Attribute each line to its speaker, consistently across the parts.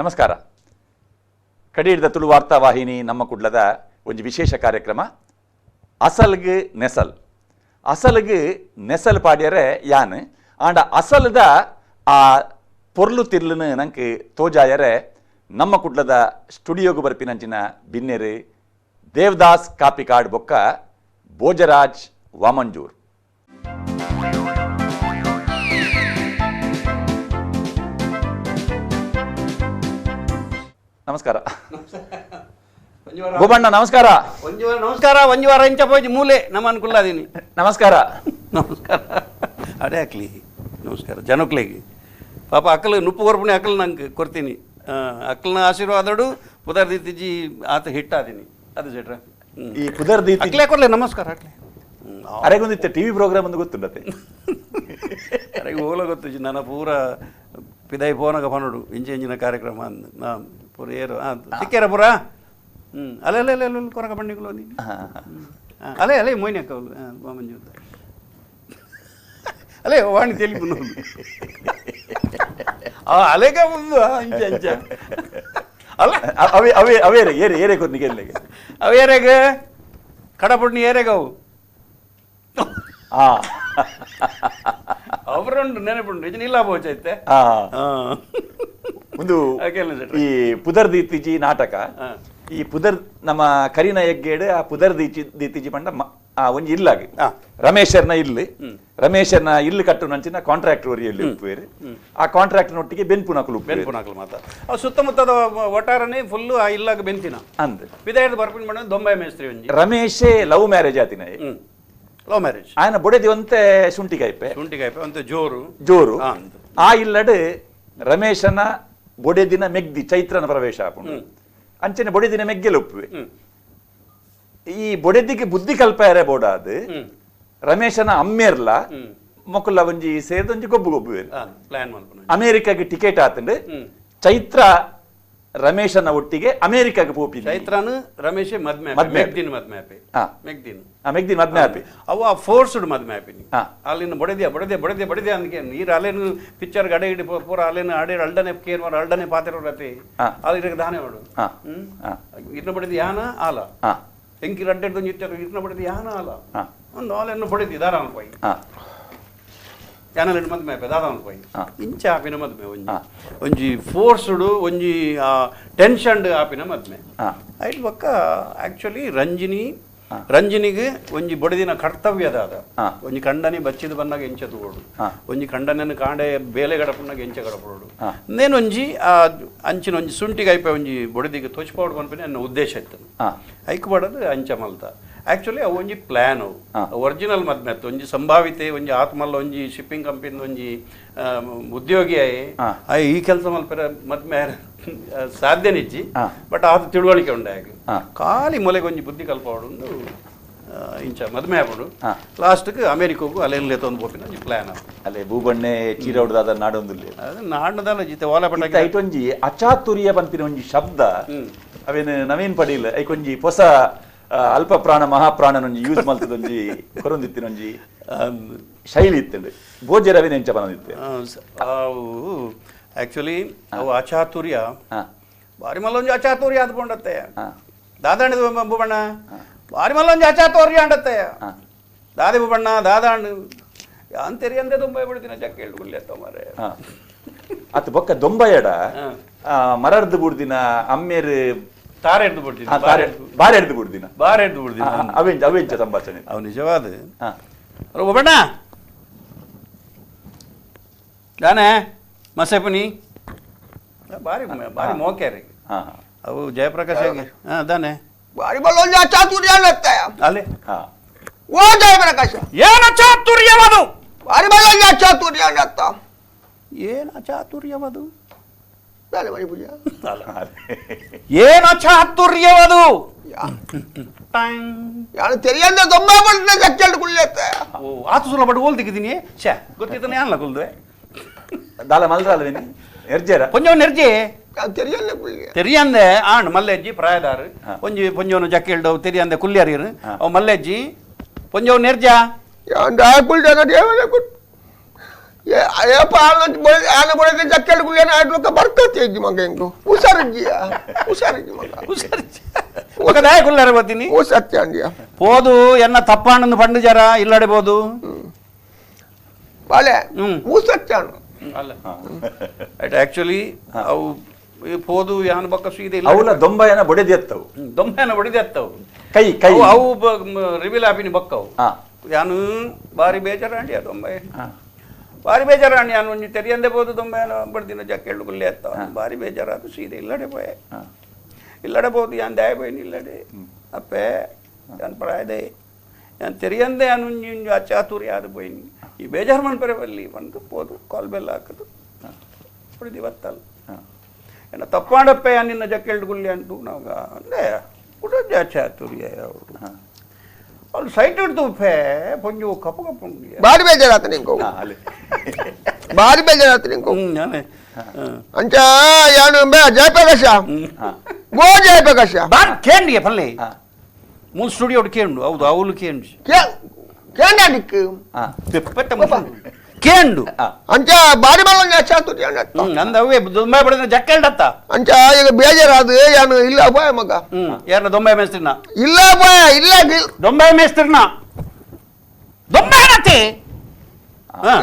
Speaker 1: ನಮಸ್ಕಾರ. ಕಡೀರ್ದ ತುಳು ವಾರ್ತಾ ವಾಹಿನಿ ನಮ್ಮ ಕುಡ್ಲದ ಒಂಜಿ ವಿಶೇಷ ಕಾರ್ಯಕ್ರಮ ಅಸಲ್ಗ್ ನೆಸಲ್. ಅಸಲ್ಗ್ ನೆಸಲ್ ಪಾಡ್ಯರೆ ಯಾನ್ ಆಂಡ ಅಸಲ್ದ ಆ ಪೊರ್ಲು ತಿರ್ಲುನು ನಂಕ್ ತೋಜಾಯರೆ ನಮ್ಮ ಕುಡ್ಲದ ಸ್ಟುಡಿಯೋಗು ಬರ್ಪಿನಂಚಿನ ಬಿನ್ನೆರು ದೇವದಾಸ್ ಕಾಪಿಕಾಡ್ ಬೊಕ್ಕ ಭೋಜರಾಜ್ ವಾಮಂಜೂರ್. ನಮಸ್ಕಾರ ಗೋಬಣ್ಣ. ನಮಸ್ಕಾರ.
Speaker 2: ನಮಸ್ಕಾರ. ಒಂಜುವಾರ ಇಂಚ ಪೋಜಿ ಮೂಲೆ ನಮ್ಮ ಅನುಕೂಲ.
Speaker 1: ನಮಸ್ಕಾರ.
Speaker 2: ನಮಸ್ಕಾರ. ಅದೇ ಹಾಕ್ಲಿ. ನಮಸ್ಕಾರ ಜನಕ್ಲೆಗೆ. ಪಾಪ ಅಕ್ಕಲು ನುಪ್ಪು ಕೊರ್ಪುಣಿ ಅಕ್ಕಲು ನಂಗೆ ಕೊಡ್ತೀನಿ. ಅಕ್ಕಲ್ನ ಆಶೀರ್ವಾದಡು ಪುದರ್ ದೀತಿಜಿ ಆತ ಹಿಟ್ಟಾದೀನಿ ಅದು ಜೆಟ್ರ
Speaker 1: ಈ ಪುದರ್ ದೀತಿ
Speaker 2: ಅಕ್ಲೆ ಕೊರ್ಲೆ. ನಮಸ್ಕಾರ ಅಕ್ಲೆ.
Speaker 1: ಅರೆಗೊಂದಿತ್ತೆ ಟಿವಿ ಪ್ರೋಗ್ರಾಮ್ ಒಂದು ಗೊತ್ತುಂಡತೆ
Speaker 2: ಅರೆಗೆ ಹೋಗ್ಲ ಗೊತ್ತು. ನನ್ನ ಪೂರ ಪಿದಾಯಿ ಫೋನಾಗ ಪನೋಡು ಇಂಚ ಇಂಚಿನ ಕಾರ್ಯಕ್ರಮ ಅಂದ್ ಪೂರ ಏರು ಸಿಕ್ಕ್ಯಾರ ಪೂರ. ಹ್ಞೂ ಅಲೆ ಅಲೆ ಅಲೆ ಅಲ್ಲ ಕೊರಕ ಬಂಡಿಗಳು ನೀನು ಅಲೆ ಅಲೆ ಮೋಯ್ನಿ ಅಕ್ಕ ಮಂಜು ಅಲೆ ವಾಣಿ ತೆಲಿಪು ಅಲೆಗ ಮುಂದು ಅಂಚ ಅಂಚ ಅಲ್ಲ
Speaker 1: ಅವೇ ಅವೇ ಅವೇರೆ ಏರೆ ಏರೆ ಕೊರ್ನಿಗೆ ಎಲ್ಲಗೆ
Speaker 2: ಅವ ಏರೆಗ ಕಡಪುಡ್ನಿ ಏರೆಗ ಅವು ಅವರುಂಡು ನೆನಪುಂಡು ಇದನ್ನ ಇಲ್ಲ ಬೋಚೈತೆ.
Speaker 1: ಒಂದು ಈ ಪುದರ್ ದೀತಿಜಿ ನಾಟಕ. ಈ ಪುದರ್ ನಮ್ಮ ಕರಿನ ಹೆಗ್ಗೇಡು ಆ ಪುದರ್ ದೀಚಿ ದೀತಿಜಿ ಪಂಡ ಆ ಒಂಜಿ ಇಲ್ಲಾಗ ರಮೇಶರ್ನ ಇಲ್ಲಿ ರಮೇಶರ್ನ ಇಲ್ಲಿ ಕಟ್ಟು ನಂಚಿನ ಕಾಂಟ್ರಾಕ್ಟರ್ ಒರಿಯಲ್ಲಿ ಉಪ್ಪುವೇರು. ಆ ಕಾಂಟ್ರಾಕ್ಟರ್ ಒಟ್ಟಿಗೆ ಬೆನ್ಪುನಕಲು
Speaker 2: ಬೆನ್ಪುನಕಲು ಮಾತ ಸುತ್ತಮುತ್ತದ ಒಟ್ಟಾರನೆ ಫುಲ್ ಆ ಇಲ್ಲಾಗ ಬೆಂತಿನ
Speaker 1: ಅಂದ್
Speaker 2: ವಿದಾಯದ ಬರ್ಪಿನ ಮಾಡ ದೊಂಬೈ ಮೇಸ್ತ್ರಿ ಒಂಜಿ
Speaker 1: ರಮೇಶೇ ಲವ್ ಮ್ಯಾರೇಜ್ ಆತಿನ.
Speaker 2: ಲವ್ ಮ್ಯಾರೇಜ್
Speaker 1: ఆయన ಬೊಡೆದಿ ಒಂತೆ ಶುಂಠಿಕಾಯ್ಪೆ
Speaker 2: ಶುಂಠಿಕಾಯ್ಪೆ ಒಂತೆ ಜೋರು
Speaker 1: ಜೋರು. ಆ ಇಲ್ಲಡು ರಮೇಶನ ಬೊಡೆದಿನ ಮೆಗ್ದಿ ಚೈತ್ರನ ಪ್ರವೇಶ ಆಪುಂಡು. ಅಂಚನೆ ಬೊಡೆದಿನ ಮೆಗ್ಗೆಲ ಒಪ್ಪುವೆ. ಈ ಬೊಡೆದಿಗೆ ಬುದ್ಧಿ ಕಲ್ಪಾಯರೆ ಬೋಡಾದ್ ರಮೇಶನ ಅಮ್ಮೇರ್ಲ ಮೊಕುಲ ಒಂಜಿ ಸೇರ್ದೊಂಜಿ ಗೊಬ್ಬು ಗೊಬ್ಬುವೆ. ಅಮೆರಿಕಾಗೆ ಟಿಕೆಟ್ ಆತಂಡು ಚೈತ್ರ ರಮೇಶನ ಒಟ್ಟಿಗೆ ಅಮೆರಿಕಾಗೆ ಪೋಪಿ.
Speaker 2: ಚೈತ್ರನು ರಮೇಶ್ ಮದ್ಮೆ ಮೆಗ್ದಿನ ಮದ್ಮೆ ಆಪೆ. ಮೆಗ್ದಿನ
Speaker 1: ಮೆಗ್ದಿನ ಮದ್ಮೆ ಆಪೆ.
Speaker 2: ಅವು ಆ ಫೋರ್ಸ್ಡ್ ಮದ್ಮೆ ಆಪಿನಿ. ಅಲ್ಲಿನ ಬಡದಿಯ ಬಡದೆ ಬಡದೆ ಬಡದೆ ಅಂದಕ್ಕೆ ನೀರು ಅಲ್ಲೇನು ಪಿಕ್ಚರ್ ಗಡೆ ಇಡಿ ಪೂರ ಅಲ್ಲೇನು ಅಡೆ ಅಲ್ಡನೆ ಕೇರ್ ಮಾರ ಅಲ್ಡನೆ ಪಾತಿರೋರತಿ ಅಲ್ಲಿ ದಾನೆ ಮಾಡು. ಇರ್ನ ಬಡದಿ ಯಾನ ಆಲ ಎಂಕಿ ರಡ್ಡೆ ಇರ್ನ ಬಡದಿ ಯಾನ ಆಲ ಒಂದು ಆಲೆನ್ನು ಬಡದಿ ದಾರ ಅನ್ಪೋಯಿ ಚಾನಲ್ ಮದ್ಮೆ ಆಪೆ ದಾದ ಅನ್ಪೋಯಿ ಇಂಚ ಆಪಿನ ಮದ್ಮೆ ಒಂಜಿ ಒಂಜಿ ಫೋರ್ಸ್ಡು ಒಂಜಿ ಟೆನ್ಷನ್ ಆಪಿನ ಮದ್ಮೆ. ಐಟ್ ಬೊಕ್ಕ ಆಕ್ಚುಲಿ ರಂಜಿನಿ ರಂಜಿನಿಗೆ ಒಂಜಿ ಬಡದಿನ ಕರ್ತವ್ಯದಾದ ಒಂಜಿ ಕಂಡನಿ ಬಚ್ಚಿದ ಬನ್ನಾಗ ಎಂಚ ತಗೋಡು ಒಂಜಿ ಕಂಡನನ್ನು ಕಾಂಡೆ ಬೇಲೆ ಗಡಪುನಾಗ ಎಂಚ ಗಡಪಡೋಡು ನೇನೊಂಜಿ ಆ ಅಂಚಿನ ಒಂಜಿ ಸುಂಟಿಗಾಯ್ಪ ಒಂಜಿ ಬಡದಿಗೆ ತೋಚ್ಪಾಡು ಅನ್ಪಿನ ನನ್ನ ಉದ್ದೇಶ ಇತ್ತು. ಐಕ್ ಬಡದು ಅಂಚ ಮಲ್ತ ಆಕ್ಚುಲಿ ಅವು ಒಂಜಿ ಪ್ಲ್ಯಾನ್ ಅವು ಒರಿಜಿನಲ್ ಮದ್ಮೆ ಅತ್ತು ಒಂಜಿ ಸಂಭಾವಿತೆ ಒಂಜಿ ಆತ್ಮಲ್ಲ ಒಂಜಿ ಶಿಪ್ಪಿಂಗ್ ಕಂಪನಿ ಒಂಜಿ ಉದ್ಯೋಗಿ ಆಯಿ ಈ ಕೆಲಸ ಮಲ್ಪೆರ ಮದ್ಮೆ ಸಾಧ್ಯ ನಿಜ್ಜಿ. ಬಟ್ ಆತ ತಿಳುವಳಿಕೆ ಉಂಡಾಗ ಖಾಲಿ ಮೊಲೆಗೆ ಒಂಜಿ ಬುದ್ಧಿ ಕಲ್ಪವಾಡು ಒಂದು ಇಂಚ ಮದ್ಮೆ ಆಪುಂಡು. ಲಾಸ್ಟ್ಗೆ ಅಮೇರಿಕಾಗೂ ಅಲ್ಲೆಲ್ಲ ತೊಂದು ಪೋಪಿನ ಒಂಜಿ ಪ್ಲ್ಯಾನ್
Speaker 1: ಅಲ್ಲೇ ಭೂಬಣ್ಣೆ ಚೀರೌಡ್ದಾದ ನಾಡೊಂದು
Speaker 2: ಅದು ನಾಡದಲ್ಲ ಜಿತೆ ಓಲ ಪಟ್ಟ
Speaker 1: ಐಟೊಂಜಿ ಅಚಾತುರ್ಯ ಪನ್ಪಿನ ಒಂಜಿ ಶಬ್ದ ಅವೇನು ನವೀನ್ ಪಡೀಲ್ ಐಕೊಂಜಿ ಹೊಸ ಅಲ್ಪ ಪ್ರಾಣ ಮಹಾಪ್ರಾಣನೊಂಜಿ ಯೂಸ್ ಮಲ್ತದೊಂಜಿ ಕೊರೊಂದಿತ್ತಿನೊಂಜಿ ಶೈಲಿ ಇತ್ತಂಡು ಭೋಜ ರವಿನ ಎಂಚ ಪನೊಂದಿತ್ತೆ.
Speaker 2: ಆಕ್ಚುಲಿ ಅವು ಅಚಾತುರ್ಯ ಬಾರಿ ಮಲ್ಲೊಂಜಿ ಅಚಾತುರ್ಯ ಆದ್ಕೊಂಡತ್ತೆ ದಾದಾಂಡ ಬೂಬಣ್ಣ ಬಾರಿ ಮಲ್ಲೊಂಜಿ ಅಚಾತುರ್ಯ ಅಂಡತ್ತೆ ದಾದಿ ಬೂಬಣ್ಣ ದಾದಾಂಡ್ ಅಂತೇರಿ ಅಂದೆ ದೊಂಬಾಯಿ ಬಿಡ್ತೀನಿ ಜಕ್ಕ ಹೇಳ್ಗುಲ್ಲೆ ಮಾರೆ.
Speaker 1: ಅತ್ ಬೊಕ್ಕ ದೊಂಬಾಯಡ ಮರರ್ದು ಬುಡ್ದಿನ ಅಮ್ಮೇರು
Speaker 2: ತಾರೆ ಹಿಡ್ದು ಬಿಡ್ತೀನಿ
Speaker 1: ಬಾರೆ ಹಿಡ್ದು ಬಿಡ್ದಿನ
Speaker 2: ಬಾರೆ ಹಿಡ್ದು ಬಿಡ್ದಿನ
Speaker 1: ಅವೆಂಚ ಅವೆಂಚ ಸಂಭಾಷಣೆ
Speaker 2: ಅವು ನಿಜವಾದ ಬೂಬಣ್ಣ ದಾನೆ ಮಸೆಪನಿ ಬಾರಿ ಬಾರಿ ಮೋಕೆ ರೀ ಅವು ಜಯಪ್ರಕಾಶ್ ಹಾಂ ದಾನೆ
Speaker 3: ಬಾರಿ ಬಲ್ಲೊಂದು ಅಚಾತುರ್ಯ ಅನ್ನತ್ತೆ
Speaker 2: ಅಲ್ಲೇ
Speaker 3: ಓ ಜಯಪ್ರಕಾಶ
Speaker 2: ಏನು ಅಚಾತುರ್ಯವದು
Speaker 3: ಬಾರಿ ಬಲ್ಲೊಂದು ಅಚಾತುರ್ಯ ಅನ್ನತ್ತ
Speaker 2: ಏನು ಅಚಾತುರ್ಯವದು
Speaker 1: ಏನು ಅಚಾತುರ್ಯವದು
Speaker 3: ಯಾರು ತೆರಿಯಂದ ದೊಂಬ ಪಡ್ಡ ಜಕ್ಕೆಲ್ಡು ಕುಳ್ಳೆತ್ತೆ
Speaker 2: ಓ ಆತು ಸುಲ ಬಡ್ ಓಲ್ ದಿಕ್ಕಿದ್ದೀನಿ ಛೇ ಗೊತ್ತಿದ್ದಾನೆ ಅಲ್ಲ ಕುಲ್ದೆ
Speaker 1: ದಾಲ ಮಲ್ರಾಲ್ವೇನಿ ಎರ್ಜೆರ
Speaker 2: ಪೊಂಜವ್ ನೆರ್ಜೆ
Speaker 3: ತೆರಿಯಲ್ಲ ಕುಳ್ಳೆ
Speaker 2: ತೆರಿಯಂದೆ ಆಂಡ್ ಮಲ್ಲೆಜ್ಜಿ ಪ್ರಾಯದಾರು ಒಂಜಿ ಪೊಂಜವನು ಜಕ್ಕೆಲ್ಡು ತೆರಿಯಂದೆ ಕುಲ್ಯಾರೀರು ಅವು ಮಲ್ಲೆಜ್ಜಿ ಪೊಂಜವ್ ನೆರ್ಜ
Speaker 3: ಯಾನ್ ಕುಲ್ಜನ ದೇವನ ಏಪ ಆನ ಬೊಡೆದ ಜಕ್ಕೆಡ್ ಕುಲ್ಲೇನ ಆಡ್ಲೊಕ್ಕ ಬರ್ಕತ್ ಇಜ್ಜಿ ಮಗ ಎಂಕು ಹುಷಾರಿಜ್ಜಿಯ ಹುಷಾರಿಜ್ಜಿ ಮಗ
Speaker 2: ಹುಷಾರಿಜ್ಜಿ ಮಗ ದಾಯ ಕುಲ್ಲಾರ ಬತ್ತೀನಿ
Speaker 3: ಓ ಸತ್ಯ ಅಂಡಿಯ
Speaker 2: ಪೋದು ಎನ್ನ ತಪ್ಪಾಣನ್ನು ಪಂಡು ಜರ ಇಲ್ಲಡೆ ಬೋದು
Speaker 3: ಬಾಲೆ ಹೂ ಸತ್ಯ
Speaker 2: ಅಲ್ಲ ರೈಟ್ ಆಕ್ಚುಲಿ ಅವು ಪೋದು ಯಾನ್ ಬಕ್ಕ ಸೀದೆ ಇಲ್ಲ
Speaker 1: ಅವಲ ದೊಂಬಯನ ಬೊಡೆದಿ ಎತ್ತವು
Speaker 2: ದೊಂಬಯನ ಬೊಡೆದಿ ಎತ್ತವು
Speaker 1: ಕೈ ಕೈ
Speaker 2: ಅವು ರಿವೀಲ್ ಆಪಿನಿ ಬಕ್ಕವು ಯಾನು ಬಾರಿ ಬೇಜಾರಾಂಡಿ ದೊಂಬಯ ಬಾರಿ ಬೇಜಾರಾಣಿ ಯಾನು ಒಂಜಿ ತೆರಿಯಂದೆ ಬೋದು ದೊಂಬಯನ ಬಡ್ದಿನ ಜಕ್ಕೆಳ್ಳು ಗುಲ್ಲೆ ಎತ್ತ ಬಾರಿ ಬೇಜಾರಾದು ಸೀದೆ ಇಲ್ಲಡೆ ಪೋಯೆ ಇಲ್ಲಡೆ ಬೋದು ಯಾನ್ ದಾಯ ಪೋಯಿನಿ ಇಲ್ಲಡೆ ಅಪ್ಪೆ ಯಾನ್ ಪ್ರಾಯದೆ ಯಾನ್ ತೆರಿಯಂದೆ ಯಾನು ಒಂಜಿ ಒಂಜಿ ಅಚಾತುರಿ ಆದು ಪೋಯಿನಿ ಈ ಬೇಜಾರು ಮನ್ಪರೆ ಬಲ್ಲಿ ಬಂದು ಪೋದು ಕಾಲ್ ಬೆಲ್ಲ ಹಾಕದು ಬಡ್ದಿ ಬತ್ತಲ್ಲ ಏನ ತಪ್ಪಾಂಡಪ್ಪೆ ನಿನ್ನ ಜಕ್ಕೆಳ್ಳು ಗುಲ್ಲೆ ಅಂಟು ನಾಗ ಅಂದೆ ಕುಡ ಚಾತುರ್ಯ ಅವರು ಅವ್ಳು ಸೈಟ್ ಹಿಡ್ದು ಉಪ್ಪೆ ಪೊಂಜು ಕಪ್ಪು ಕಪ್ಪು
Speaker 3: ಬಾರಿ ಬೇಜಾರಾತ ನಿಂಕು ಬಾರಿ ಬೇಜಾರಾತ ನಿಂಕು ಅಂಚ ಯಾನು ಜಯಪ್ರಕಾಶ ಗೋ ಜಯಪ್ರಕಾಶ
Speaker 2: ಬಾರ್ ಕೇಂಡಿಗೆ ಪಲ್ಲೆ ಮೂಲ ಸ್ಟುಡಿಯೋ ಕೇಂಡು ಹೌದು ಅವಳು ಕೇಂಡು
Speaker 3: ಕೇಂಡ
Speaker 2: ಕೇಂಡು
Speaker 3: ಅಂಚ ಬಾರಿ ಬಲ್ಲ ಚಾತುರ್ಯ
Speaker 2: ಅಂದ ಅವೇ ದೊಂಬೆ ಬಡಿದ ಜಕ್ಕೆಲ್ಡತ್ತ
Speaker 3: ಅಂಚ ಈಗ ಬೇಜಾರಾದ ಯಾನು ಇಲ್ಲ ಅಪಾಯ ಮಗ
Speaker 2: ಯಾರನ್ನ ದೊಂಬೆ ಮೇಸ್ತ್ರಿನ
Speaker 3: ಇಲ್ಲ ಅಪಾಯ ಇಲ್ಲ
Speaker 2: ದೊಂಬೆ ಮೇಸ್ತ್ರಿನ ದೊಂಬೆ ಏನತ್ತೆ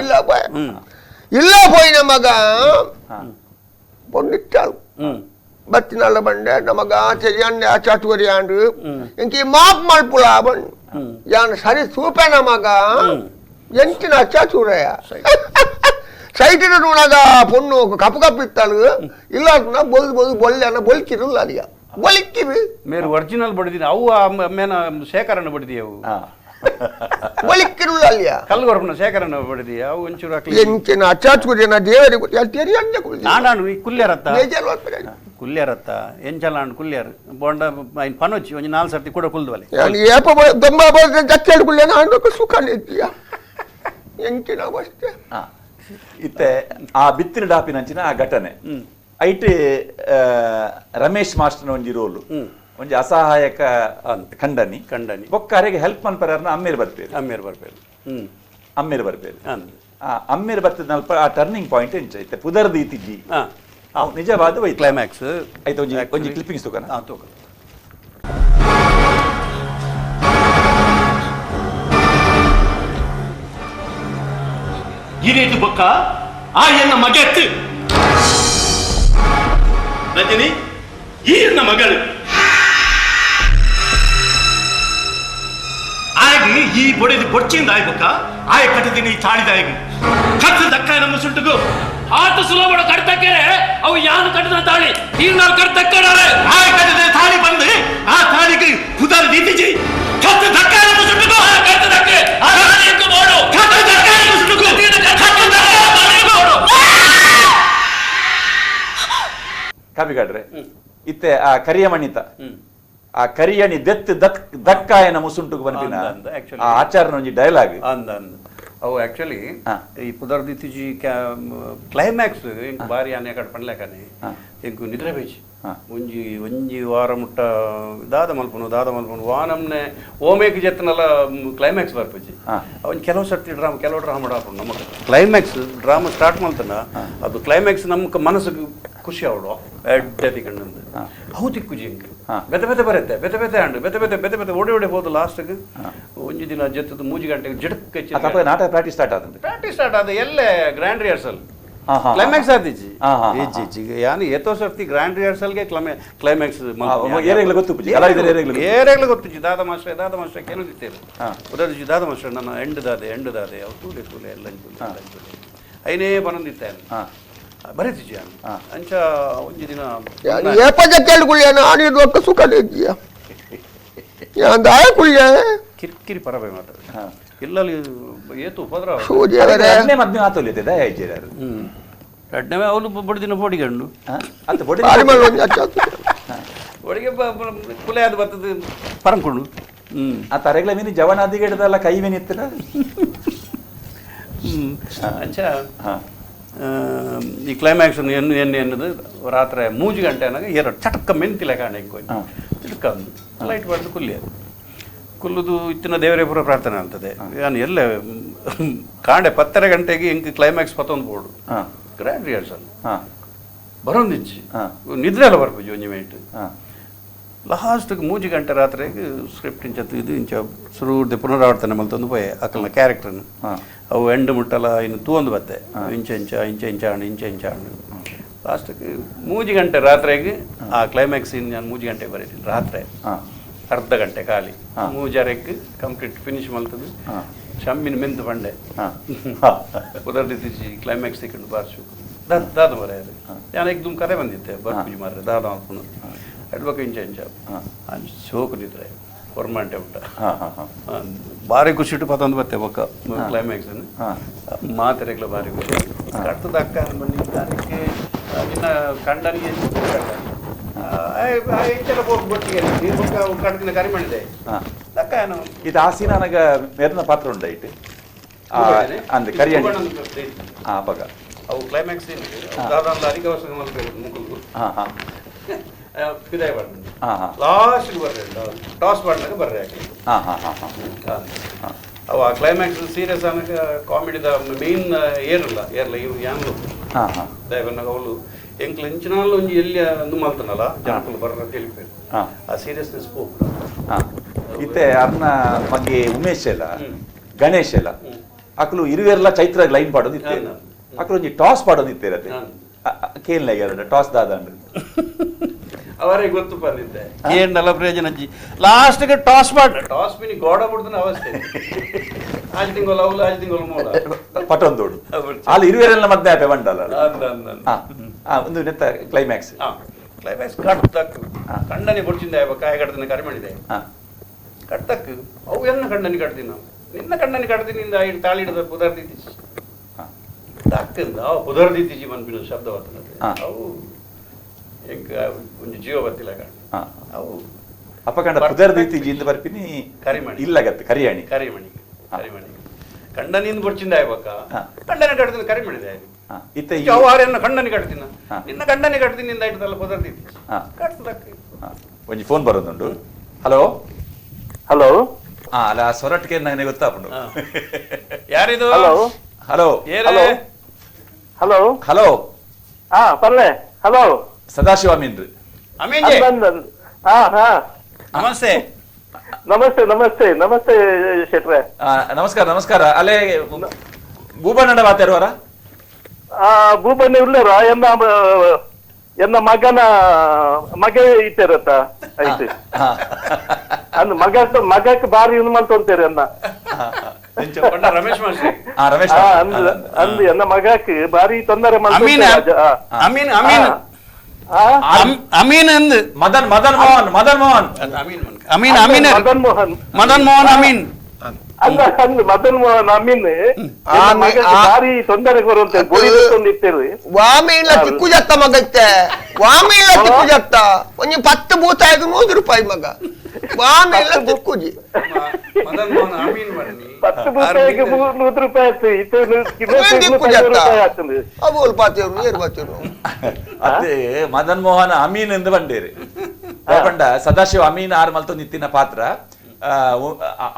Speaker 3: ಇಲ್ಲ ಅಪಾಯ ಇಲ್ಲ ಪೋಯಿನ ಮಗ பொண்ணிட்டாள் பத்தி நல்ல ಬಂಡೆ ನಮಗ ಚೆರಿಯಣ್ಣ ಚಾಟುವರಿ ಆಂಡು ಇಂಕಿ ಮಾಪ್ ಮಲ್ಪುಲ ಬನ್ ಯಾನ್ ಸರಿ ಸೂಪೆ ನಮಗ ಎಂಚಿನ ಚಾಚೂರಯ್ಯ ಸೈಟಿನ ನೂನಾಗ ಪೊಣ್ಣು ಕಪ್ಪು ಕಪ್ಪು ಇತ್ತಾಳು ಇಲ್ಲ ಬೊಲ್ ಬೊಲ್ ಬೊಲ್ಲೆ ಬೊಲ್ಕಿರಲ್ಲ ಅಲ್ಲಿಯ ಬೊಲಿಕ್ಕಿರು
Speaker 2: ಮೇರು ಒರಿಜಿನಲ್ ಬಡಿದಿನ ಅವು ಮೇನ ಶೇಖರನ ಬಡಿದಿ ಅವು
Speaker 3: ಬೊಲಿಕ್ಕಿರುಲ್ಲ ಅಲ್ಲಿಯ
Speaker 2: ಕಲ್ಗೊರ್ಪನ ಶೇಖರನ ಬಡಿದಿ ಅವು ಒಂಚೂರು ಹಾಕ್ಲಿ
Speaker 3: ಎಂಚಿನ ಚಾಚೂರಿಯನ ದೇವರಿಗೆ ತೆರಿಯಣ್ಣ
Speaker 2: ನಾಡಾಣು ಈ ಕುಲ್ಯರತ್ತ
Speaker 3: ಬೇಜಾರು ಮಾಡ್ತಾರೆ
Speaker 2: ಕುಲ್ಯರತ್ತ ಎಂಚಲಾಂಡ್ ಕುಲ್ಯರ್ ಬೋಂಡ ಐನ್ ಪನೊಚ್ಚಿ ಒಂಜಿ ನಾಲ್ ಸರ್ತಿ ಕೂಡ ಕುಲ್ದವಲೆ
Speaker 3: ಯಾನ್ ಏಪ ದೊಂಬ ಬೊಲ್ದ ಜಕ್ಕೆಲ್ ಕುಲ್ಲೇನ ಆಂಡಕ ಸುಖ ನಿದ್ದಿಯ ಎಂಚಿನ ಅವಸ್ಥೆ
Speaker 1: ಇತ್ತೆ ಆ ಬಿತ್ತಿನ ಡಾಪಿನಂಚಿನ ಆ ಘಟನೆ ಐಟ್ ರಮೇಶ್ ಮಾಸ್ಟರ್ನ ಒಂಜಿ ರೋಲು ಒಂಜಿ ಅಸಹಾಯಕ ಖಂಡನಿ
Speaker 2: ಖಂಡನಿ
Speaker 1: ಬೊಕ್ಕಾರಿಗೆ ಹೆಲ್ಪ್ ಮನ್ಪರಾರ್ನ ಅಮ್ಮೇರ್ ಬರ್ಪೇರು
Speaker 2: ಅಮ್ಮೇರ್ ಬರ್ಪೇರು
Speaker 1: ಅಮ್ಮೇರ್ ಬರ್ಪೇರು ಆ ಅಮ್ಮೇರ್ ಬರ್ತದಲ್ಪ ಆ ಟರ್ನಿಂಗ್ ಪಾಯಿಂಟ್ ಎಂಚ ಐತೆ ಪುದರ್ದ ಇತಿಜಿ ನಿಜವಾದ
Speaker 2: ಕ್ಲೈಮ್ಯಾಕ್ಸ್
Speaker 1: ಐತೆ ಒಂಜಿ ಒಂಜಿ ಕ್ಲಿಪ್ಪಿಂಗ್ಸ್ ತೂಕನ
Speaker 2: ತೂಕ
Speaker 4: ಇದೇಟು ಬೊಕ್ಕ ಆ ಎನ್ನ ಮಗೆತ್ತು ರಜನಿ ಈ ಎನ್ನ ಮಗಳು ಆಗಿ ಈ ಬೊಡೆದು ಬೊಚ್ಚಿಂದ ಆಯ್ಬಕ್ಕ ಆಯ ಕಟ್ಟದಿನಿ ತಾಳಿದಾಗಿ ಕತ್ತು ದಕ್ಕ ನಮ್ಮ ಸುಟ್ಟುಗು
Speaker 5: ಆತ ಸುಲಭ ಕಡ್ತಕ್ಕರೆ ಅವು ಯಾನು ಕಟ್ಟದ ತಾಳಿ ನೀರ್ನಾಲ್ ಕಡ್ತಕ್ಕಡಾರೆ
Speaker 4: ಆಯ ಕಟ್ಟದ ತಾಳಿ ಬಂದು ಆ ತಾಳಿಗೆ ಪುದಾರ್ ದೀತಿಜಿ ಕತ್ತು ದಕ್ಕ ನಮ್ಮ ಸುಟ್ಟುಗು
Speaker 5: ಕಟ್ಟು ದಕ್ಕೆ ಬೋಡು
Speaker 4: ಕತ್ತು ದಕ್ಕ ನಮ್ಮ ಸುಟ್ಟುಗು ಕತ್ತು ದಕ್ಕ
Speaker 5: ಬೋಡು
Speaker 1: ಕಾಪಿಗಾಡ್ರೆ ಇತ್ತೆ ಆ ಕರಿಯ ಮಣಿತ ಆ ಕರಿಯಣಿ ದೆತ್ ದಕ್ ದಕ್ಕಾಯನ ಮುಸುಂಟುಗು ಬನ್ಪಿನ ಆ ಆಚಾರನ ಒಂಜಿ ಡೈಲಾಗ್
Speaker 2: ಅಂದ ಅಂದ ಅವು ಆಕ್ಚುಲಿ ಈ ಪುದರ್ದಿತ್ತಿಜಿ ಕ್ಲೈಮ್ಯಾಕ್ಸ್ ಇಂಕ್ ಬಾರಿ ಆನೆ ಕಡೆ ಪಣ್ಲೇಕನೆ ಇಂಕು ನಿದ್ರೆ ಬೇಚಿ ಒಂಜಿ ಒಂಜಿ ವಾರ ಮುಟ್ಟ ದಾದ ಮಲ್ಪನು ದಾದ ಮಲ್ಪನು ವಾನಮ್ನೆ ಓಮೇಕ್ ಜೆತ್ತನಲ್ಲ ಕ್ಲೈಮ್ಯಾಕ್ಸ್ ಬರ್ಪುಜಿ ಅವನ್ ಕೆಲವು ಸರ್ತಿ ಡ್ರಾಮ ಕೆಲವು ಡ್ರಾಮ ಆಪುಂಡು ನಮಕ್ climax drama start ಮಲ್ತನ ಅದು ಕ್ಲೈಮ್ಯಾಕ್ಸ್ ನಮ್ಗೆ ಮನಸ್ಸಿಗೆ ಖುಷಿ ಅವಳು ಎಡ್ಡೆ ತಿಕ್ಕಂಡು ಅವು ತಿಕ್ಕುಜಿ ಇಂಕ್ ಬೆತೆ ಬೆತೆ ಬರುತ್ತೆ ಬೆತೆ ಬೆತೆ ಅಂಡು ಬೆತೆ ಬೆತೆ ಬೆತೆ ಬೆತೆ ಓಡಿ ಓಡಿ ಹೋದು ಲಾಸ್ಟ್ಗೆ ಒಂಜಿ ದಿನ ಜೊತ್ತದ ಮೂಜಿ ಗಂಟೆಗೆ ಜಡಕ್
Speaker 1: ನಾಟಕ ಪ್ರಾಕ್ಟೀಸ್ ಸ್ಟಾರ್ಟ್ ಆದ
Speaker 2: ಪ್ರಾಕ್ಟೀಸ್ ಸ್ಟಾರ್ಟ್ ಆದ ಎಲ್ಲೇ grand rehearsal climax ಆದಿಜಿ ಇಜ್ಜಿ ಯಾನು ಏತೋ ಸರ್ತಿ ಗ್ರ್ಯಾಂಡ್ ರಿಹರ್ಸಲ್ಗೆ ಕ್ಲೈಮ್ಯಾಕ್ಸ್
Speaker 1: ಏರೆಗ್ಲ ಗೊತ್ತು
Speaker 2: ಏರೆಗ್ಲ ಗೊತ್ತುಜಿ ದಾದ ಮಾಸ್ಟರ್ ದಾದ ಮಾಸ್ಟರ್ ಕೇಳಿದ್ದೇವೆ ಉದರ್ಜಿ ದಾದ ಮಾಸ್ಟರ್ ನನ್ನ ಎಂಡ್ ದಾದೆ ಎಂಡ್ ದಾದೆ ಅವು ತೂಲೆ ತೂಲೆ ಎಲ್ಲ ತೂಲೆ ಐನೇ ಬನಂದಿತ್ತೆ ಬರೀತಿಜಿ ಅಂಚ ಒಂಜಿ ದಿನ
Speaker 3: ಏಪ ಜಕ್ಕೆಲ್ ಕುಳ್ಳಿಯ ನಾನು ಸುಖ ಇದ್ದೀಯ ದಾಯ ಕುಳ್ಳಿಯ
Speaker 2: ಕಿರಿಕಿರಿ ಪರಬೆ ಮಾತ್ರ ಇಲ್ಲಲ್ಲಿ ಏತು ಉಪದ್ರ
Speaker 1: ಮದ್ವೆ ಆತೊಲಿತೆ ದಯ ಇಜ್ಜೆರ್
Speaker 2: ಎರಡನೇ ಅವನು ಬಡ್ದಿನ ಪೋಡಿಗಂಡು
Speaker 1: ಅತ್ತ ಬೊಡಿ
Speaker 2: ಒಳಗೆ ಕುಲೆ ಅದು ಬರ್ತದೆ ಪರಂಕೊಂಡು
Speaker 1: ಆ ತರೆಗಳ ಮೀನು ಜವನಾದಿಗೆಡ್ದಲ್ಲ ಕೈ ಮೀನು ಇತ್ತಲ್ಲ
Speaker 2: ಅಂಚ ಈ ಕ್ಲೈಮ್ಯಾಕ್ಸ್ ಎನ್ನು ಎಣ್ಣೆ ಎನ್ನದು ರಾತ್ರಿ 3 ಗಂಟೆ ಅನ್ನಾಗ ಎರಡು ಚಟಕ್ಕ ಮೆಂತಿಲ್ಲ ಕಾಣ ಚಿಟಕ್ಕ ಲೈಟ್ ಬಡ್ದು ಕುಲ್ಲಿ ಅದು ಕುಲ್ಲುದು ಇತ್ತಿನ ದೇವರೇ ಪೂರ ಪ್ರಾರ್ಥನೆ ಅಂತದೆ ನಾನು ಎಲ್ಲ ಕಾಂಡೆ 10:30 ಗಂಟೆಗೆ ಇಂಕ್ ಕ್ಲೈಮ್ಯಾಕ್ಸ್ ಪತ್ತೊಂದು board grand rehearsal ಬರೋಂದಿಜ್ಜಿ ನಿದ್ರೆ ಎಲ್ಲ ಬರ್ಪುಜಿ ಒಂಜಿ ಮಿನಿಟ್ ಲಾಸ್ಟ್ಗೆ 3 ಗಂಟೆ ರಾತ್ರಿಗೆ ಸ್ಕ್ರಿಪ್ಟ್ ಇಂಚ ಇದು ಇಂಚ ಸುರುಡ್ದೆ ಪುನರಾವರ್ತನೆ ಮಲ್ತೊಂದು ಪೋಯೆ ಅಕಲ್ನ ಕ್ಯಾರೆಕ್ಟರ್ನು ಅವು ಎಂಡ್ ಮುಟ್ಟಲ ಇನ್ನು ತೂವೊಂದು ಬತ್ತೆ ಇಂಚ ಇಂಚ ಇಂಚ ಇಂಚ ಆಂಡ್ ಇಂಚ ಇಂಚ ಆಂಡ್ ಲಾಸ್ಟ್ಗೆ 3 ಗಂಟೆ ರಾತ್ರಿಗೆ ಆ ಕ್ಲೈಮ್ಯಾಕ್ಸ್ ಇನ್ನು ನಾನು 3 ಗಂಟೆಗೆ ಬರೀತೀನಿ ರಾತ್ರಿ ಅರ್ಧ ಗಂಟೆ ಖಾಲಿ 3:30ಕ್ಕೆ ಕಂಪ್ಲೀಟ್ ಫಿನಿಶ್ ಮಲ್ತದೆ ಶಮ್ಮಿನ ಮೆಂತು ಬಂಡೆ ಉದರ್ದಿತ್ತೀಚಿ ಕ್ಲೈಮ್ಯಾಕ್ಸ್ ಸಿಕ್ಕಂಡು ಬಾರ್ಸು ದಾದ ಮರ ನಾನು ಎಕ್ದಮ್ ಕರೆ ಬಂದಿದ್ದೆ ಬರ್ಪುಜಿ ಮಾರ್ರೆ ದಾದ ಹಾಕೊಂಡು ಅಡ್ಬಕ ಇಂಚ ಇಂಚ ಶೋಕು ನಿದ್ರೆ ಹೊರ್ಮಾಂಟೆ ಉಂಟ ಭಾರಿ ಖುಷಿ ಇಟ್ಟು ಪತ್ತೊಂದು ಬತ್ತೆ ಬೊಕ್ಕ ಕ್ಲೈಮ್ಯಾಕ್ಸ್ ಮಾತೆರೆಗ್ಲ ಭಾರಿ ಖುಷಿ ಕಟ್ಟದ ಅಕ್ಕ ಬನ್ನಿ ಅದಕ್ಕೆ ನಿನ್ನ ಕಂಡನಿಗೆ ಇಂಚೆಲ್ಲ ಬೊಟ್ಟಿಗೆ ನೀರು ಬೊಕ್ಕ ಕಡ್ದಿನ ಕರಿ ಮಾಡಿದೆ ಅಕ್ಕ ಏನು
Speaker 1: ಇದು ಆಸಿನ ನನಗ ಮೇರ್ನ ಪಾತ್ರ ಉಂಡೈಟ್ ಅಂದ್ರೆ ಕರಿಯಣಿ ಅಪಗ
Speaker 2: ಅವು ಕ್ಲೈಮ್ಯಾಕ್ಸ್ ದಾದಾನ್ಲ ಅಧಿಕ ವರ್ಷ ಮಲ್ಪೇರು ಮುಕುಲ್ಗು ಪಿದಾಯ ಪಾಡ್ದು ಲಾಸ್ಟ್ಗೆ ಬರ್ರೆ ಟಾಸ್ ಪಾಡ್ನಾಗ ಬರ್ರೆ ಯಾಕೆ ಅವು ಆ ಕ್ಲೈಮ್ಯಾಕ್ಸ್ ಸೀರಿಯಸ್ ಆನಾಗ ಕಾಮಿಡಿದ ಮೇನ್ ಏರಲ್ಲ ಏರ್ಲ ಇವು ಯಾನ್ಲು ದಯವನ್ನಾಗ ಅವಳು ಎಂಕ್ಲ ಇಂಚಿನಾಲ್ ಒಂಜಿ ಎಲ್ಲಿ ಅಂದು ಮಲ್ತನಲ್ಲ ಜನಕುಲು ಬರ್ರ ಅಂತ ಹೇಳಿಪೇರು ಆ ಸೀರಿಯಸ್ನೆಸ್ ಪೋಪು
Speaker 1: ಇತ್ತೆ ಅರ್ನ ಬಗ್ಗೆ ಉಮೇಶ್ ಎಲ್ಲ ಗಣೇಶ್ ಎಲ್ಲ ಅಕಲು ಇರುವೆರ್ಲ ಚೈತ್ರ ಲೈನ್ ಪಾಡೋದು ಇತ್ತೆ ಅಕಲು ಒಂಜಿ ಟಾಸ್ ಪಾಡೋದು ಇತ್ತೆ ಇರತ್ತೆ ಕೇಳ್ ಟಾಸ್ ದಾದ
Speaker 2: ಅವರೇ ಗೊತ್ತು ಬಂದಿದ್ದೆ ಏನಲ್ಲ ಪ್ರಯೋಜನ ಅಜ್ಜಿ ಲಾಸ್ಟ್ಗೆ ಟಾಸ್ ಮಾಡಿ ಟಾಸ್ ಮಿನಿ ಗೋಡ ಬಿಡ್ದನ ಅವಸ್ಥೆ ಆಜ್ ತಿಂಗಳು ಅವಳು ಆಜ್ ತಿಂಗಳು ಮೋಡ
Speaker 1: ಪಟೊಂದೋಡು ಅಲ್ಲಿ ಇರುವೆರೆಲ್ಲ ಮದ್ದೆ ಆಪೆ ಬಂಡಲ್ಲ ಒಂದು ನೆತ್ತ ಕ್ಲೈಮ್ಯಾಕ್ಸ್
Speaker 2: ಕ್ಲೈಮ್ಯಾಕ್ಸ್ ಕಟ್ಟಕ್ ಕಂಡನಿ ಬೊಡ್ಚಿಂದ ಕಾಯ ಕಡ್ದಿನ ಕರಿ ಮಾಡಿದೆ ಕಟ್ಟಕ್ ಅವು ಎನ್ನ ಕಂಡನಿ ಕಟ್ತೀನಿ ನಾವು ನಿನ್ನ ಕಂಡನಿ ಕಟ್ತೀನಿ ತಾಳಿ ಹಿಡಿದ ಪುದರ್ದಿತ್ತಿ ತಕ್ಕಿಂದ ಅವು ಪುದರ್ದಿತ್ತೀಜಿ ಮನ್ಪಿನ ಶಬ್ದ ಬರ್ತದೆ ಅವು ಎಂಕ್ ಒಂಜಿ ಜೀವ ಬತ್ತಿಲ್ಲ ಕಣ್ಣ ಅವು
Speaker 1: ಅಪ್ಪಕಂಡ ಪುದರ್ದಿತ್ತೀಜಿ ಇಂದ ಬರ್ಪಿನಿ
Speaker 2: ಕರಿಮಣಿ
Speaker 1: ಇಲ್ಲಗತ್ತೆ ಕರಿಯಾಣಿ
Speaker 2: ಕರಿಮಣಿ ಕರಿಮಣಿ ಕಂಡನಿಂದ ಬೊಡ್ಚಿಂದ ಆಯ್ಬಕ್ಕ ಕಂಡನಿ ಕಟ್ತೀನಿ ಕರಿ ಮಾಡಿದೆ
Speaker 1: ಇತ್ತೆ
Speaker 2: ಅವು ಕಣ್ಣನಿ ಕಟ್ತೀನಿ ನಿನ್ನ ಕಂಡನಿ ಕಟ್ತೀನಿ ಇಂದ ಇಟ್ಟದಲ್ಲ ಪುದರ್ದಿತ್ತಿ ಕಟ್ತದಕ್ಕ
Speaker 1: ಒಂಜಿ ಫೋನ್ ಬರೋದುಂಡು. ಹಲೋ
Speaker 6: ಹಲೋ
Speaker 1: ಅಲ್ಲ ಸೊರಟ್ಗೆ ನನಗೆ ಗೊತ್ತಾಪುಂಡು
Speaker 2: ಯಾರಿದು?
Speaker 6: Hello
Speaker 1: hello
Speaker 6: hello hello
Speaker 1: hello
Speaker 6: ಹಾ ಪರ್ಲೆ ಹಲೋ
Speaker 1: ಸದಾಶಿವ ಅಮೀನ್ರಿ.
Speaker 2: ಅಮೀನ್ ಜಿ.
Speaker 6: ಹಾ ಹಾ
Speaker 2: ನಮಸ್ತೆ
Speaker 6: ನಮಸ್ತೆ ನಮಸ್ತೆ ನಮಸ್ತೆ ಶೆಟ್ರೆ.
Speaker 1: ನಮಸ್ಕಾರ ನಮಸ್ಕಾರ. ಅಲ್ಲೇ ಭೂಬಣ್ಣನ ಮಾತಾಡುವರ?
Speaker 6: ಭೂಬಣ್ಣ ಉಳ್ಳೇರ ಎನ್ನ ಎನ್ನ ಮಗನ ಮಗ ಇತ್ತಿರತ್ತ ಆಯ್ತು ಅಂದ್ ಮಗ ಮಗಕ್ಕೆ ಬಾರಿ ಇದು ಮಲ್ತೊಂತೇರಿ ಅನ್ನ
Speaker 2: ರಮೇಶ್ ಮಾಸ್ಟರ್.
Speaker 1: ರಮೇಶ್
Speaker 6: ಅಂದ್ ಎನ್ನ ಮಗಕ್ಕೆ ಬಾರಿ ತೊಂದರೆ
Speaker 2: ಅಮೀನ್ ಅಮೀನ್ ಅಮೀನ್ ಅಮೀನ್ ಅಂದ್
Speaker 1: ಮದನ್ ಮದನ್ ಮೋಹನ್ ಮದನ್ ಮೋಹನ್
Speaker 2: ಅಮೀನ್ ಅಮೀನ್ ಅಮೀನ್
Speaker 6: ಮದನ್ ಮೋಹನ್
Speaker 2: ಮದನ್ ಮೋಹನ್ ಅಮೀನ್
Speaker 6: ಅಲ್ಲ ಅಂದ್ ಮದನ್ ಮೋಹನ್ ಅಮೀನ್ ಬಾರಿ ತೊಂದರೆ ಬರುವಂತೆ ಇತ್ತೇರಿ.
Speaker 3: ವಾಮಿಲ್ಲ ತಿಕ್ಕು ಜತ್ತ ಮಗತ್ತೆ ವಾಮಿಲ್ಲ ತಿಕ್ಕು ಜತ್ತ ಒಂಜಿ 10 ಬೂತಾಯಿಗೆ 100 ರೂಪಾಯಿ ಮಗ ವಾಮಿಲ್ಲ ತಿಕ್ಕುಜಿ.
Speaker 2: ಮದನ್ ಮೋಹನ್ ಅಮೀನ್ ಬನ್ನಿ
Speaker 6: 10 ಬೂತಾಯಿಗೆ 100 ರೂಪಾಯಿ ಆಯ್ತು ಇತ್ತು
Speaker 3: ತಿಕ್ಕು ಜತ್ತ ಅವು ಪಾತೇರು ಏರು ಪಾತೇರು.
Speaker 1: ಅದೇ ಮದನ್ ಮೋಹನ್ ಅಮೀನ್ ಎಂದು ಬಂಡೇರಿ ಬಂಡ ಸದಾಶಿವ ಅಮೀನ್ ಆರ್ ಮಲ್ತು ನಿತ್ತಿನ ಪಾತ್ರ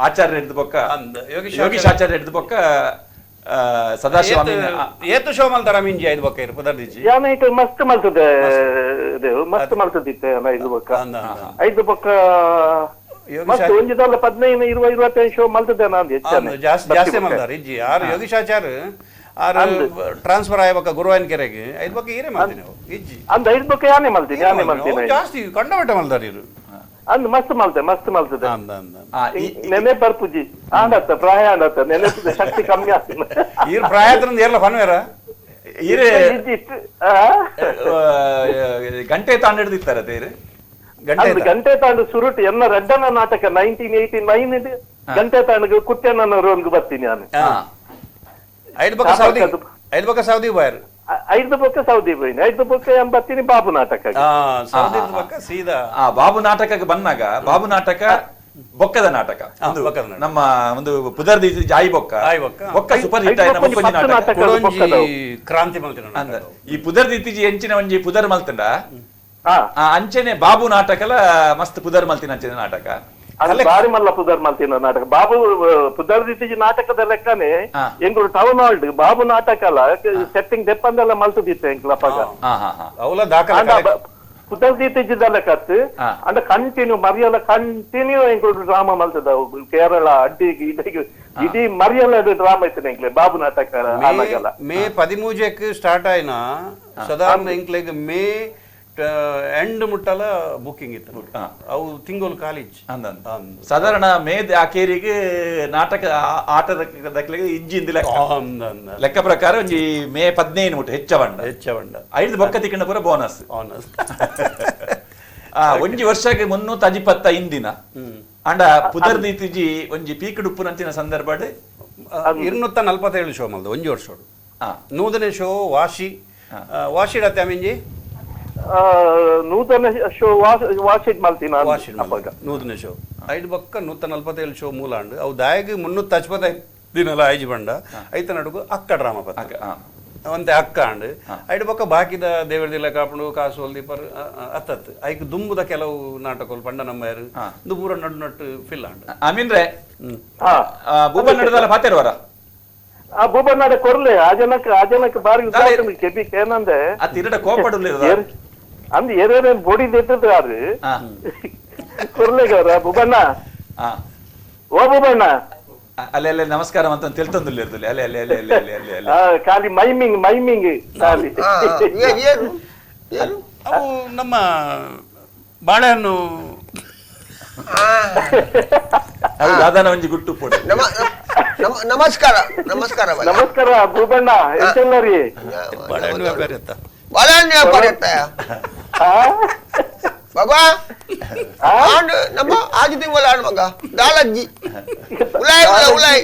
Speaker 1: ಆಚಾರ್ಯ ಹಿಡಿದು ಬೊಕ್ಕ ಯೋಗೀಶ್ ಆಚಾರ್ಯ ಹಿಡಿದು ಬೊಕ್ಕ ಸದಾಶಿವ ಅಮೀನ್
Speaker 2: ಏತು ಶೋ ಮಲ್ತಾರ ಅಮೀನ್ ಜಿ ಐದು ಬೊಕ್ಕ ಇರು ಪದರ್ದಿಜಿ
Speaker 6: ಯಾನ ಇಟ್ಟು ಮಸ್ತ್ ಮಲ್ತದೆ ಮಸ್ತ್ ಮಲ್ತದಿತ್ತೆ ಐದು ಬೊಕ್ಕ ಐದು ಬೊಕ್ಕ ಮಸ್ತ್ ಒಂಜಿದಲ್ಲ 15 20 25 ಶೋ ಮಲ್ತದೆ ನಾನು ಹೆಚ್ಚಾನೆ
Speaker 2: ಜಾಸ್ತಿ ಜಾಸ್ತಿ ಮಲ್ತಾರ ಇಜ್ಜಿ ಆರು ಯೋಗೀಶ್ ಆಚಾರ್ಯ ಆರು ಟ್ರಾನ್ಸ್ಫರ್ ಆಯ್ಬಕ್ಕ ಗುರುವಾಯನ ಕೆರೆಗೆ ಐದು ಬೊಕ್ಕ ಈರೇ ಮಲ್ತೀನಿ ಇಜ್ಜಿ
Speaker 6: ಅಂದ್ ಐದು ಬೊಕ್ಕ ಯಾನೆ ಮಲ್ತೀನಿ ಯಾನೆ ಮಲ್ತೀನಿ
Speaker 2: ಜಾಸ್ತಿ ಕಂಡಬಟ್ಟೆ ಮಲ್ತಾರ ಇರು
Speaker 6: ಅಂದ್ ಮಸ್ತ್ ಮಲ್ತೆ ಮಸ್ತ್ ಮಲ್ತದೆ ನೆನೆ ಬರ್ಪುಜಿ ಆಂಡತ್ತ ಪ್ರಾಯ ಆಂಡತ್ತ ನೆನೆ ಶಕ್ತಿ ಕಮ್ಮಿ ಆಗ್ತದೆ
Speaker 2: ಈರ್ ಪ್ರಾಯ ಏರ್ಲ ಫನ್ವೇರ
Speaker 1: ಈರೇ ಗಂಟೆ ತಾಂಡ ಹಿಡಿದಿತ್ತಾರೆ ತೇರು
Speaker 6: ಗಂಟೆ ತಾಂಡು ಸುರುಟು ಎನ್ನ ರಡ್ಡನ ನಾಟಕ 1989 ಗಂಟೆ ತಾಂಡು ಕುಟ್ಟೆಣ್ಣನ ರೋಲ್ಗೆ ಬರ್ತೀನಿ ನಾನು.
Speaker 2: ಐದು ಬೊಕ್ಕ ಸೌದಿ ಐದು ಬೊಕ್ಕ ಸೌದಿ ಬಾಯರ್
Speaker 6: ಐದು ಬೊಕ್ಕ ಸೌದಿ ಬೋಯಿನಿ ಐದು ಬೊಕ್ಕ ಎಂಬತ್ತೀನಿ ಬಾಬು ನಾಟಕ
Speaker 2: ಸೌದಿ ಬೊಕ್ಕ ಸೀದಾ
Speaker 1: ಬಾಬು ನಾಟಕಕ್ಕೆ ಬಂದಾಗ ಬಾಬು ನಾಟಕ ಬೊಕ್ಕದ ನಾಟಕ ನಮ್ಮ ಒಂದು ಪುದರ್ದಿ ಜಾಯಿ ಬೊಕ್ಕ ಬೊಕ್ಕ ಸೂಪರ್ ಹಿಟ್ ಆಯ್ನ ಬೊಕ್ಕೊಂಜಿ ನಾಟಕ
Speaker 2: ಕ್ರಾಂತಿ ಮಲ್ತಿನ
Speaker 1: ಈ ಪುದರ್ದಿತ್ತೀಜಿ ಎಂಚಿನ ಒಂಜಿ ಪುದರ್ ಮಲ್ತಂಡ ಅಂಚೆನೆ ಬಾಬು ನಾಟಕಲ ಮಸ್ತ್ ಪುದರ್ ಮಲ್ತಿನ ಅಂಚೆನೆ ನಾಟಕ.
Speaker 6: ಅದು ಬಾರಿ ಮಲ್ಲ ಪುದರ್ ಮಲ್ತಿನ ನಾಟಕ ಬಾಬು ಪುದರ್ ದಿತ್ತಿಜಿ ನಾಟಕದ ಲೆಕ್ಕನೆ ಎಂಕುಲು ಟೌನ್ ಹಾಲ್ ಬಾಬು ನಾಟಕ ಅಲ್ಲ ಸೆಟ್ಟಿಂಗ್ ದೆಪ್ಪಂದೆಲ್ಲ ಮಲ್ತದಿತ್ತು ಎಂಕ್ಲ ಅಪಗ
Speaker 2: ಅವಲ ದಾಖಲೆ
Speaker 6: ಪುದರ್ ದಿತ್ತಿಜಿದ ಲೆಕ್ಕತ್ ಅಂಡ ಕಂಟಿನ್ಯೂ ಮರಿಯಲ್ಲ ಕಂಟಿನ್ಯೂ ಎಂಕುಲು ಡ್ರಾಮಾ ಮಲ್ತದ ಕೇರಳ ಅಡ್ಡಿಗೆ ಇಡಿಗೆ ಇಡೀ ಮರಿಯಲ್ಲ ಡ್ರಾಮಾ ಇತ್ತು ಎಂಕ್ಲೆ ಬಾಬು ನಾಟಕ
Speaker 2: ಮೇ 13ಕ್ಕೆ ಸ್ಟಾರ್ಟ್ ಆಯ್ನ ಸಾಧಾರಣ ಎಂಕ್ಲೆಗ್ ಮೇ ಎಂಡ್ ಮುಟ್ಟಲ ಬುಕಿಂಗ್ ಇತ್ತು ಅವು ತಿಂಗಳು ಕಾಲೇಜ್
Speaker 1: ಸಾಧಾರಣ ಮೇ ಆಕೇರಿಗೆ ನಾಟಕ ಆಟದ ಇಜ್ಜಿಂದ ಲೆಕ್ಕ ಪ್ರಕಾರ ಒಂಜಿ ಮೇ 15 ಮುಟ್ಟ ಹೆಚ್ಚವಂಡ
Speaker 2: ಹೆಚ್ಚವಂಡ
Speaker 1: 5 ಬೊಕ್ಕ ತಿಕ್ಕಂಡ ಪೂರ ಬೋನಸ್
Speaker 2: ಬೋನಸ್
Speaker 1: ಒಂಜಿ ವರ್ಷಕ್ಕೆ 325 ದಿನ ಅಂಡ ಪುದರ್ ದೀತಿಜಿ ಒಂಜಿ ಪೀಕ್ ಡುಪ್ಪುನಂಚಿನ ಸಂದರ್ಭ
Speaker 2: 247 ಶೋ ಮಲ್ದ ಒಂಜಿ ವರ್ಷ ನೂತನ ಶೋ ವಾಶಿ ವಾಶಿ ಅಮಿಂಜಿ
Speaker 6: ನೂತನ ಶೋ ವಾಶಿಡ್ ಮಲ್ತಿನ
Speaker 2: ವಾಶಿಡ್ ನೂತನ ಶೋ ಐದು ಬಕ್ಕ 147 ಶೋ ಮೂಲಾಂಡ್ ಅವು ದಾಯಗ್ 365 ದಿನಲ ಐಜಿ ಬಂಡ ಐತ ನಡುಗು ಅಕ್ಕ ಡ್ರಾಮಾ ಪತ್ತ ಒಂತೆ ಅಕ್ಕ ಅಂಡ್ ಐದು ಬಕ್ಕ ಬಾಕಿದ ದೇವರದಿಲ್ಲ ಕಾಪುಂಡು ಕಾಸು ಹೊಲ್ದಿಪರ್ ಅತ್ತತ್ತು ಐಕ್ ದುಂಬುದ ಕೆಲವು ನಾಟಕಗಳು ಪಂಡ ನಮ್ಮಯರು ಪೂರ ನಡು ನಟ್ಟು ಫಿಲ್ ಅಂಡ್
Speaker 1: ಅಮೀನ್ರೆ ಬೂಬನ್ ನಡುದಲ್ಲ ಪಾತೆರುವರ
Speaker 6: ಆ ಬೂಬನ್ ನಡ ಕೊರ್ಲೆ ಆ ಜನಕ್ಕೆ ಆ ಜನಕ್ಕೆ ಬಾರಿ ಕೆಬಿ ಏನಂದೆ
Speaker 1: ಅತ್ತಿರಡ ಕೋಪಡುಲ್ಲ
Speaker 6: ಅಂದ್ ಏನೇನ್ ಬೊಡಿ ದಿತ್ತದ ಕೊರ್ಲೆಗವ್ರ ಬೂಬಣ್ಣ ಓ ಬೂಬಣ್ಣ
Speaker 1: ಅಲ್ಲೇ ಅಲ್ಲೇ ನಮಸ್ಕಾರ ಅಂತ ತಿಳ್ತಂದುಲ್ಲ ಇರ್ತದೆ ಅಲ್ಲೇ ಅಲ್ಲೇ ಅಲ್ಲೇ ಅಲ್ಲೇ ಅಲ್ಲೇ ಅಲ್ಲೇ
Speaker 6: ಖಾಲಿ ಮೈಮಿಂಗ್ ಮೈಮಿಂಗ್ ಖಾಲಿ
Speaker 2: ಅವು ನಮ್ಮ ಬಾಳೆಹಣ್ಣು
Speaker 1: ದಾದಾನ ಒಂಜಿ ಗುಟ್ಟು ಪೋಡು
Speaker 3: ನಮಸ್ಕಾರ ನಮಸ್ಕಾರ
Speaker 6: ನಮಸ್ಕಾರ ಬೂಬಣ್ಣ ಎಂತೆಲ್ಲ ರೀ
Speaker 2: ಬಾಳೆಹಣ್ಣು ವ್ಯಾಪಾರಿ ಅತ್ತ
Speaker 3: ಬಾಳೆಹಣ್ಣು ವ್ಯಾಪಾರಿ ಅತ್ತ ಬಾಬಾ ಆಂಡ್ ನಮ್ಮ ಆಜಿ ತಿಂಗಳ ಆಣ್ ಮಗ ದಾಲಜ್ಜಿ ಉಲಾಯ್ ಉಲಾಯ್ ಉಲಾಯ್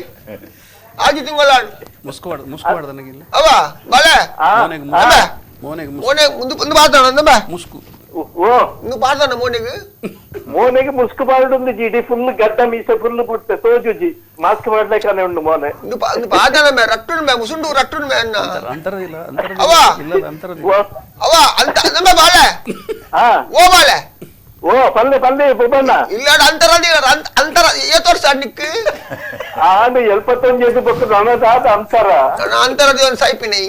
Speaker 3: ಆಜಿ ತಿಂಗಳ ಆಣ್
Speaker 2: ಮುಸ್ಕು ಮುಸ್ಕು ಮಾಡ್ದ
Speaker 3: ಅವ ಬಾಳೆ
Speaker 2: ಮೋನೆಗೆ ಮೋನೆಗೆ
Speaker 3: ಮೋನೆ ಮುಂದು ಮುಂದು ಬಾತಾಣ ಅಂದ
Speaker 2: ಮುಸ್ಕು
Speaker 6: ಓ
Speaker 3: ಇಂದು ಪಾಡ್ದಾನ ಮೋನೆಗೆ
Speaker 6: ಮೋನೆಗೆ ಮುಸ್ಕು ಬಾರ್ಡುಂದು ಜಿಡಿ ಫುಲ್ ಗಡ್ಡ ಮೀಸೆ ಫುಲ್ ಬುಟ್ಟೆ ತೋಜುಜಿ ಮಾಸ್ಕ್ ಮಾಡ್ಲಿಕ್ಕಾನೆ ಉಂಡು ಮೋನೆ
Speaker 3: ಇಂದು ಇಂದು ಪಾಡ್ದಾನ ಮೇ ರಟ್ಟುನ್ ಮೇ ಮುಸುಂಡು ರಟ್ಟುನ್ ಮೇ ಅನ್ನ
Speaker 2: ಅಂತರದಿಲ್ಲ
Speaker 3: ಅವ
Speaker 2: ಇಲ್ಲ ಅಂತರದಿಲ್ಲ
Speaker 3: ಅವ ಅಂತ ನಮ್ಮ ಬಾಳೆ
Speaker 6: ಹಾ
Speaker 3: ಓ ಬಾಳೆ
Speaker 6: ಓ ಪಲ್ಲೆ ಪಲ್ಲೆ ಬೊಬ್ಬಣ್ಣ
Speaker 3: ಇಲ್ಲ ಅಂತರದಿಲ್ಲ ಅಂತರ ಏತ್ ವರ್ಷ ನಿಕ್ಕು
Speaker 6: ಆಂಡ್ 75 ಬೊಕ್ಕ ನನದಾದ ಅಂತರ
Speaker 3: ಅಂತರದಿ ಒಂದು ಸೈಪಿನಿ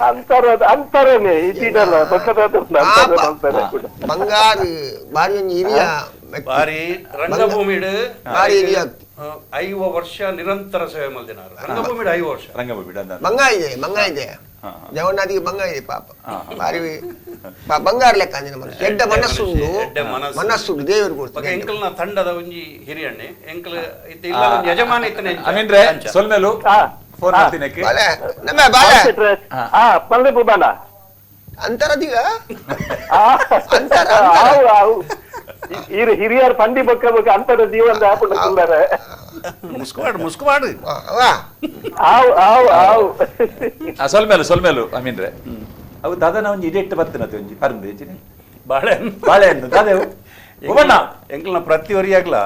Speaker 6: ಅಂತರ ಅಂತರನೇ ಇದಿಡಲ್ಲ ಬೊಕ್ಕದಾದ ಅಂತರ ಅಂತರ ಕೂಡ
Speaker 3: ಬಂಗಾರು ಬಾರಿ ಒಂಜಿ ಹಿರಿಯ
Speaker 2: ಬಾರಿ ರಂಗಭೂಮಿಡ್
Speaker 3: ಬಾರಿ ಹಿರಿಯ
Speaker 2: 5 ವರ್ಷ ನಿರಂತರ ಸೇವೆ ಮಲ್ದಿನಾರು ರಂಗಭೂಮಿಡ್ 5 ವರ್ಷ
Speaker 1: ರಂಗಭೂಮಿಡ್
Speaker 3: ಬಂಗ ಇದೆ ಬಂಗ ಇದೆ ಜಗನ್ನಾಥಿಗೆ ಬಂಗ ಇದೆ ಪಾಪ ಬಾರಿ ಬಂಗಾರ ಲೆಕ್ಕ ಅಂದ್ರೆ ಮನಸ್ಸು ಎಡ್ಡ ಮನಸ್ಸುಂಡು ಮನಸ್ಸುಂಡು ದೇವರು ಕೊಡ್ತಾರೆ
Speaker 2: ಎಂಕಲ್ನ ತಂಡದ ಒಂಜಿ ಹಿರಿಯಣ್ಣೆ ಎಂಕಲ್ ಇಲ್ಲ ಯಜಮಾನ ಇತ್ತನೆ
Speaker 1: ಅಮೀನ್ರೆ ಸೊಲ್ಮೇಲು ಫೋನ್ ಮಾಡ್ತೀನಕ್ಕೆ
Speaker 3: ಬಾಳೆ ನಮ್ಮ ಬಾಳೆ
Speaker 6: ಹಾ ಪಲ್ಲೆ ಬುಬಾನ
Speaker 3: ಅಂತರದಿಗ
Speaker 6: ಅಂತರ ಹಿರಿಯರ್ ಪಂಡಿ ಬೊಕ್ಕ ಬೊಕ್ಕ ಅಂತರ ಜೀವನ ಹಾಕೊಂಡು
Speaker 2: ಮುಸ್ಕುವಾಡು ಮುಸ್ಕುವಾಡು
Speaker 6: ಆವ್ ಆವ್ ಆವ್
Speaker 1: ಸೊಲ್ಮೇಲು ಸೊಲ್ಮೇಲು ಅಮೀನ್ರೆ ಅವು ದಾದಾನ ಒಂಜಿ ಇಡೆಟ್ ಬರ್ತನತೆ ಒಂಜಿ ಪರಂದು
Speaker 2: ಬಾಳೆಹಣ್ಣು
Speaker 1: ಬಾಳೆಹಣ್ಣು ದಾದೇವು ಬೊಬ್ಬಣ್ಣ
Speaker 2: ಎಂಕಲ್ನ ಪ್ರತಿ ವರಿಯಾಗ್ಲ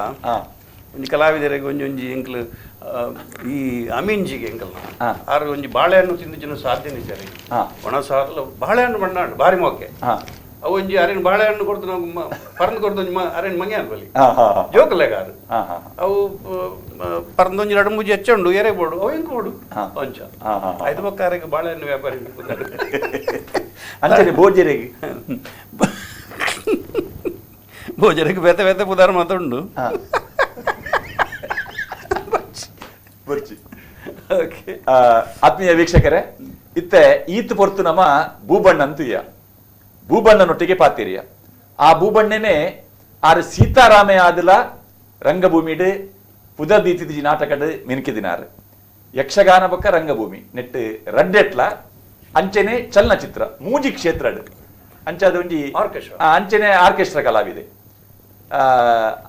Speaker 2: ಒಂಜಿ ಕಲಾವಿದರಿಗೆ ಒಂಜಿ ಒಂಜಿ ಎಂಕಲ್ ಈ ಅಮೀನ್ಜಿಗೆ ಎಂಕಲ್ನ ಆರು ಒಂಜಿ ಬಾಳೆಹಣ್ಣು ತಿಂದು ಜನ ಸಾಧ್ಯ ನಿಜ ಒಣ ಸಾರ್ಲ ಬಾಳೆಹಣ್ಣು ಬಣ್ಣ ಬಾರಿ ಮೋಕೆ ಅವು ಒಂಜಿ ಅರೇನು ಬಾಳೆಹಣ್ಣು ಕೊಡ್ತು ನಾವು ಪರಂದು ಕೊಡ್ತು ಒಂಜಿ ಅರೇನು ಮಂಗೆ ಅನ್ಬಲಿ ಜೋಕುಲೆಗಾರು ಅವು ಪರಂದೊಂಜಿ ನಡುಮುಜಿ ಹೆಚ್ಚುಂಡು ಎರೆ ಬೋಡು ಅವು ಎಂಕ ಬೋಡು ಅಂಚ ಐದು ಬೊಕ್ಕ ಅರೆಗೆ ಬಾಳೆಹಣ್ಣು ವ್ಯಾಪಾರಿ
Speaker 1: ಅಂಚನೆ ಭೋಜರಿಗೆ
Speaker 2: ಭೋಜರಿಗೆ ಬೇತೆ ಬೇತೆ ಪುದಾರ ಮಾತುಂಡು
Speaker 1: ಓಕೆ ಆತ್ಮೀಯ ವೀಕ್ಷಕರೇ ಇತ್ತೆ ಈತ್ ಪೊರ್ತು ನಮ್ಮ ಭೂಬಣ್ಣ ಅಂತುಯ್ಯ ಭೂಬಣ್ಣನೊಟ್ಟಿಗೆ ಪಾತಿರಿಯ ಆ ಭೂಬಣ್ಣನೇ ಆರು ಸೀತಾರಾಮೇ ಆದಲ ರಂಗಭೂಮಿಡು ಪುದರ್ದೀತಿಜಿ ನಾಟಕಡು ಮಿನ್ಕಿದಿನಾರು ಯಕ್ಷಗಾನ ಬೊಕ್ಕ ರಂಗಭೂಮಿ ನೆಟ್ಟು ರಡ್ಡೆಟ್ಲ ಅಂಚೆನೆ ಚಲನಚಿತ್ರ ಮೂಜಿ ಕ್ಷೇತ್ರಡು ಅಂಚಾದೊಂಜಿ ಅಂಚೆನೆ ಆರ್ಕೆಸ್ಟ್ರಾ ಕಲಾವಿದೆ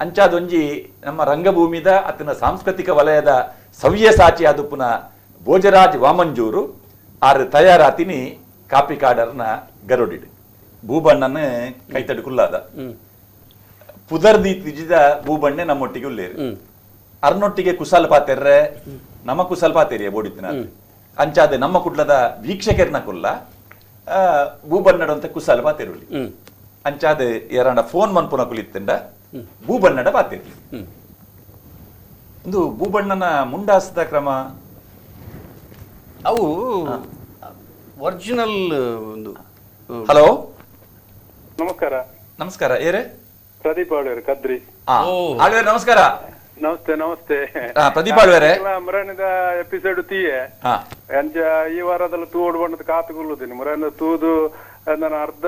Speaker 1: ಅಂಚಾದೊಂಜಿ ನಮ್ಮ ರಂಗಭೂಮಿದ ಅತನ ಸಾಂಸ್ಕೃತಿಕ ವಲಯದ ಸವ್ಯಸಾಚಿ ಆದುಪ್ಪುನ ಭೋಜರಾಜ್ ವಾಮಂಜೂರು ಆರು ತಯಾರಾತಿನಿ ಕಾಪಿ ಕಾಡರ್ನ ಗರುಡಿಡು ಭೂಬಣ್ಣನ ಕೈತಡಿ ಕುಲ್ಲಾದ ಪುದರ್ದೀತಿಜಿದ ಭೂಬಣ್ಣೆ ನಮ್ಮೊಟ್ಟಿಗೆ ಉಲ್ಲೇರು ಅರ್ನೊಟ್ಟಿಗೆ ಕುಸಲ್ ಪಾತೆರ್ರೆ ನಮ್ಮ ಕುಸಲ್ ಪಾತೆರಿಯ ಬೋಡಿತ್ತಿನ ಅಂಚಾದ ನಮ್ಮ ಕುಡ್ಲದ ವೀಕ್ಷಕರ್ನ ಕುಲ್ಲ ಭೂಬಣ್ಣಡಂತ ಕುಸಲ್ ಪಾತೆರುಳಿ ಅಂಚಾದ ಏರಾಂಡ ಫೋನ್ ಮನ್ಪುನ ಕುಲಿತ್ತಂಡ ಭೂಬಣ್ಣಡ ಪಾತಿರ್ಲಿ ಒಂದು ಭೂಬಣ್ಣನ ಮುಂಡಾಸದ ಕ್ರಮ
Speaker 2: ಅವು ಒರಿಜಿನಲ್ ಒಂದು.
Speaker 1: ಹಲೋ,
Speaker 6: ನಮಸ್ಕಾರ.
Speaker 1: ನಮಸ್ಕಾರ, ಏರೆ
Speaker 6: ಪ್ರದೀಪ್ ಆಳ್ವೇರು ಕದ್ರಿ.
Speaker 1: ಆಳ್ವೇರು ನಮಸ್ಕಾರ.
Speaker 6: ನಮಸ್ತೆ ನಮಸ್ತೆ
Speaker 1: ಪ್ರದೀಪ್ ಆಳ್ವೇರೆ.
Speaker 6: ಮುರಾನಿದ ಎಪಿಸೋಡ್ ತೀಯೆ ಅಂಚ ಈ ವಾರದಲ್ಲಿ ತೂಡು ಬಣ್ಣದ ಕಾತುಗುಲ್ಲುದೀನಿ ಮುರಾನ ತೂದು ನನ್ನ ಅರ್ಧ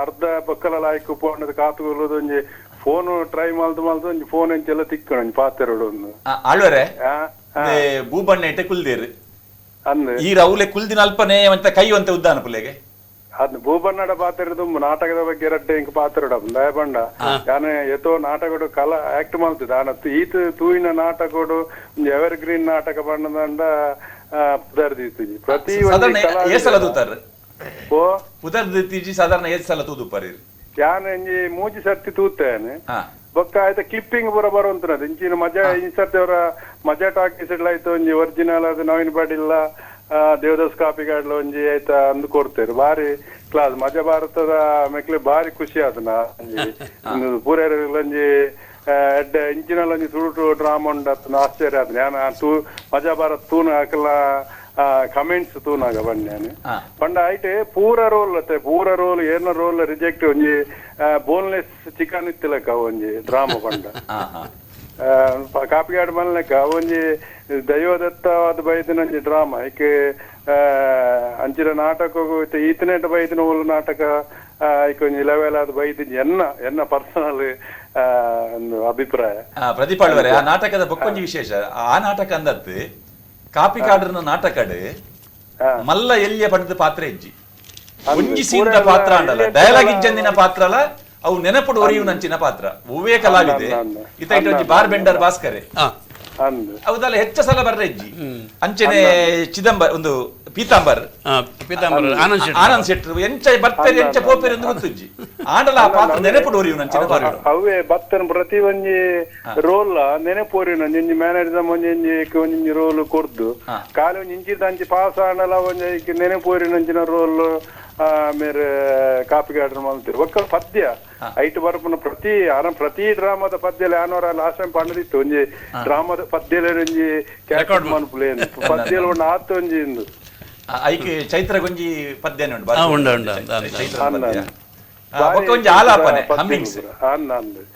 Speaker 6: ಅರ್ಧ ಬಕ್ಕಲ ಲಾಯ್ಕು ಪೋಣದ ಕಾತುಗುಲ್ಲುದು ಒಂಜಿ ಫೋನ್ ಟ್ರೈ ಮಾಲ್ದು ಮಾಲ್ದು ಒಂಜಿ ಫೋನ್ ಎಂಚೆಲ್ಲ ತಿಕ್ಕಣ ಒಂಜಿ ಪಾತೆರಡು ಒಂದು
Speaker 1: ಆಳ್ವೇರೆ ಭೂಬಣ್ಣ ಇಟ್ಟೆ ಕುಲ್ದೇರು
Speaker 6: ಅಂದ್
Speaker 1: ಈ ರೌಲೆ ಕುಲ್ದಿನ ಅಲ್ಪನೆ ಅಂತ ಕೈ ಅಂತ ಉದ್ದಾನ ಪುಲ್ಲೆಗೆ
Speaker 6: ಅದ್ ಭೂಬಣ್ಣಡ ಪಾತ್ರ ನಾಟಕದ ಬಗ್ಗೆ ರಡ್ಡೆ ಇಂಕ ಪಾತ್ರ ದಯಬಂಡ ಯಾನೆ ಎತೋ ನಾಟಕಡು ಕಲಾ ಆಕ್ಟ್ ಮಾಡ್ತಿದ್ದ ಆನ ಈತ ತೂಯಿನ ನಾಟಕಡು ಎವರ್ ಗ್ರೀನ್ ನಾಟಕ ಬಣ್ಣದಂಡ ಪುದರ್ದಿತ್ತಿ ಪ್ರತಿ
Speaker 1: ಓ ಪುದರ್ದಿತ್ತೀಜಿ ಸಾಧಾರಣ ಏಳು ಸಲ ತೂದು
Speaker 6: ಯಾನ್ ಇಂಜಿ ಮೂಜಿ ಸರ್ತಿ ತೂತೇನೆ ಬೊಕ್ಕ ಆಯ್ತ ಕ್ಲಿಪ್ಪಿಂಗ್ ಪೂರ ಬರುವಂತನದು ಇಂಚಿನ ಮಜಾ ಇನ್ಸರ್ತಿ ಅವರ ಮಜಾ ಟಾಕೀಸ್ ಆಯ್ತು ಒಂಜಿ ಒರಿಜಿನಲ್ ಅದು ನವೀನ್ ಪಾಟೀಲ್ ದೇವದಾಸ್ ಕಾಪಿಗಾಡ್ಲ ಒಂಜಿ ಆಯ್ತಾ ಅಂದು ಕೊಡ್ತೇವೆ ಬಾರಿ ಕ್ಲಾಸ್ ಮಜಾ ಭಾರತದ ಮೆಕ್ಲೆ ಬಾರಿ ಖುಷಿ ಆತನ ಪೂರ ಒಂಜಿ ಎಡ್ಡೆ ಇಂಚಿನಲ್ಲಿ ಒಂಜಿ ತುಳುಟು ಡ್ರಾಮಾ ಉಂಡು ಆತನ ಆಶ್ಚರ್ಯ ಆತನ ಯಾನ ತೂ ಮಜಾ ಭಾರತ್ ತೂನ ಹಾಕಲ್ಲ ಕಮೆಂಟ್ಸ್ ತೂನಾಗ ಬನ್ನಿ ಪಂಡ ಐಟ್ ಪೂರ ರೋಲ್ ಅತ್ತೆ ಪೂರ ರೋಲ್ ಏನ ರೋಲ್ ರಿಜೆಕ್ಟ್ ಒಂಜಿ ಬೋನ್ಲೆಸ್ ಚಿಕನ್ ಇತ್ತಿಲಕ್ಕ ಒಂಜಿ ಡ್ರಾಮಾ ಪಂಡ ಕಾಪಿಗಾಡ್ ಮಲ್ಲೆಕ್ಕ ಒಂಜಿ ದೈವದತ್ತವಾದ ಬೈದಿನ ಒಂಜಿ ಡ್ರಾಮಾ ಐಕೆ ಅಂಚಿನ ನಾಟಕ ಈತನೇಟ ಬೈದಿನ ಓಲು ನಾಟಕ ಐಕೆ ಒಂಜಿ ಲೆವೆಲ್ ಆದ ಬೈದಿನ ಎನ್ನ ಎನ್ನ ಪರ್ಸನಲ್ ಒಂದು ಅಭಿಪ್ರಾಯ.
Speaker 1: ಪ್ರದೀಪ್ ಆಳ್ವರೆ, ಆ ನಾಟಕದ ಬೊಕ್ಕೊಂಜಿ ವಿಶೇಷ ಆ ನಾಟಕ ಅಂದತ್ತು ಕಾಪಿಕಾಡ್ರನ ನಾಟಕಡ್ ಮಲ್ಲ ಎಲ್ಲಿಯ ಪಡೆದ ಪಾತ್ರ ಇಜ್ಜಿ ಒಂಜಿ ಸೀನ್ದ ಪಾತ್ರ ಅಂಡಲ್ಲ ಡೈಲಾಗ್ ಇಜ್ಜಂದಿನ ಪಾತ್ರ ಅಲ್ಲ ಅವು ನೆನಪುಡು ಒರಿಯು ನಂಚಿನ ಪಾತ್ರ ಹೂವೇ ಕಲಾವಿದೆ ಇತ ಒಂಜಿ ಬಾರ್ ಬೆಂಡರ್ ಭಾಸ್ಕರೆ ಹೌದಲ್ಲ ಹೆಚ್ಚ ಸಲ ಬರ್ರ ಇಜ್ಜಿ ಅಂಚನೆ ಚಿದಂಬರ್ ಒಂದು ಪೀತಾಂಬರ್ ಆನಂದ್ ಶೆಟ್ರು ಎಂಚ ಬರ್ತಾರೆ ಎಂಚ ಪೋಪೇರು ಎಂದು ಗೊತ್ತಿಜ್ಜಿ ಆಂಡಲ ಆ ಪಾತ್ರ ನೆನಪುಡು ಒರಿಯು ನಂಚಿನ ಪಾತ್ರ
Speaker 6: ಅವೇ ಬತ್ತನ ಪ್ರತಿ ಒಂಜಿ ರೋಲ್ ನೆನಪು ಒರಿಯು ಒಂಜಿ ಮ್ಯಾನರಿಸಮ್ ಒಂಜಿ ಒಂಜಿ ರೋಲ್ ಕೊರ್ದು ಖಾಲಿ ಒಂಜಿ ಇಂಚಿದ ಅಂಚಿ ಪಾಸ್ ಆಂಡಲ ಒಂಜಿ ನೆನಪು ಒರಿಯು ನಂಚಿನ ರೋಲ್ ಮೇರೆ ಕಾಪಿಗಾಡ್ರ ಮಲ್ತಿರು ಒಕ್ಕ ಪದ್ಯ ಐಟ್ ಬರ್ಪುನ ಪ್ರತಿ ಪ್ರತಿ ಡ್ರಾಮಾದ ಪದ್ಯ ಆನೋರ ಲಾಸ್ಟ್ ಟೈಮ್ ಪಂಡದಿತ್ತು ಒಂಜಿ ಡ್ರಾಮಾದ ಪದ್ಯಲೆ ಒಂಜಿ ಕ್ಯಾರೆಕ್ಟರ್ ಮನ್ಪುಲೆ ಪದ್ಯಲ ಒಂದು ಆತ ಒಂಜಿ ಇಂದು
Speaker 1: ಐಕೆ ಚೈತ್ರ ಗೊಂಜಿ ಪದ್ಯನೇ ಉಂಟು ಚೈತ್ರ ಒಂಜಿ ಆಲಾಪನೆ ಹಮ್ಮಿಂಗ್ಸ್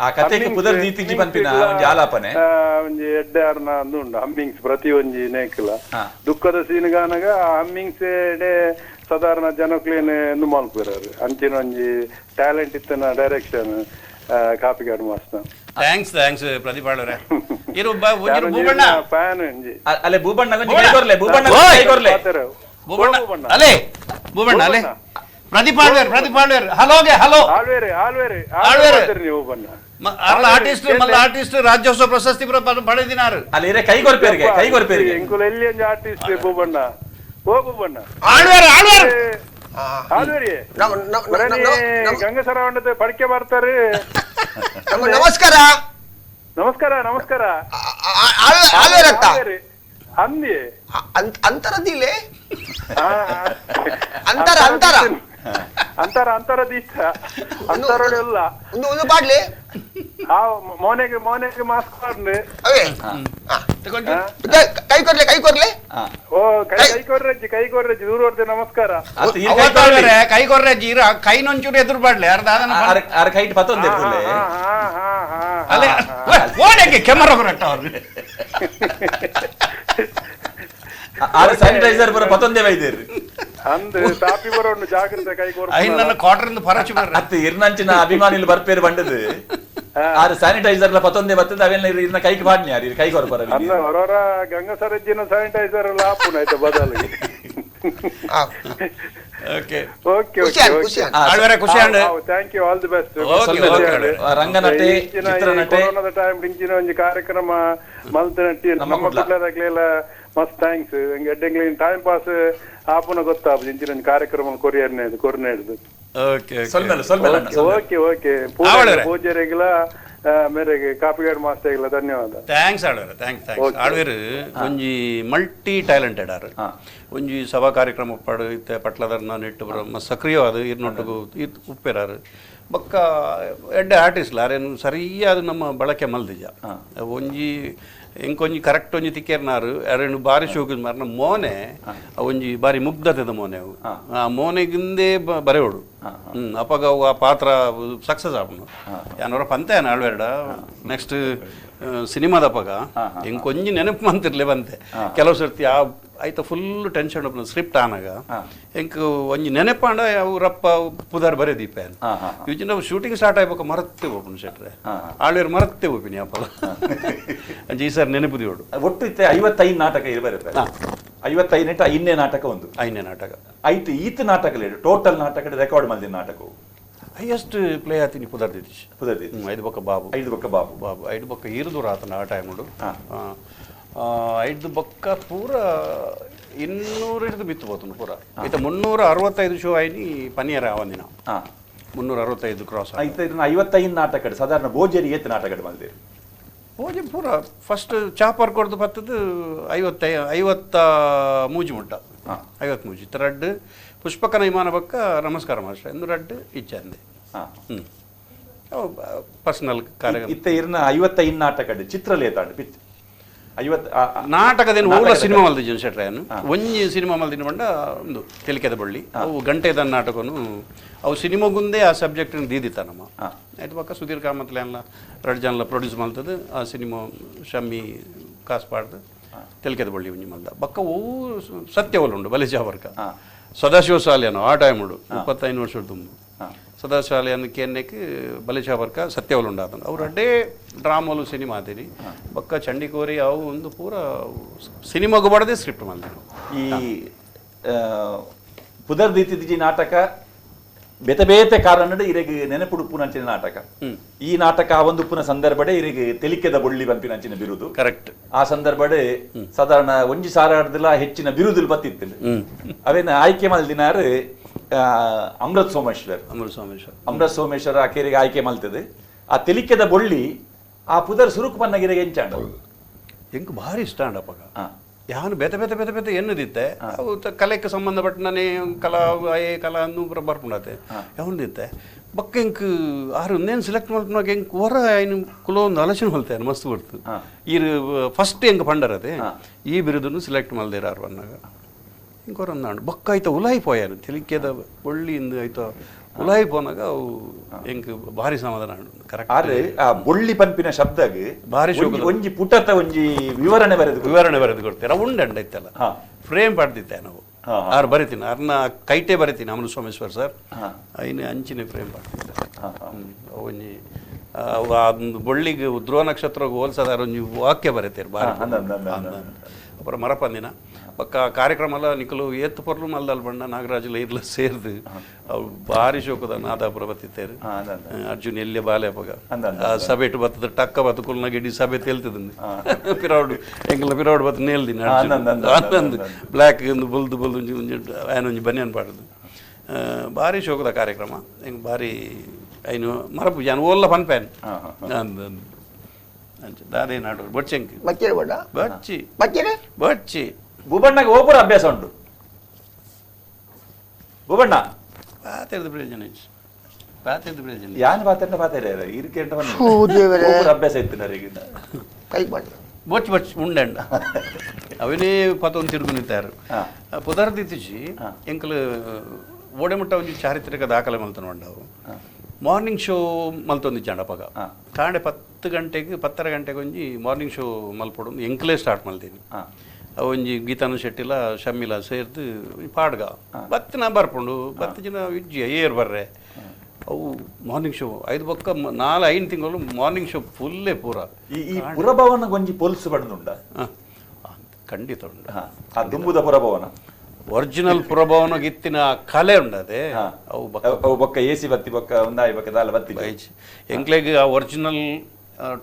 Speaker 1: ಆ ಕಥೆಗೆ ಪುದರ್ ದೀತಿಜಿ ಪನ್ಪಿನ ಒಂಜಿ ಆಲಾಪನೆ
Speaker 6: ಒಂಜಿ ಎಡ್ಡೆ ಆರ್ನ ಅಂದು ಉಂಡು ಹಮ್ಮಿಂಗ್ಸ್ ಪ್ರತಿ ಒಂಜಿ ನೇಕಲ ದುಃಖದ ಸೀನ್ಗಾನಗ ಹಮ್ಮಿಂಗ್ಸ್ ಎಡೆ ಸಾಧಾರಣ ಜನಕ್ಲೇನ್ ಎಂದು ಮಲ್ಪುರಾರು ಅಂಚಿನ ಒಂಜಿ ಟ್ಯಾಲೆಂಟ್ ಇತ್ತನ direction Kapikad master.
Speaker 2: Thanks thanks Pradeep ಆಳ್ವರೆ. ಇರು ಭೂಬಣ್ಣ
Speaker 6: ಫ್ಯಾನ್ ಒಂಜಿ
Speaker 1: ಅಲೆ ಭೂಬಣ್ಣ ಒಂಜಿ ಕೈ ಕೊರ್ಲೆ ಭೂಬಣ್ಣ ಕೈ ಕೊರ್ಲೆ
Speaker 2: ಭೂಬಣ್ಣ ಅಲೆ ಭೂಬಣ್ಣ ಅಲೆ ಪ್ರದೀಪ್ ಆಳ್ವೇರ್ ಪ್ರದೀಪ್ ಆಳ್ವೇರ್ ಹಲೋಗೆ ಹಲೋ
Speaker 6: ಆಳ್ವೇರೆ ಆಳ್ವೇರೆ ಆಳ್ವೇರೆ ಭೂಬಣ್ಣ
Speaker 2: ಅಲ್ಲ ಆರ್ಟಿಸ್ಟ್ ಮಲ್ಲ ಆರ್ಟಿಸ್ಟ್ ರಾಜ್ಯೋತ್ಸವ ಪ್ರಶಸ್ತಿ ಪಡೆದಿನಾರು
Speaker 1: ಅಲ್ಲಿ ಇರೆ ಕೈ ಕೊರ್ಪೇರಿಗೆ ಕೈ ಕೊರ್ಪೇರಿಗೆ
Speaker 6: ಎಂಕುಲ ಎಲ್ಲಿ ಒಂಜಿ ಆರ್ಟಿಸ್ಟ್ ಭೂಬಣ್ಣ ಓ ಭೂಬಣ್ಣ
Speaker 2: ಆಳ್ವೇರೆ ಆಳ್ವೇರೆ
Speaker 6: ಆಳ್ವೇರಿ ಗಂಗಸರವಣ್ಣದ ಪಡಿಕೆ ಬರ್ತಾರೆ.
Speaker 3: ನಮಸ್ಕಾರ
Speaker 6: ನಮಸ್ಕಾರ ನಮಸ್ಕಾರ ಅಂದಿ
Speaker 3: ಅಂತರದಿಲೆ ಅಂತರ ಅಂತರ
Speaker 6: ಅಂತರ ಅಂತರ ದೀಷ್ಟ ಅಂತರಲ್ಲ
Speaker 3: ಒಂದು ಒಂದು ಪಾಡ್ಲಿ
Speaker 6: ಆ ಮೋನೆಗೆ ಮೋನೆಗೆ ಮಾಸ್ಕ್ ಪಾಡ್ಲಿ
Speaker 3: ಅವೇ ಕೈ ಕೊರ್ಲೆ ಕೈ ಕೊರ್ಲೆ
Speaker 6: ಓ ಕೈ ಕೈ ಕೊರ್ರಜ್ಜಿ ಕೈ ಕೊರ್ರಜ್ಜಿ ದೂರ ಹೊರ್ದೆ ನಮಸ್ಕಾರ
Speaker 2: ಕೈ ಕೊರ್ರಜ್ಜಿ ಇರ ಕೈ ನೊಂಚೂರು ಎದುರು ಪಾಡ್ಲೆ ಅರ್ಧ
Speaker 1: ಅರ್ ಕೈಟ್ ಪತ್ತೊಂದು
Speaker 2: ಅಲ್ಲೇ ಓಡಕ್ಕೆ ಕೆಮರಾ ಕರೆಕ್ಟ್ ಅವ್ರು
Speaker 1: ಆರು ಸ್ಯಾನಿಟೈಸರ್ ಬರ ಪತ್ತೊಂದೇ ವೈದ್ಯರು
Speaker 6: ಅಂದ್ ತಾಪಿ ಬರೋಣ ಜಾಗ್ರತೆ ಕೈ ಕೊರ್
Speaker 2: ನನ್ನ ಕ್ವಾರ್ಟರ್ ಇಂದ ಫರಚು ಬರ್ರ
Speaker 1: ಅತ್ತೆ ಇರ್ನಂಚಿನ ಅಭಿಮಾನಿಲು ಬರ್ಪೇರು ಬಂಡದು ಆರು ಸ್ಯಾನಿಟೈಸರ್ ಲ ಪತ್ತೊಂದೇ ಬರ್ತದೆ ಅವೆಲ್ಲ ಇರ್ನ ಕೈಗೆ ಪಾಡ್ನಿ ಯಾರು ಕೈ ಕೊರ ಬರ
Speaker 6: ಅನ್ನ ಹೊರವರ ಗಂಗಸರಜ್ಜಿನ ಸ್ಯಾನಿಟೈಸರ್ ಲಾಪುನ ಆಯ್ತಾ ಬದಲಿಗೆ.
Speaker 2: Okay
Speaker 6: okay okay
Speaker 2: ಆಳ್ವರೆ ಖುಷಿ and
Speaker 6: thank you all the best.
Speaker 1: ರಂಗನಟೆ ಚಿತ್ರನಟೆ
Speaker 6: ಕೊರೋನಾದ ಟೈಮ್ ಇಂಚಿನ ಒಂಜಿ ಕಾರ್ಯಕ್ರಮ ಮಲ್ತನಟ್ಟಿ ನಮ್ಮ ಕುಡ್ಲದಾಗ್ಲೆಲ್ಲ ಮಸ್ತ್ thanks ಎಡ್ಡೆಂಗ್ಲಿನ ಟೈಮ್ ಪಾಸ್ ಆಪುನ ಗೊತ್ತಾಪು ಇಂಚಿನ ಒಂಜಿ ಕಾರ್ಯಕ್ರಮ ಕೊರಿಯರ್ನೇ ಕೊರ್ನೆ ಹಿಡ್ದು.
Speaker 2: ಓಕೆ
Speaker 1: ಸೊಲ್ಮೆಲ್ಲ ಸೊಲ್ಮೆಲ್ಲ
Speaker 6: ಓಕೆ ಓಕೆ ಪೂಜಾರಿಗಳ ಮೇರೆಗೆ ಕಾಪಿಗಾಡ್ ಮಾಸ್ಟರ್ಗಳ ಧನ್ಯವಾದ.
Speaker 2: Thanks ಆಳ್ವೇರೆ thanks thanks ಆಳ್ವೇರು ಒಂಜಿ ಮಲ್ಟಿ ಟ್ಯಾಲೆಂಟೆಡ್ ಆರು ಒಂಜಿ ಸಭಾ ಕಾರ್ಯಕ್ರಮ ಉಪ್ಪಾಡು ಇತ್ತೆ ಪಟ್ಲದರ್ನ ನೆಟ್ಟು ಬರೋ ಸಕ್ರಿಯವಾದ ಇರ್ನೊಟ್ಟಿಗೂ ಇತ್ತು ಉಪ್ಪೇರಾರು ಬೊಕ್ಕ ಎಡ್ಡೆ ಆರ್ಟಿಸ್ಟ್ ಅರೇನು ಸರಿಯಾದ ನಮ್ಮ ಬಳಕೆ ಮಲ್ದಿಜ ಒಂಜಿ ಎಂಕೊಂಜಿ ಕರೆಕ್ಟ್ ಒಂಜಿ ತಿಕ್ಕೇರ್ನಾರು ಅರೇನು ಬಾರಿ ಶೋಕು ಮಾರ್ನ ಮೋನೆ ಒಂಜಿ ಬಾರಿ ಮುಗ್ಧತೆದ ಮೋನೆ ಅವು ಆ ಮೋನೆಗಿಂದೇ ಬರೆಯೋಡು ಅಪಗ ಅವು ಆ ಪಾತ್ರ ಸಕ್ಸಸ್ ಆಪುಂಡು ಯಾನವರ ಪಂತೆ ಆಳ್ವೆರಡ ನೆಕ್ಸ್ಟ್ ಸಿನಿಮಾದ ಅಪಗ ಎಂಕೊಂಜಿ ನೆನಪು ಮಂತಿರ್ಲೆ ಬಂತೆ ಕೆಲವು ಸರ್ತಿ ಆ ಆಯ್ತ full tension script ಆನಾಗ ಎಂಕ್ ಒಂಜಿ ನೆನಪಾಂಡ ಅವು ರಪ್ಪ ಪುದಾರ್ ಬರೇ ದೀಪ ಯೂಜಿ ನಾವು ಶೂಟಿಂಗ್ ಸ್ಟಾರ್ಟ್ ಆಗ್ಬೇಕು ಮರತ್ತೆ ಹೋಗ್ಬಿಡು ಶೆಟ್ರೆ ಆಳ್ವೇರು ಮರತ್ತೆ ಹೋಗ್ಬಿನಿ ಅಪ್ಪಲ ಅಂಚೆ ಈ ಸರ್ ನೆನಪು ದಿಯೋಡು
Speaker 1: ಒಟ್ಟು ಇತ್ತೆ 55 ನಾಟಕ ಇರಬಾರ 55 ನೆಟ್ಟ 5ನೇ ನಾಟಕ ಒಂದು
Speaker 2: 5ನೇ ನಾಟಕ
Speaker 1: ಆಯ್ತು ಈತ ನಾಟಕ ಟೋಟಲ್ ನಾಟಕ ರೆಕಾರ್ಡ್ ಮಾಡಿದ ನಾಟಕವು
Speaker 2: ಹೈಯೆಸ್ಟ್ ಪ್ಲೇ ಆತೀನಿ ಪುದರ್ ದಿತೀಶ್
Speaker 1: ಪುದರ್ ದಿತೀಶ್
Speaker 2: 5 ಬೊಕ್ಕ ಬಾಬು
Speaker 1: 5 ಬೊಕ್ಕ ಬಾಬು
Speaker 2: ಬಾಬು 5 ಬೊಕ್ಕ ಈರುದೂರ ಆತನ ಆ ಟೈಮ್ ಉಂಡು 5 ಬೊಕ್ಕ ಪೂರ 200 ಹಿಡಿದು ಬಿತ್ತು ಹೋತನು ಪೂರ ಈತ 365 ಶೋ ಆಯ್ನಿ ಪನಿಯರ ಒಂದಿನ 365 ಕ್ರಾಸ್
Speaker 1: ಆಯ್ತು. 55 ನಾಟಕ ಸಾಧಾರಣ ಭೋಜರಿ ಏತ್ ನಾಟಕ ಮಾಡಿದೆ
Speaker 2: ಭೋಜ ಪೂರ ಫಸ್ಟ್ ಚಾಪರ್ ಕೊಡ್ದು ಬತ್ತದು 50 ಮುಟ್ಟ 50 ಮೂಜಿ ರಡ್ಡು ಪುಷ್ಪಕನ ವಿಮಾನ ಬಕ್ಕ ನಮಸ್ಕಾರ ಮಾಸ್ಟರ್ ಎಂದು ರಡ್ಡು ಇಚ್ಛೆ ಪರ್ಸನಲ್ ಕಾರ್ಯ
Speaker 1: ಇತ್ತ ಇರ್ನ 55 ನಾಟಕ ಚಿತ್ರಲೇತಾಂಡು ಪಿಚ್ 50
Speaker 2: ನಾಟಕದೇನು ಓಲ ಸಿನಿಮಾ ಮಲ್ದಿಜನ್ ಶೆಟ್ರೆ ಒಂಜಿ ಸಿನಿಮಾ ಮಲ್ದಿನ ಬಂಡ ಒಂದು ತೆಲಿಕೆದ ಬಳ್ಳಿ ಅವು ಗಂಟೆದ ನಾಟಕನು ಅವು ಸಿನಿಮಾಗುಂದೇ ಆ ಸಬ್ಜೆಕ್ಟ್ ದೀದಿತ್ತ ನಮ್ಮ ಆಯ್ತು ಪಕ್ಕ ಸುಧೀರ್ ಕಾಮತ್ಲೆ ಅಲ್ಲ ರಡ್ ಜನಲ ಪ್ರೊಡ್ಯೂಸ್ ಮಲ್ತದ ಆ ಸಿನಿಮಾ ಶಮ್ಮಿ ಕಾಸು ಪಾಡ್ದು ತೆಲಿಕೆದ ಬಳ್ಳಿ ಒಂಜಿ ಮಲ್ದ ಬಕ್ಕ ಓ ಸತ್ಯ ಉಂಡು ಬಲೆ ಜಾವರ್ಕ ಸದಾಶಿವ ಸಾಲಿಯನು ಆ ಟೈಮ್ ಉಂಡು 35 ವರ್ಷ ತುಂಬ ಸದಾಶಿವ ಕೇನ್ನೆಕ್ ಬಲೆ ಜಾವರ್ಕ ಸತ್ಯವಲ್ ಉಂಡಾತನು ಅವ್ರು ಅಡ್ಡೇ ಡ್ರಾಮಲು ಸಿನಿಮಾ ಆತೀನಿ ಬಕ್ಕ ಚಂಡಿಕೋರಿ ಅವು ಒಂದು ಪೂರ ಸಿನಿಮಾಗೂ ಬಡದೆ ಸ್ಕ್ರಿಪ್ಟ್ ಮಲ್ದಿನ.
Speaker 1: ಈ ಪುದರ್ ದೀತಿಜಿ ನಾಟಕ ಬೇತೆ ಬೇತೆ ಕಾರಣ ಇರೆಗ್ ನೆನಪುಡುಪ್ಪುನಂಚಿನ ನಾಟಕ. ಈ ನಾಟಕ ಆ ಒಂದು ಉಪ್ಪುನ ಸಂದರ್ಭಡೆ ಇರೆಗ್ ತೆಲಿಕೆದ ಬೊಳ್ಳಿ ಬಂಪಿನಂಚಿನ ಬಿರುದು
Speaker 2: ಕರೆಕ್ಟ್.
Speaker 1: ಆ ಸಂದರ್ಭಡೆ ಸಾಧಾರಣ ಒಂಜಿ ಸಾರಾಡ್ದಲ ಹೆಚ್ಚಿನ ಬಿರುದುಲು ಬತ್ತಿತ್ತು. ಅವೇನ ಆಯ್ಕೆ ಮಲ್ದಿನಾರು ಅಮೃತ್ ಸೋಮೇಶ್ವರ್. ಅಮೃತ್ ಸೋಮೇಶ್ವರ ಆಕೆರಿಗೆ ಆಯ್ಕೆ ಮಲ್ತದೆ. ಆ ತೆಲಿಕೆದ ಬೊಳ್ಳಿ ಆ ಪುದರ್ ಸುರುಕು ಪನ್ನಗಿರಿಗೆ ಎಂಚಾಂಡ
Speaker 2: ಎಂಕ್ ಭಾರಿ ಇಷ್ಟ ಅಂಡಪ್ಪಗ. ಯಾನು ಬೇತೆ ಬೇತೆ ಬೇತೆ ಬೇತೆ ಎನ್ನದಿತ್ತೆ ಅವು ಕಲೆಕ್ಕೆ ಸಂಬಂಧಪಟ್ಟನೇ ಕಲಾ ಅಯೇ ಕಲಾ ಅನ್ನು ಬರ್ಪುಂಡತೆ ಯಾವೊಂದಿತ್ತೆ ಬಕ್ಕ ಎಂಕ್ ಆರು ನೇನು ಸೆಲೆಕ್ಟ್ ಮಲ್ಪನಾಗ ಎಂಕ್ ಹೊರ ಐನು ಕುಲೊಂದು ಆಲೋಚನೆ ಮಲ್ತೆ ಮಸ್ತ್ ಬರ್ತು. ಈರು ಫಸ್ಟ್ ಎಂಕ್ ಪಂಡರತೆ ಈ ಬಿರುದನ್ನು ಸೆಲೆಕ್ಟ್ ಮಲ್ದೇರ ಆರು ಅನ್ನಾಗ ಇಂಕ ಹೊರ ಅಂದಾಂಡು ಬಕ್ಕ ಆಯ್ತ ಉಲಾಯಿ ಪೋಯಾನು ತೆಲಿಕೆದ ಒಳ್ಳಿ ಇಂದು ಆಯ್ತ ಉಲಾಯಿ ಪೋನಾಗ ಅವು ಎಂಕ್ ಭಾರಿ ಸಮಾಧಾನ ಕರೆಕ್ಟ್.
Speaker 1: ಆದ್ರೆ ಆ ಬೊಳ್ಳಿ ಪಂಪಿನ ಶಬ್ದಗೆ
Speaker 2: ಭಾರಿ
Speaker 1: ಒಂಜಿ ಪುಟತ ಒಂಜಿ ವಿವರಣೆ ಬರೆದು
Speaker 2: ಕೊಡ್ತೀರ ಉಂಡಂಡ ಇತ್ತಲ್ಲ ಫ್ರೇಮ್ ಪಾಡ್ದಿತ್ತೆ ನಾವು ಆರು ಬರಿತೀನಿ ಅರ್ನ ಕೈಟೆ ಬರಿತೀನಿ ಅಮೃತ ಸೋಮೇಶ್ವರ್ ಸರ್ ಐನು ಅಂಚಿನ ಫ್ರೇಮ್ ಪಾಡ್ತಿದ್ದೆ. ಒಂಜಿ ಬೊಳ್ಳಿಗೆ ಧ್ರುವ ನಕ್ಷತ್ರ ಹೋಲ್ಸದಾರ ಒಂಜಿ ವಾಕ್ಯ ಬರೀತೀರಿ ಭಾರಿ ಅப்புறம் ಮರಪಂದಿನ ಪಕ್ಕ ಕಾರ್ಯಕ್ರಮ ಎಲ್ಲ ನಿಕಲು ಏತ್ತು ಪೊರ್ಲು ಮಲ್ದಲ್ ಬಣ್ಣ ನಾಗರಾಜಲ ಇರ್ಲ ಸೇರ್ದು ಅವು ಭಾರಿ ಶೋಕದ ನಾದಾಪುರ ಬತ್ತಿತ್ತೇರು ಅರ್ಜುನ್ ಎಲ್ಲೇ ಬಾಲೆ ಅಪ್ಪಗ ಆ ಸಭೆಟು ಬತ್ತದ ಟಕ್ಕ ಬತ್ತು ಕುಲ್ನಾಗ ಇಡೀ ಸಭೆ ತೇಲ್ತದ ಪಿರೌಡ್ ಎಂಕಲ್ನ ಪಿರೌಡ್ ಬತ್ತು ನೇಲ್ದಿನ ಆನಂದ್ ಬ್ಲ್ಯಾಕ್ ಒಂದು ಬುಲ್ದು ಬುಲ್ದು ಒಂಜಿ ಒಂಜಿ ಆ್ಯನ್ ಒಂಜಿ ಬನಿಯನ್ ಪಾಡುದು ಭಾರಿ ಶೋಕದ ಕಾರ್ಯಕ್ರಮ ಹೆಂಗೆ ಭಾರಿ ಐನು ಮರಪು ಜಾನ್ ಓಲ್ಲ ಫನ್ ಪ್ಯಾನ್ ದಾದೇ ನಾಡು ಬೊಚ್ಚೆಂಕ್ ಬಚ್ಚಿ ಬಚ್ಚಿ
Speaker 1: ಭೂಬಣ್ಣಗೆ ಓಪುರ ಅಭ್ಯಾಸ ಉಂಟು. ಭೂಬಣ್ಣ
Speaker 2: ಪಾತೆರ್ದು ಪ್ರಯೋಜನ ಪಾತೆರ್ದು ಪ್ರಯೋಜನ
Speaker 1: ಯಾನ್ ಪಾತೆರ್ನ ಪಾತೆರ ಇರ್ಕೇಂಟ ಅಭ್ಯಾಸ ಇತ್ತು ನನಗೆ
Speaker 2: ಬೊಚ್ಚು ಬೊಚ್ಚು ಉಂಡಂಡ ಅವನೇ ಪತೊಂದು ತಿರುಗು ನಿಂತಾರು ಪುದರ್ದಿತ್ತಿಜಿ ಎಂಕಲು ಓಡೆಮುಟ್ಟ ಒಂಜಿ ಚಾರಿತ್ರಿಕ ದಾಖಲೆ ಮಲ್ತನ ಉಂಡವು ಮಾರ್ನಿಂಗ್ ಶೋ ಮಲ್ತೊಂದಿಜ್ಜಾಂಡ ಅಪಗ ಕಾಂಡೆ 10 ಗಂಟೆಗೆ 10:30 ಗಂಟೆಗೆ ಒಂಜಿ ಮಾರ್ನಿಂಗ್ ಶೋ ಮಲ್ಪೊಡು ಎಂಕಲೇ ಸ್ಟಾರ್ಟ್ ಮಲ್ತೀನಿ. ಒಂಜಿ ಗೀತಾನು ಶೆಟ್ಟಿಲ ಶಮ್ಮಿಲ ಸೇರ್ದು ಪಾಡ್ಗ ಬತ್ತಿನ ಬರ್ಪುಂಡು ಬತ್ತು ಜನ ವಿಜ್ಜಿ ಏರ್ ಬರ್ರೆ ಅವು ಮಾರ್ನಿಂಗ್ ಶೋ 5 ಬೊಕ್ಕ 4 5 ತಿಂಗಳು ಮಾರ್ನಿಂಗ್ ಶೋ ಫುಲ್ಲೇ ಪೂರ.
Speaker 1: ಈ ಪುರಭವನ ಒಂಜಿ ಪೊಲ್ಸು ಬಡ್ದುಂಡ
Speaker 2: ಖಂಡಿತ ಉಂಡು.
Speaker 1: ಆ ದುಂಬುದ ಪುರಭವನ
Speaker 2: ಒರಿಜಿನಲ್ ಪುರಭವನ ಗಿತ್ತಿನ ಕಲೆ ಉಂಡದೆ ಅವು
Speaker 1: ಬೊಕ್ಕ ಎ ಸಿ ಬತ್ತಿ ಬೊಕ್ಕ ಒಂದಾಯಿ ಬೊಕ್ಕ ದಾಲ ಬತ್ತಿ
Speaker 2: ಬೈಚ್ ಎಂಕ್ಲೆಗ್ ಆ original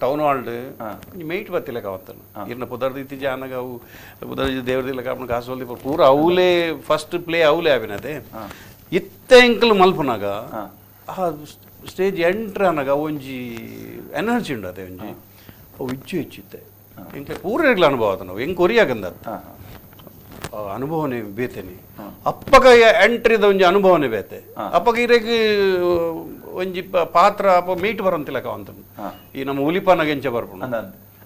Speaker 2: town halt mate ಬತ್ತಿಲ್ಲ ಕಾವತ್ತನು ಇರ್ನ ಪುದರ್ದಿತ್ತಿ ಜಾನಗ ಅವು ಪುದರ್ದಿ ದೇವ್ರದಿಲ್ಲ ಕಾಪಣ ಕಾಸೋಲ್ದಿ ಪೂರ ಅವಲೇ ಫಸ್ಟ್ ಪ್ಲೇ ಅವಲೇ ಆವಿನದೆ ಇತ್ತೆ ಎಂಕಲ್ ಮಲ್ಪನಾಗ ಆ ಸ್ಟೇಜ್ ಎಂಟ್ರ್ ಅನಾಗ ಒಂಜಿ ಎನರ್ಜಿ ಉಂಡದೆ ಒಂಜಿ ಅವು ಇಚ್ಚು ಹೆಚ್ಚಿತ್ತೆ ಎಂಕ್ಲೆ ಪೂರ ಅನುಭವ ಆತ ನಾವು ಹೆಂಗೆ ಕೊರಿಯಾಗಂದ ಅನುಭವನೇ ಬೇತೇನೆ. ಅಪ್ಪಗ ಎಂಟ್ರಿದ ಒಂಜಿ ಅನುಭವನೇ ಬೇತೆ. ಅಪ್ಪಗ ಇರೆಗ್ ಒಂಜಿ ಪಾತ್ರ ಅಪ್ಪ ಮೀಟ್ ಬರಂತಿಲ್ಲಕ ಅಂತ ಈ ನಮ್ಮ ಉಲಿಪಾನಾಗ ಎಂಚ ಬರ್ಪುಂಡು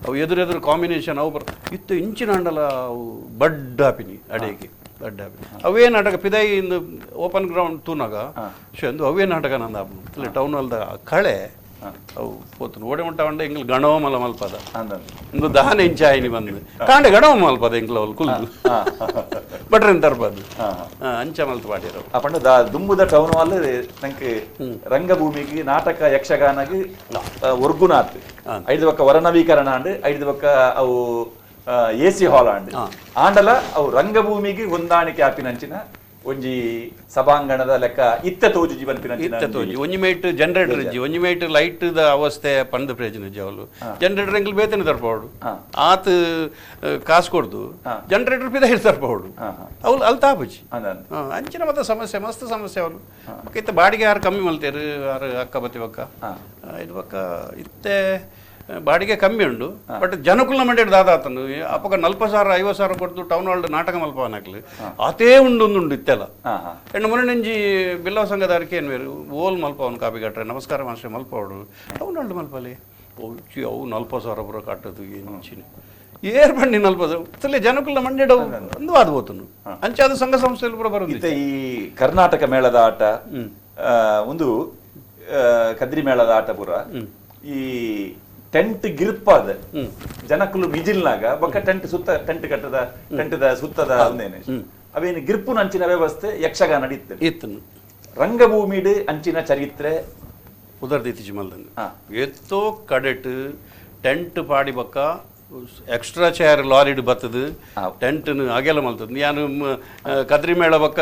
Speaker 2: ಅವು ಎದುರೆದುರು ಕಾಂಬಿನೇಷನ್ ಅವು ಬರ್ ಇತ್ತು ಇಂಚಿನ ಅಂಡಲ ಅವು ಬಡ್ಡ ಹಾಪಿನಿ ಅಡೇಗೆ ಬಡ್ಡ ಹಾಪಿನಿ ಅವೇ ನಾಟಕ ಪಿದಾಯಿ ಇಂದು ಓಪನ್ ಗ್ರೌಂಡ್ ತೂನಾಗ ಶಂದು ಅವೇ ನಾಟಕ ನಂದು ಹಾಪುಂಡು ಟೌನ್ ಹಾಲ್ದ ಕಳೆ ಅವು ಪೋತುನು ಓಡೆ ಮುಟ್ಟ ಉಂಡ ಎಂಗ್ಲು ಗಣವ ಮಲ ಮಲ್ಪದ ಇಂದು ದಾನ ಇಂಚ ಆಯ್ನಿ ಬಂದು ಕಾಂಡೆ ಗಣವ ಮಲ್ಪದ ಎಂಗ್ಲ ಅವಳು ಕುಲ್ದು ಬಟ್ರೆನ್ ತರ್ಪದು ಅಂಚ ಮಲ್ತು ಪಾಡಿರೋ
Speaker 1: ಆ ಪಂಡ ದುಂಬುದ ಟೌನ್ ಹಾಲ್ ನಂಗೆ ರಂಗಭೂಮಿಗೆ ನಾಟಕ ಯಕ್ಷಗಾನಗೆ ಒರ್ಗುನಾಥ್ ಐದು ಪಕ್ಕ ವರನವೀಕರಣ ಅಂಡ್ ಐದು ಪಕ್ಕ ಅವು A C hall and ಆಂಡಲ ಅವು ರಂಗಭೂಮಿಗೆ ಹೊಂದಾಣಿಕೆ ಆಪಿನಂಚಿನ ಒಂಜಿ ಸಭಾಂಗಣದ ಲೆಕ್ಕ ಇತ್ತ ತೋಜು ಜೀವನ್
Speaker 2: ಇತ್ತ ತೋಜಿ ಒಂಜಿ ಮೇಟ್ ಜನರೇಟರ್ ಇಜ್ಜಿ ಒಂಜಿ mate light the ಅವಸ್ಥೆ ಪಂದ್ ಪ್ರಯೋಜನ ಇಜ್ಜಿ ಅವಳು ಜನರೇಟರ್ ಎಂಗ್ಲು ಬೇತನೆ ತರ್ಪವಡು ಆತ ಕಾಸು ಕೊಡ್ದು ಜನರೇಟರ್ ಪಿದ ಹೇಳಿ ತರ್ಪವಡು ಅವಳು ಅಲ್ಲಿ ತಾಪುಜಿ ಅಂಚಿನ ಮತ್ತೆ ಸಮಸ್ಯೆ ಮಸ್ತ್ ಸಮಸ್ಯೆ ಅವಳು ಇತ್ತ ಬಾಡಿಗೆ ಯಾರು ಕಮ್ಮಿ ಮಲ್ತೇರು ಯಾರು ಅಕ್ಕ ಬತ್ತಿ ಬಕ್ಕ ಇದು ಬಕ್ಕ ಇತ್ತೆ ಬಾಡಿಗೆ ಕಮ್ಮಿ ಉಂಡು ಬಟ್ ಜನಕುಲ್ನ ಮಂಡ್ಯ ದಾದಾತನು ಅಪ್ಪಗ 40,000 50,000 ಕೊಡ್ದು ಟೌನ್ ಹಾಲ್ ನಾಟಕ ಮಲ್ಪವನಾಕ್ಲಿ ಆತೇ ಉಂಡು ಉಂಡು ಇತ್ತೆಲ್ಲ ಹೆಣ್ಣು ಮೊನ್ನೆ ಬಿಲ್ಲವ ಸಂಘದಾರಕ್ಕೆ ಏನು ಬೇರು ಓಲ್ ಮಲ್ಪವನು ಕಾಪಿ ಕಟ್ರೆ ನಮಸ್ಕಾರ ಮಾಸ್ಟರ್ ಮಲ್ಪವಡು ಟೌನ್ ಹಾಲ್ ಮಲ್ಪಲಿ ಅವು 40,000 ಬರೋ ಕಟ್ಟದು ಎಂಚಿನ ಏರ್ ಬಣ್ಣಿ 40,000 ಜನಕುಲ್ನ ಮಂಡ್ಯಡ ಒಂದು ವಾದ ಹೋತನು ಅಂಚಾದ ಸಂಘ ಸಂಸ್ಥೆಯಲ್ಲಿ ಪೂರ ಬರೋದು.
Speaker 1: ಈ ಕರ್ನಾಟಕ ಮೇಳದ ಆಟ ಒಂದು ಕದ್ರಿ ಮೇಳದ ಆಟ ಪೂರ ಈ ಟೆಂಟ್ ಗಿರ್ಪಾದ ಜನಕುಲು ಮಿಜಿಲ್ನಾಗ ಬೊಕ್ಕ ಟೆಂಟ್ ಸುತ್ತ ಟೆಂಟ್ ಕಟ್ಟದ ಟೆಂಟದ ಸುತ್ತದ ಒಂದೇನೆ ಅವೇನು ಗಿರ್ಪುನ ಅಂಚಿನ ವ್ಯವಸ್ಥೆ ಯಕ್ಷಗಾನ ನಡೀತದೆ
Speaker 2: ಇತ್ತು.
Speaker 1: ರಂಗಭೂಮಿಡು ಅಂಚಿನ ಚರಿತ್ರೆ
Speaker 2: ಉದರ್ದಿತ್ತಿ ಮಲ್ದಂದು ಎತ್ತೋ ಕಡೆಟ್ ಟೆಂಟ್ ಪಾಡಿ ಬಕ್ಕ ಎಕ್ಸ್ಟ್ರಾ ಚೇರ್ ಲಾರಿಡ್ ಬತ್ತದು ಟೆಂಟ್ ಅಗೆಲ ಮಲ್ತದ ಯಾನು ಕದ್ರಿ ಮೇಳ ಬಕ್ಕ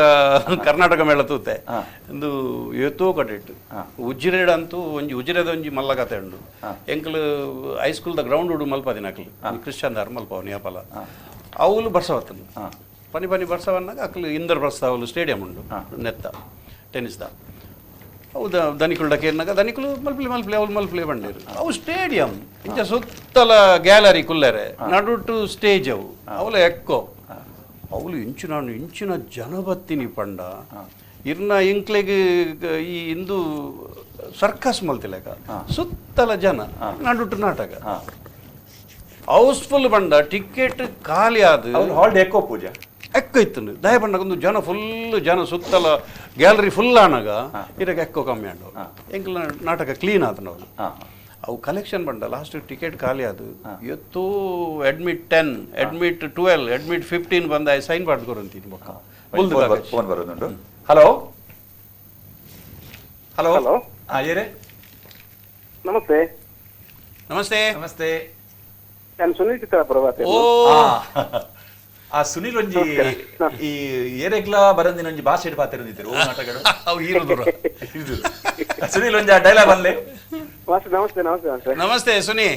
Speaker 2: ಕರ್ನಾಟಕ ಮೇಳ ತೂತೆ ಒಂದು ಏತೋ ಕಡೆಟ್ ಉಜ್ಜಿರೇಡ್ ಅಂತೂ ಒಂಜಿ ಉಜ್ಜಿರೇದ ಒಂಜಿ ಮಲ್ಲ ಕತೆ ಉಂಡು ಎಂಕಲು ಹೈಸ್ಕೂಲ್ದ ಗ್ರೌಂಡ್ ಉಡು ಮಲ್ಪದಿನ ಅಕ್ಲು ಕ್ರಿಶ್ಚಿಯನ್ ದಾರ್ ಮಲ್ಪವನಿ ಅಪಲ ಅವಳು ಬರ್ಸವತ್ತನು ಪನಿ ಪನಿ ಬರ್ಸವನ್ನಾಗ ಅಕ್ಲು ಇಂದರ್ ಬರ್ಸ ಅವಳು ಸ್ಟೇಡಿಯಂ ಉಂಡು ನೆತ್ತ ಟೆನ್ನಿಸ್ದ ಅವು ದನಿಕುಲ್ಡ ಕೇರ್ನಾಗ ದನಿಕುಲು ಮಲ್ಪಲಿ ಮಲ್ಪಲಿ ಅವಳು ಮಲ್ಪಲಿ ಬಂಡೇರು ಅವು ಸ್ಟೇಡಿಯಂ ಇಂಚ ಸುತ್ತಲ ಗ್ಯಾಲರಿ ಕುಲ್ಲರೆ ನಡುಟು ಸ್ಟೇಜ್ ಅವು ಅವಳ ಎಕ್ಕೋ ಅವಳು ಇಂಚಿನ ಇಂಚಿನ ಜನಬತ್ತಿನಿ ಪಂಡ ಇರ್ನ ಇಂಕ್ಲೆಗ್ ಈ ಇಂದು ಸರ್ಕಸ್ ಮಲ್ತಿಲೆಕ ಸುತ್ತಲ ಜನ ನಡುಟು ನಾಟಕ ಹೌಸ್ಫುಲ್ ಬಂಡ ಟಿಕೆಟ್ ಖಾಲಿ ಆದ
Speaker 1: ಹಾಲ್ ಎಕ್ಕೋ ಪೂಜೆ
Speaker 2: ಎಕ್ಕ ಇತ್ತು ದಯ ಬಂಡಾಗ ಒಂದು ಜನ ಫುಲ್ ಜನ ಸುತ್ತಲ ಗ್ಯಾಲರಿ ಫುಲ್ ಆನಾಗ ಇರಾಗ ಎಕ್ಕೋ ಕಮ್ಮಿ ಆಂಡವು ಎಂಕ್ಲ ನಾಟಕ ಕ್ಲೀನ್ ಆತನವು ಅವು ಕಲೆಕ್ಷನ್ ಬಂಡ ಲಾಸ್ಟ್ ಟಿಕೆಟ್ ಖಾಲಿ ಅದು ಎತ್ತೋ admit 10 admit 12 admit 15 ಬಂದ ಸೈನ್ ಮಾಡ್ಕೊರಂತೀನಿ ಬೊಕ್ಕ
Speaker 1: ಫೋನ್ ಬರೋದುಂಟು. Hello hello
Speaker 6: hello
Speaker 1: ಏರೇ
Speaker 6: ನಮಸ್ತೆ
Speaker 2: ನಮಸ್ತೆ
Speaker 1: ನಮಸ್ತೆ
Speaker 6: ನಾನು ಸುನಿಲ್ ಚಿತ್ರಾಪುರ.
Speaker 1: ಆ ಸುನಿಲ್ ಒಂಜಿ ಈ ಏರೆಗ್ಲಾ ಬರಂದಿನ ಒಂಜಿ ಭಾಷೆ ಪಾತ್ರ ಇದ್ದಿರು ನಾಟಕಗಳು ಸುನಿಲ್ ಒಂಜಿ ಆ ಡೈಲಾಗ್ ಅಲ್ಲೇ.
Speaker 6: ನಮಸ್ತೆ ನಮಸ್ತೆ
Speaker 2: ನಮಸ್ತೆ ಸುನಿ.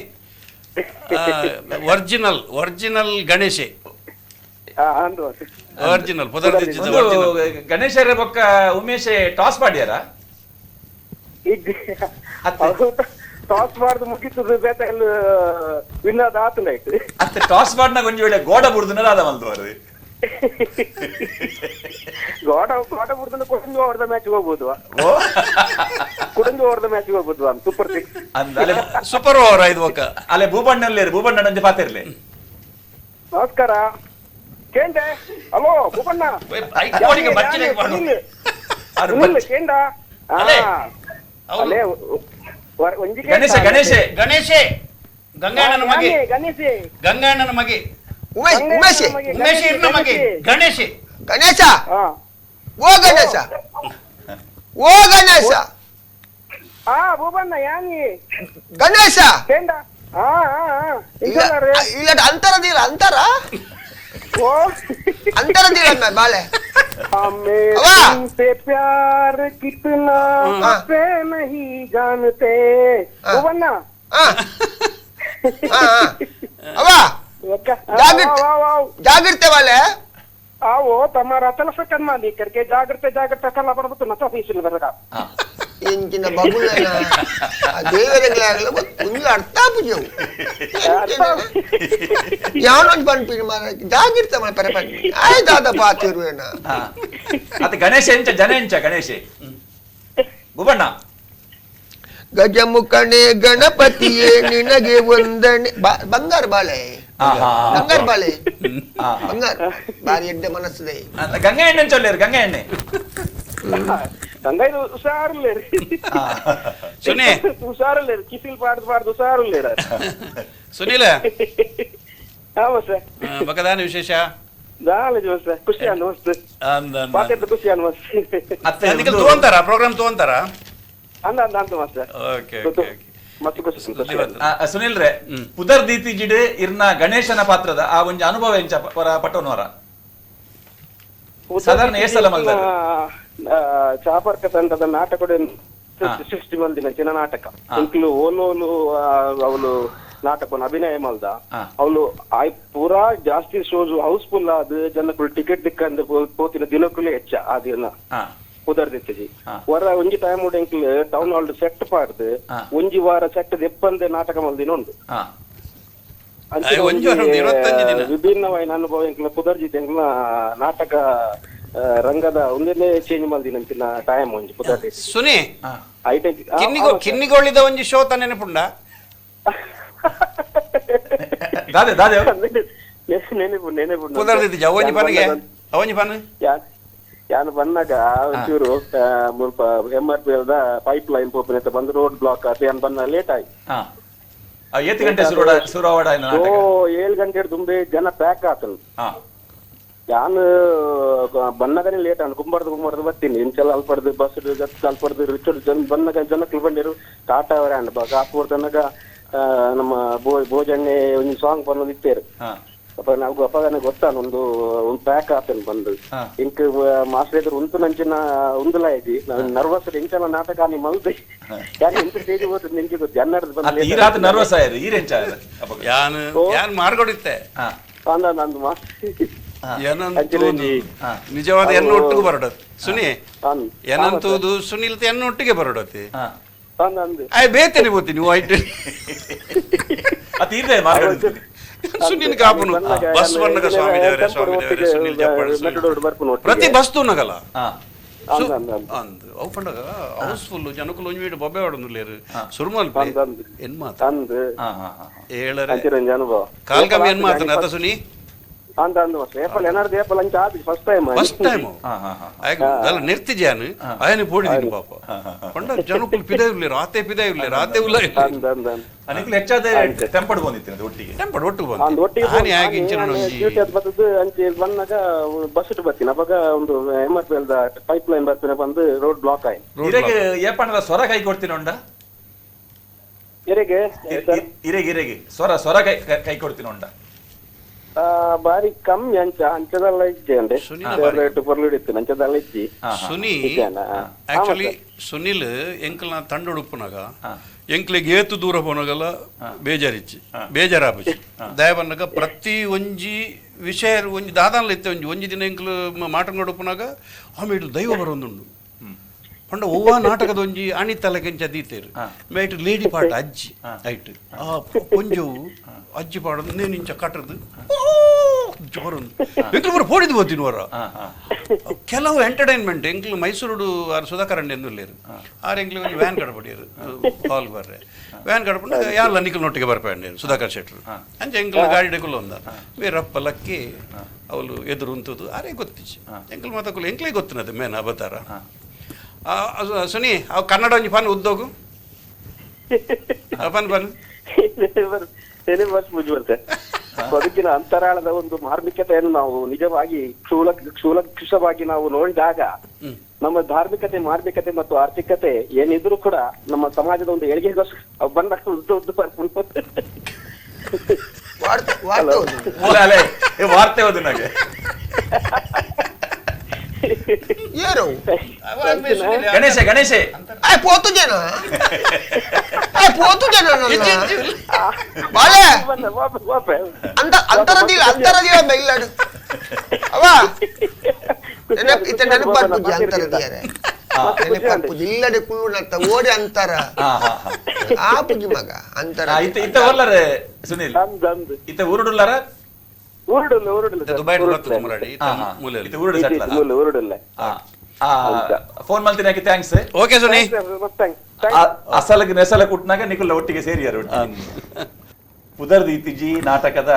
Speaker 2: ಒರಿಜಿನಲ್ ಒರಿಜಿನಲ್ ಗಣೇಶೆ ಒರಿಜಿನಲ್
Speaker 1: ಗಣೇಶರ ಬೊಕ್ಕ ಉಮೇಶ್ ಟಾಸ್ ಮಾಡ್ಯಾರ
Speaker 6: ಟಾಸ್ ಮಾಡ್ದು ಮುಗಿತದ ಬೇತಲ್ ವಿನ್ ಆದ ಆತನ ಆಯ್ತು.
Speaker 1: ಅತ್ತೆ ಟಾಸ್ ಮಾಡ್ನಾಗ ಒಂಜಿ ವೇಳೆ ಗೋಡ ಬುಡ್ದನ ಅದ ಮಲ್ದು ಬರದು
Speaker 6: ಗೋಡ ಗೋಡ ಬುಡ್ದನ ಕುಡಂಜು ಅವರದ ಮ್ಯಾಚ್ ಹೋಗ್ಬೋದು ಕುಡಂಜು ಅವರದ ಮ್ಯಾಚ್ ಹೋಗ್ಬೋದು super 6
Speaker 2: super over ಐದು ಒಕ್ಕ
Speaker 1: ಅಲ್ಲೇ ಭೂಬಣ್ಣಲ್ಲಿ ಭೂಬಣ್ಣ ನಂಜೆ ಪಾತಿರ್ಲಿ.
Speaker 6: ನಮಸ್ಕಾರ ಕೇಂಡೆ ಹಲೋ ಭೂಬಣ್ಣ ಕೇಂಡ ಅಲ್ಲೇ
Speaker 1: ಗಣೇಶ ಗಣೇಶ
Speaker 2: ಗಣೇಶ ಗಂಗಾಣ್ಣನ ಮಗೆ
Speaker 6: ಗಣೇಶ
Speaker 2: ಗಂಗಾಣ್ಣನ ಮಗೆ
Speaker 3: ಉಮೇಶ್ ಉಮೇಶ್
Speaker 2: ಉಮೇಶ್ ಇರ್ನ ಮಗೆ ಗಣೇಶ
Speaker 3: ಗಣೇಶ ಓ ಗಣೇಶ ಓ ಗಣೇಶ
Speaker 6: ಆ ಭೂಬಣ್ಣ ಯಾನಿ
Speaker 3: ಗಣೇಶ
Speaker 6: ಕೇಂಡ ಆ ಆ
Speaker 3: ಇಲ್ಲ ಇಲ್ಲ ಅಂತರದಿಲ್ಲ ಅಂತರ
Speaker 6: ಓ
Speaker 3: ಅಂತರದಿಲ್ಲ ಬಾಳೆ
Speaker 6: हमें तुमसे प्यार कितना से नहीं जानते भुवन्ना
Speaker 3: जागृत वाले
Speaker 6: आओ तुम्हारा तलफ कन्मा नहीं करके जागृत जागृत कला बरबತ್ತು ನತ ಫೀಸಿಲ್ ಬರಕ
Speaker 3: ಎಂಚಿನ ಬಬುಲನ ಆ ದೇವರೆಗ್ಲಾಗಲ ಒಂದು ಅರ್ಥ ಪೂಜೆವು ಯಾವನೊಂದು ಪನ್ಪಿನ ಮಾರ ಜಾಗಿರ್ತ ಮಾರ ಪರ ಪನ್ಪಿ ಆಯ್ತಾದ ಪಾತಿರುವೇನ
Speaker 1: ಅತ್ತ ಗಣೇಶ ಎಂಚ ಜನ ಎಂಚ ಗಣೇಶ ಭುವಣ್ಣ
Speaker 3: ಗಜಮುಖನೇ ಗಣಪತಿಯೇ ನಿನಗೆ ವಂದನೆ. ಬಂಗಾರ ಬಾಳೆ, ಬಂಗಾರ ಬಾಳೆ, ಬಂಗಾರ ಬಾರಿ ಎಡ್ಡೆ ಮನಸ್ಸುದೆ.
Speaker 1: ಗಂಗಾ ಎಣ್ಣೆ ಚೊಲ್ಲೇರು, ಗಂಗಾ ಎಣ್ಣೆ
Speaker 6: ಗಂಗಾ ಇದು ಹುಷಾರಿಲ್ಲೇರಿ
Speaker 2: ಸುನಿ,
Speaker 6: ಹುಷಾರಿಲ್ಲೇರಿ ಕಿಸಿಲ್ ಪಾಡ್ದು ಪಾಡ್ದು ಹುಷಾರಿಲ್ಲೇರ
Speaker 2: ಸುನೀಲ.
Speaker 6: ಸರ್
Speaker 2: ಬಕದಾನ ವಿಶೇಷ
Speaker 6: ಖುಷಿ ಅನ್ವಸ್ತು, ಖುಷಿ ಅನ್ವಸ್ತು.
Speaker 2: ತಗೊಂತಾರ ಪ್ರೋಗ್ರಾಮ್ ತಗೊಂತಾರ?
Speaker 1: ಸುನಿಲ್ ರೇ, ಪುದರ್ ದೀತಿಜಿಡ್ ಇರ್ನ ಗಣೇಶನ ಪಾತ್ರದ ಆ ಒಂಜಿ ಅನುಭವ ಎಂಚ ಪಟ್ಟೋನವರ ಸಾಧಾರಣ ಏಸಲ ಮಲ್ದಾರ
Speaker 6: ಚಾಪರ್ಕ ತಂಡದ ನಾಟಕ ಸೃಷ್ಟಿ ಮಲ್ದಿನ ಚಿನ್ನ ನಾಟಕ ಇಂಕ್ಲು ಓಲೋಲು ಅವಳು ನಾಟಕವನ್ನು ಅಭಿನಯ ಮಲ್ದ ಅವಳು ಆಯ್ ಪೂರಾ ಜಾಸ್ತಿ shows house full ಆದ ಜನಕ್ಕಳು ಟಿಕೆಟ್ ದಿಕ್ಕಂದ ಪೋತಿನ ದಿನಕ್ಕೂ ಹೆಚ್ಚ ಆ ದಿನ ಪುದರ್ದಿತ್ತಿ ವರ ಒಂಜಿ ಟೈಮ್ ಎಂಕ್ಲು town hall set ಪಾಡ್ದು ಒಂಜಿ ವಾರ ಸೆಟ್ ದೆಪ್ಪಂದೆ ನಾಟಕ ಮಲ್ದಿನ ಉಂಡು. ವಿಭಿನ್ನವಾದ ಅನುಭವ ಎಂಕ್ಲ ಪುದರ್ಜಿತ್ ಎಂಕ್ಲ ನಾಟಕ ರಂಗದ ಒಂದೇ ಚೇಂಜ್ ಮಲ್ದಿನ ಟೈಮ್ ಒಂಜಿ ಪುದರ್ದಿತ್ತಿ.
Speaker 2: ಸುನಿ, ಕಿನ್ನಿಗೋಳಿದ ಒಂಜಿ ಶೋ ತ ನೆನಪುಂಡ?
Speaker 1: ದಾದೆ ದಾದೆ
Speaker 6: ನೆನಪು ನೆನಪು.
Speaker 2: ಪುದರ್ದಿತ್ತಿ ಅವೊಂಜಿ ಪನ್ಗೆ, ಅವೊಂಜಿ ಪನ್
Speaker 6: ಯಾನು ಬಂದಾಗ ಒಂಚೂರು ಮುಲ್ಪ M R P L pipe line ಪೋಪಿನ ಬಂದು ರೋಡ್ ಬ್ಲಾಕ್ ಆತು, ಯಾನ್ ಬಂದ ಲೇಟ್ ಆಯ್ತು.
Speaker 1: ಏತ್ ಗಂಟೆ ಸುರುವಾಡ?
Speaker 6: 7 ಗಂಟೆ ತುಂಬಿ ಜನ ಪ್ಯಾಕ್ ಆತನು. ಯಾನು ಬನ್ನಗನೇ ಲೇಟ್ ಆನು, ಕುಂಬಾರ್ದು ಕುಂಬಾರ್ದು ಬರ್ತೀನಿ ಇಂಚೆಲ್ಲ ಅಲ್ಪಡ್ದು ಬಸ್ ಅಲ್ಪಡ್ದು ರಿಚರ್ಡ್ ಜನ ಬನ್ನಗ ಜನಕ್ಕೆ ಬಂದಿರು ಟಾಟಾ ಅವರೇ ಅಂಡ್ ಕಾಪೂರ್ ತನಕ ನಮ್ಮ ಭೋಜಣ್ಣೆ ಒಂದು ಸಾಂಗ್ ಬಂದು ಇತ್ತೇರು. ಅಪ್ಪ ನಾವು ಅಪ್ಪ ನನಗೆ ಗೊತ್ತಾನ ಒಂದು ಒಂದು ಪ್ಯಾಕ್ ಆತನು ಬಂದು ಇಂಕ್ ಮಾಸ್ಟರ್ ಎದುರು ಉಂತು ನಂಚಿನ ಉಂದುಲ ಐತಿ ನರ್ವಸ್ ಎಂಚನ ನಾಟಕ ನೀ ಮಲ್ದು ಯಾರು ಎಂತ ಸ್ಟೇಜ್ ಹೋದ್ರೆ ನಿಂಗೆ ಗೊತ್ತು ಹನ್ನೆರಡು
Speaker 1: ಬಂದು ನರ್ವಸ್ ಆಯ್ತು. ಈರೆಂಚ
Speaker 2: ಯಾನು ಯಾನ್ ಮಾರ್ಗೊಡಿತ್ತೆ
Speaker 6: ನಂದು ಮಾಸ್ಟರ್
Speaker 2: ನಿಜವಾದ ಎನ್ನು ಒಟ್ಟಿಗೆ ಬರಡತ್ ಸುನಿ, ಏನಂತೂದು ಸುನಿಲ್ ಎನ್ನು ಒಟ್ಟಿಗೆ ಬರಡತಿ ಬೇತೇನೆ ಬೋತೀನಿ ವೈಟ್ ಸುನಿಲ್ ಕಾಪುನು ಬಸ್ ಬನ್ನಗ ಸ್ವಾಮಿ ದೇವರೇ ಸ್ವಾಮಿ ದೇವರೇ ಸುನಿಲ್ ಜಪ್ಪಾಡ ಪ್ರತಿ ಬಸ್ ತೂನಗಲ ಅಂದ್ ಅವು ಪಂಡಗ ಹೌಸ್ಫುಲ್ ಜನಕುಲು ಒಂಜಿ ಮೀಟು ಬೊಬ್ಬೆ ಹೊಡೊಂದುಲ್ಲೇರು ಸುರುಮಲ್ ಎನ್ ಮಾತ ಏಳರೆ ಕಾಲ್ ಕಮ್ಮಿ ಎನ್ ಮಾತನ ಅತ ಸುನಿ. ಫಸ್ಟ್ ಟೈಮ್ ಅಲ್ಲ ನಿರ್ತಿಜಾನು ಆಯನ ಪೋಡಿದೀನಿ ಪಾಪ ಪಂಡ ಜನಕುಲು ಪಿದ ಇರ್ಲಿರು ಆತೆ ಪಿದ ಇರ್ಲಿರು ಆತೆ ಉಲ್ಲ
Speaker 1: ಹೆಚ್ಚಾದ ಟೆಂಪಡ್ ಬಂದಿತ್ತು ಒಟ್ಟಿಗೆ
Speaker 2: ಟೆಂಪಡ್ ಒಟ್ಟು ಬಂದು ಆನೆ ಆಗಿ ಇಂಚಿನ
Speaker 6: ಅಂಚೆ ಬಂದಾಗ ಬಸ್ ಬರ್ತೀನಿ ಅವಾಗ ಒಂದು M R P L pipe line ಬರ್ತೀನಿ ಬಂದು ರೋಡ್ ಬ್ಲಾಕ್ ಆಯ್ತು.
Speaker 1: ಇರೆಗೆ ಏಪಣ್ಣದ ಸ್ವರ ಕೈ ಕೊಡ್ತೀನಿ ಉಂಡ?
Speaker 6: ಇರೆಗೆ
Speaker 1: ಇರೆಗೆ ಇರೆಗೆ ಸ್ವರ ಸ್ವರ ಕೈ ಕೈ ಕೊಡ್ತೀನಿ ಉಂಡ?
Speaker 6: ಬಾರಿ ಕಮ್ಮಿ ಅಂಚ ಅಂಚದಲ್ಲ ಇಜ್ಜೆ ಅಂದ್ರೆ ಪೊರ್ಲು ಅಂಚದಲ್ಲ ಇಜ್ಜಿ.
Speaker 2: ಸುನಿ ಆಕ್ಚುಲಿ ಸುನಿಲ್ ಎಂಕಲ್ನ ತಂಡ ಉಡುಪುನಾಗ ಎಂಕ್ಲಿಗೆ ಏತು ದೂರ ಪೋನಾಗಲ್ಲ ಬೇಜಾರಿಚ್ಚಿ ಬೇಜಾರಾಪುಜಿ ದಯ ಬಂದಾಗ ಪ್ರತಿ ಒಂಜಿ ವಿಷಯ ಒಂಜಿ ದಾದಾನ್ಲ ಇತ್ತೆ ಒಂಜಿ ಒಂಜಿ ದಿನ ಎಂಕ್ಲು ಮಾಟಂಗಡ ಉಪ್ಪುನಾಗ ಆಮೇಲೆ ದೈವ ಬರೋದುಂಡು ಪಂಡ ಒವ್ವ ನಾಟಕದ ಒಂಜಿ ಅಣಿ ತಲೆ ಕೆಂಚ ದೀತೇರು ಮೇಟ್ ಲೇಡಿ ಪಾಟ ಅಜ್ಜಿ ಐಟ್ ಆ ಒಂಜವು ಅಜ್ಜಿ ಪಾಡೋದು ನೇನು ಇಂಚ ಕಟ್ಟದು ಜೋರೊಂದು ಎಂಕ್ಲು ಪೂರ ಪೋಡಿದ್ ಹೋಗ್ತೀನಿ ವರ. ಕೆಲವು ಎಂಟರ್ಟೈನ್ಮೆಂಟ್ ಎಂಕ್ಲು ಮೈಸೂರುಡು ಆರು ಸುಧಾಕರ್ ಅಣ್ಣ ಎಂದು ಆರು ಎಂಕ್ಲು ಒಂಜಿ ವ್ಯಾನ್ ಕಡಪಡಿಯರು ಹಾಲ್ ಬರ್ರೆ ವ್ಯಾನ್ ಕಡಪಂಡ ಯಾರ್ಲ ನಿಕ್ಕಲ್ ನೊಟ್ಟಿಗೆ ಬರ್ಪೆ ಸುಧಾಕರ್ ಶೆಟ್ರು ಅಂಚೆ ಎಂಕ್ಲು ಗಾಡಿ ಡೆಕುಲು ಒಂದ ವೀರಪ್ಪ ಲಕ್ಕಿ ಅವಳು ಎದುರು ಉಂತದ್ದು ಆರೇ ಗೊತ್ತಿಚ್ಚಿ ಎಂಕ್ಲು ಮಾತಕ್ಕಲು ಎಂಕ್ಲೇ ಗೊತ್ತಿನದು ಮೇನ್ ಅವತಾರ. ಸುನಿ ಅವು ಕನ್ನಡ ಒಂಜಿ ಫನ್ ಉದ್ದೋಗು fun fun
Speaker 6: ಬದುಕಿನ ಅಂತರಾಳದ ಒಂದು ಮಾರ್ಮಿಕತೆಯನ್ನು ನಾವು ನಿಜವಾಗಿ ಕ್ಷೂಲಕ್ಷವಾಗಿ ನಾವು ನೋಡಿದಾಗ ನಮ್ಮ ಧಾರ್ಮಿಕತೆ, ಮಾರ್ಮಿಕತೆ ಮತ್ತು ಆರ್ಥಿಕತೆ ಏನಿದ್ರು ಕೂಡ ನಮ್ಮ ಸಮಾಜದ ಒಂದು ಏಳಿಗೆಗೋಸ್ಕರ ಬಂದ ಉದ್ದ ಉದ್ದ
Speaker 1: ವಾರ್ತೆ ಓದು ನನಗೆ. ಗಣೇಶ ಗಣೇಶ
Speaker 3: ಪೋತು ಜನ ಪೋತು ಜನ ಬಾಳೆ ಅಂತ ಅಂತರದಿಲ್ಲ ಅಂತರದಿಲ್ಲ ಬೈಲಾಡು ಅವ ಇತ್ತ ನೆನಪಾರ್ಪುಜಿ ಅಂತರದಿಯಾರೆ ನೆನಪಾರ್ಪುಜಿ ಇಲ್ಲಡೆ ಕುಳ್ಳು ನತ್ತ ಓಡಿ ಅಂತಾರ ಆ ಪುಜಿ ಮಗ ಅಂತರ
Speaker 1: ಇತ್ತ ಒಲ್ಲರೆ ಸುನಿಲ್ ಇತ್ತ ಊರುಡುಲ್ಲಾರ
Speaker 6: ಊರುಡುಲ್ಲ ಊರುಡುಲ್ಲ
Speaker 2: ದುಬೈ ಬರ್ತದೆ ಮುರಾಡಿ
Speaker 1: ಮೂಲೆ ಊರುಡು
Speaker 6: ಊರುಡುಲ್ಲ.
Speaker 1: Phone ಮಲ್ತಿನ ಯಾಕೆ thanks.
Speaker 2: Okay Suni.
Speaker 1: ಅಸಲಗ್ ನೆಸಲ ಕುಟ್ನಾಗ ನಿಕುಲ್ಲ ಒಟ್ಟಿಗೆ ಸೇರಿಯಾರು. ಪುದರ್ದ ಇತ್ತೀಜಿ ನಾಟಕದ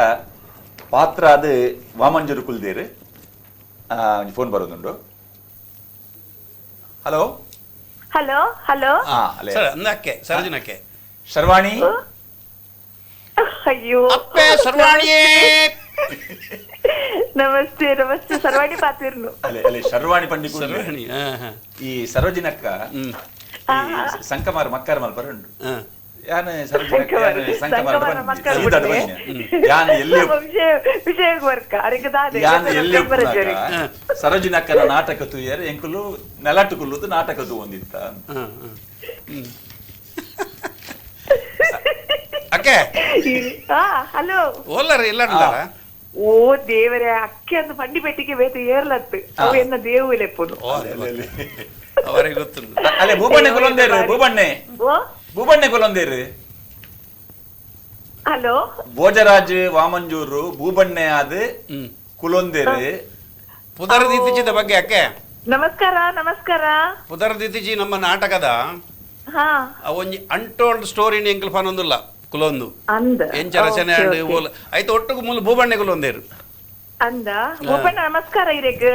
Speaker 1: ಪಾತ್ರ ಅದು ವಾಮಂಜೂರು ಕುಲ್ದೇರು. ಫೋನ್ ಬರೋದುಂಡು. Hello
Speaker 7: hello hello
Speaker 2: ಅಂದಕ್ಕೆ ಸರೋಜಿನಕ್ಕೆ
Speaker 1: ಶರ್ವಾಣಿ.
Speaker 7: ಅಯ್ಯೋ
Speaker 2: ಅಪ್ಪೆ ಸರ್ವಾಣಿಯೇ.
Speaker 7: ನಮಸ್ತೆ ನಮಸ್ತೆ ಸರ್ವಾಣಿ ಪಾತಿರ್ನು.
Speaker 1: ಅಲೆ ಅಲೆ ಶರ್ವಾಣಿ ಪಂಡಿತ
Speaker 2: ಸರ್ವಾಣಿ.
Speaker 1: ಈ ಸರೋಜಿನಕ್ಕ ಸಂಕಮಾರ ಮಕ್ಕಾರ ಮಲ್ಪರ ಉಂಟು. ಯಾನ್ ಸರೋಜಿನಕ್ಕ ಸಂಕಮಾರ ಯಾನ್ ಎಲ್ಲಿ ಯಾನ್ ಎಲ್ಲಿ ಸರೋಜಿನಕ್ಕನ ನಾಟಕ ತೂಯರ್ ಎಂಕುಲು ನೆಲಟು ಕುಲ್ಲುದು ನಾಟಕ ತೂವೊಂದಿತ್ತ.
Speaker 2: ಅಕ್ಕೆ
Speaker 7: ಹಲೋ
Speaker 2: ಓಲ್ಲರ ಇಲ್ಲ.
Speaker 7: ಓ ದೇವರೇ ಅಕ್ಕಿ ಅಂದು ಪಂಡಿ ಪೆಟ್ಟಿಗೆ ಬೇತು ಏರ್ಲತ್ತು ಅವು ಎನ್ನ ದೇವು ಲೆಪ್ಪುನು
Speaker 2: ಅವರಿಗೆ ಗೊತ್ತು.
Speaker 1: ಅಲ್ಲೇ ಭೂಬಣ್ಣೆ ಕುಲೊಂದೇರು. ಭೂಬಣ್ಣೆ ಭೂಬಣ್ಣೆ ಕುಲೊಂದೇರು.
Speaker 7: ಹಲೋ
Speaker 1: ಭೋಜರಾಜ್ ವಾಮಂಜೂರು ಭೂಬಣ್ಣೆ ಆದ ಕುಲೊಂದೇರು.
Speaker 2: ಪುದರದಿತ್ತೀಚಿದ ಬಗ್ಗೆ ಅಕ್ಕೆ
Speaker 7: ನಮಸ್ಕಾರ ನಮಸ್ಕಾರ.
Speaker 2: ಪುದರದಿತ್ತೀಚಿ ನಮ್ಮ ನಾಟಕದ ಒಂಜಿ ಅನ್ಟೋಲ್ಡ್ ಸ್ಟೋರಿ ಎಂಕಲ್ ಫಾನೊಂದುಲ್ಲ ಕುಲೊಂದು ಎಂಚ ರಚನೆ ಆಯ್ತು ಒಟ್ಟುಗು ಮೂಲ ಭೂಬಣ್ಣೆ ಕುಲೊಂದೇರು
Speaker 7: ಅಂದ. ಭೂಬಣ್ಣ ನಮಸ್ಕಾರ. ಇರೇಕ್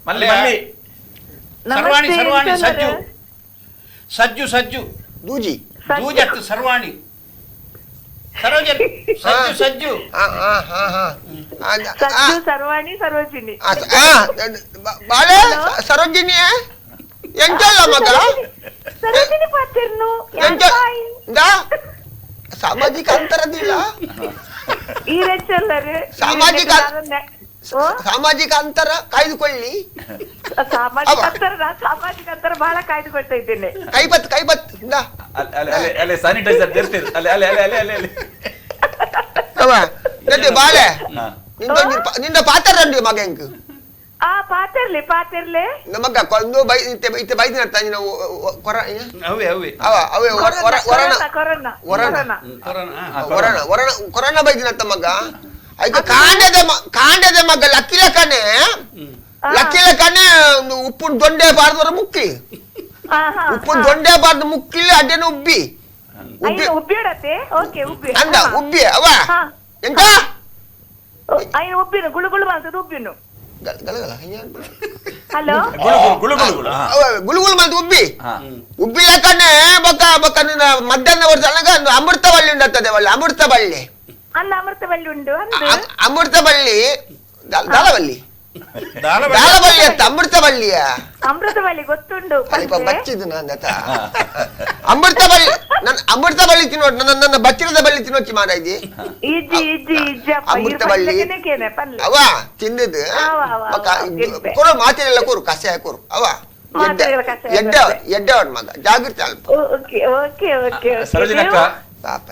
Speaker 1: ಮಲ್ಲಿ ಮಲ್ಲಿ
Speaker 2: ಸರ್ವಾಣಿ ಸರ್ವಾಣಿ ಸಜ್ಜು ಸಜ್ಜು ಸಜ್ಜು
Speaker 3: ದೂಜಿ
Speaker 2: ದೂಜತ್ತು ಸರ್ವಾಣಿ ಸರೋಜನ್ ಸಜ್ಜು ಸಜ್ಜು
Speaker 7: ಸಜ್ಜು ಸರ್ವಾಣಿ ಸರೋಜಿನಿ
Speaker 3: ಬಾಳೆ ಸರೋಜಿನಿ ಎಂಚಲ್ಲ ಮಗ
Speaker 7: ಸರೋಜಿನಿ ಪಾತಿರ್ನು
Speaker 3: ಸಾಮಾಜಿಕ ಅಂತರದಿಲ್ಲ.
Speaker 7: ಸಾಮಾಜಿಕ
Speaker 3: ಸಾಮಾಜಿಕ ಅಂತರ ಕಾಯ್ದುಕೊಳ್ಳಿ.
Speaker 7: ಸಾಮಾಜಿಕ ಅಂತರ ಸಾಮಾಜಿಕ ಅಂತರ ಬಹಳ ಕಾಯ್ದುಕೊಳ್ತಾ ಇದ್ದೇನೆ.
Speaker 3: ಕೈಬತ್ ಕೈಬತ್
Speaker 1: ಅಲ್ಲೇ ಸ್ಯಾನಿಟೈಸರ್
Speaker 3: ಬಾಳೆ ನಿಂದ ಪಾತ್ರ ಮಗ ಎಂಕ್
Speaker 7: ಆ ಪಾತಿರ್ಲಿ ಪಾತಿರ್ಲಿ
Speaker 3: ನಮಗ ಒಂದು ಬೈ ಇತ್ತೆ ಬೈದಿನ ಕೊರ
Speaker 2: ಅವೇ ಅವೇ
Speaker 3: ಅವ ಅವೇ ವರಣ
Speaker 7: ಕೊರೋನಾ
Speaker 3: ವರಣ ವರಣ ವರಣ ಕೊರೋನಾ ಬೈದಿನತ್ತ ಮಗ. ಐಕ ಕಾಂಡದ ಕಾಂಡದ ಮಗ ಲಕ್ಕಿಲಕನೆ ಲಕ್ಕಿಲಕನೆ ಉಪ್ಪು ದೊಂಡೆ ಬಾರ್ದವರ ಮುಕ್ಕಿ ಉಪ್ಪು ದೊಂಡೆ ಬಾರ್ದು ಮುಕ್ಕಿಲ್ಲ ಅಡ್ಡೆನ ಉಬ್ಬಿ
Speaker 7: ಉಬ್ಬಿ ಉಬ್ಬಿಡತ್ತೆ. ಓಕೆ ಉಬ್ಬಿ
Speaker 3: ಅಂದ ಉಬ್ಬಿ ಅವ ಎಂತ
Speaker 7: ಅಯ್ಯ ಉಬ್ಬಿನು ಗುಳು ಗುಳು ಮಾಡ್ತದೆ ಉಬ್ಬಿನು ಹಲೋ
Speaker 1: ಗುಳು
Speaker 3: ಗುಳು ಮಾಡ್ತು ಉಬ್ಬಿ ಉಬ್ಬಿಲಕನೆ ಬೊಕ್ಕ ಬೊಕ್ಕ ನಿನ್ನ ಮಧ್ಯಾಹ್ನ ವರ್ಷ ಅಮೃತವಳ್ಳಿ ಉಂಡತ್ತದೆ ಒಳ್ಳೆ ಅಮೃತಬಳ್ಳಿ
Speaker 7: ಅಲ್ಲ ಅಮೃತಬಳ್ಳಿ ಉಂಟು.
Speaker 3: ಅಮೃತಬಳ್ಳಿ ದಾಲಬಳ್ಳಿ ದಾಲಬಳ್ಳಿ ಅಂತ ಅಮೃತಬಳ್ಳಿಯ
Speaker 7: ಅಮೃತಬಳ್ಳಿ ಗೊತ್ತುಂಟು.
Speaker 3: ಅಲ್ಪ ಬಚ್ಚಿದ್ದು ನಾನು ಅಮೃತಬಳ್ಳಿ ನನ್ನ ಅಮೃತಬಳ್ಳಿ ತಿನ್ನೋ ನನ್ನ ನನ್ನ ಬಚ್ಚಿರದ ಬಳ್ಳಿ ತಿನ್ನೋಚಿ ಮಾರಾಯ್ದಿ ಅಮೃತಬಳ್ಳಿ ಅವ ತಿಂದಿದ್ದು ಕೊರು ಮಾತಿನೆಲ್ಲ ಕೊರು ಕಷಾಯ ಕೊರು ಅವ ಎಡ್ಡ ಎಡ್ಡ ಮಗ ಜಾಗೃತಿ ಅಲ್ಪ.
Speaker 1: ಸರೋಜಿನಕ್ಕ
Speaker 3: ಪಾಪ